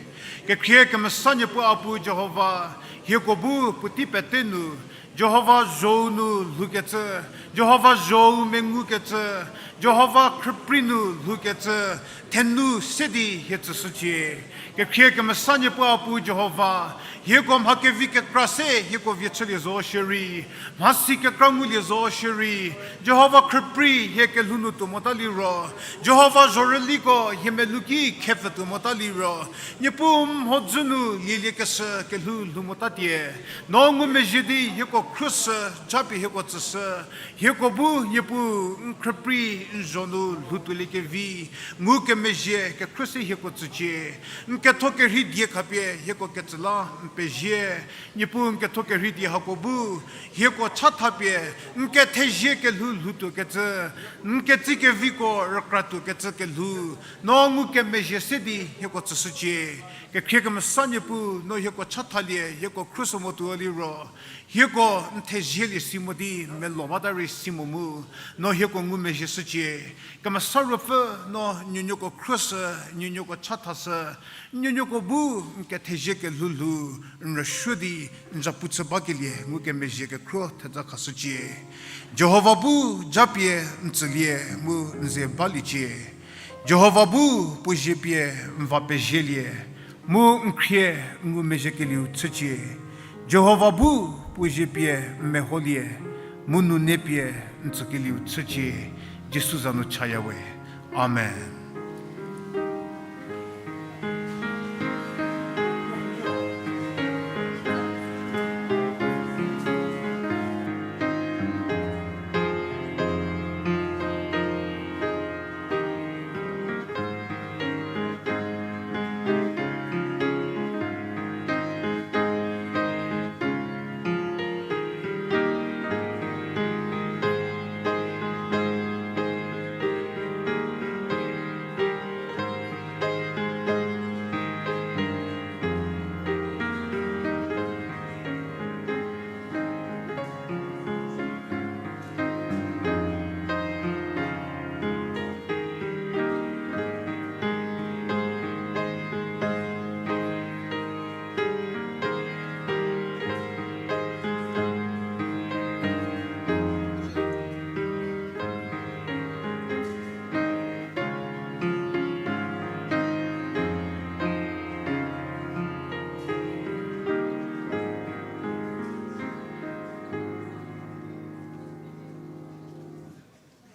Kekhrie kemesa Niepuu a Puu Jihova, hieko bu puotei pete nu, Jihova zhou nu lhoukecü, Jihova zhou mengukecü, Jihova khrüprei nu lhoukecü, thenu se di hie tsüshücie. Kekhrie kemesa Niepuu a Puu Jihova, hieko mha kevi kekra se hieko vie chülie zo shierei, mhasi kekra ngulie zo shierei, Jihova khrüprei hie kelhou nu tuo mota liro, Jihova zhorüliko hie melou ki khepfü tuo mota liro, Niepuu mhodzü nu lieliekeshü kelhou lhou mota tie. No ngumezhie di hieko khrüshü, japie hieko tsüshü, hieko bu Niepuu n khrüprei, n zho nu lhoutuoliekevi, ngukemezhie kekhrü se hieko tsücie. N ketho kerhei die khapie hieko ketsü la n pezie. Niepuu n ketho kerhei die hako bu hieko chathapie n kethezie kelhou lhoutuokecü, n ketsikeviko rükratuokecü kelhou, no ngukemezhie se di hieko tsüshücie. Kekhrie kemesa Niepuu, no hieko chathalie, hieko khrüshü mo tuo liro, hieko n thezielie si mo di melo bata rei si mo mu, no hieko ngumezhie shücie. Kemesa Ruopfü, no nuonuoko khrüshü, nuonuoko chathashü, nuonuoko bu n kethezie kelhou lhou n rüsuo di n zapu chü bakelie ngukemezhie kekhro theza khashücie. Jihova bu japie n tsülie mu n ze baliecie. Jihova bu puo zie pie n va pezielie, mu n khrie n ngumezhiekelieu chücie. Jihova bu puo zie pie n meholie, mu nune pie n tsükelieu chücie. Jisu za nu chaya we. Amen.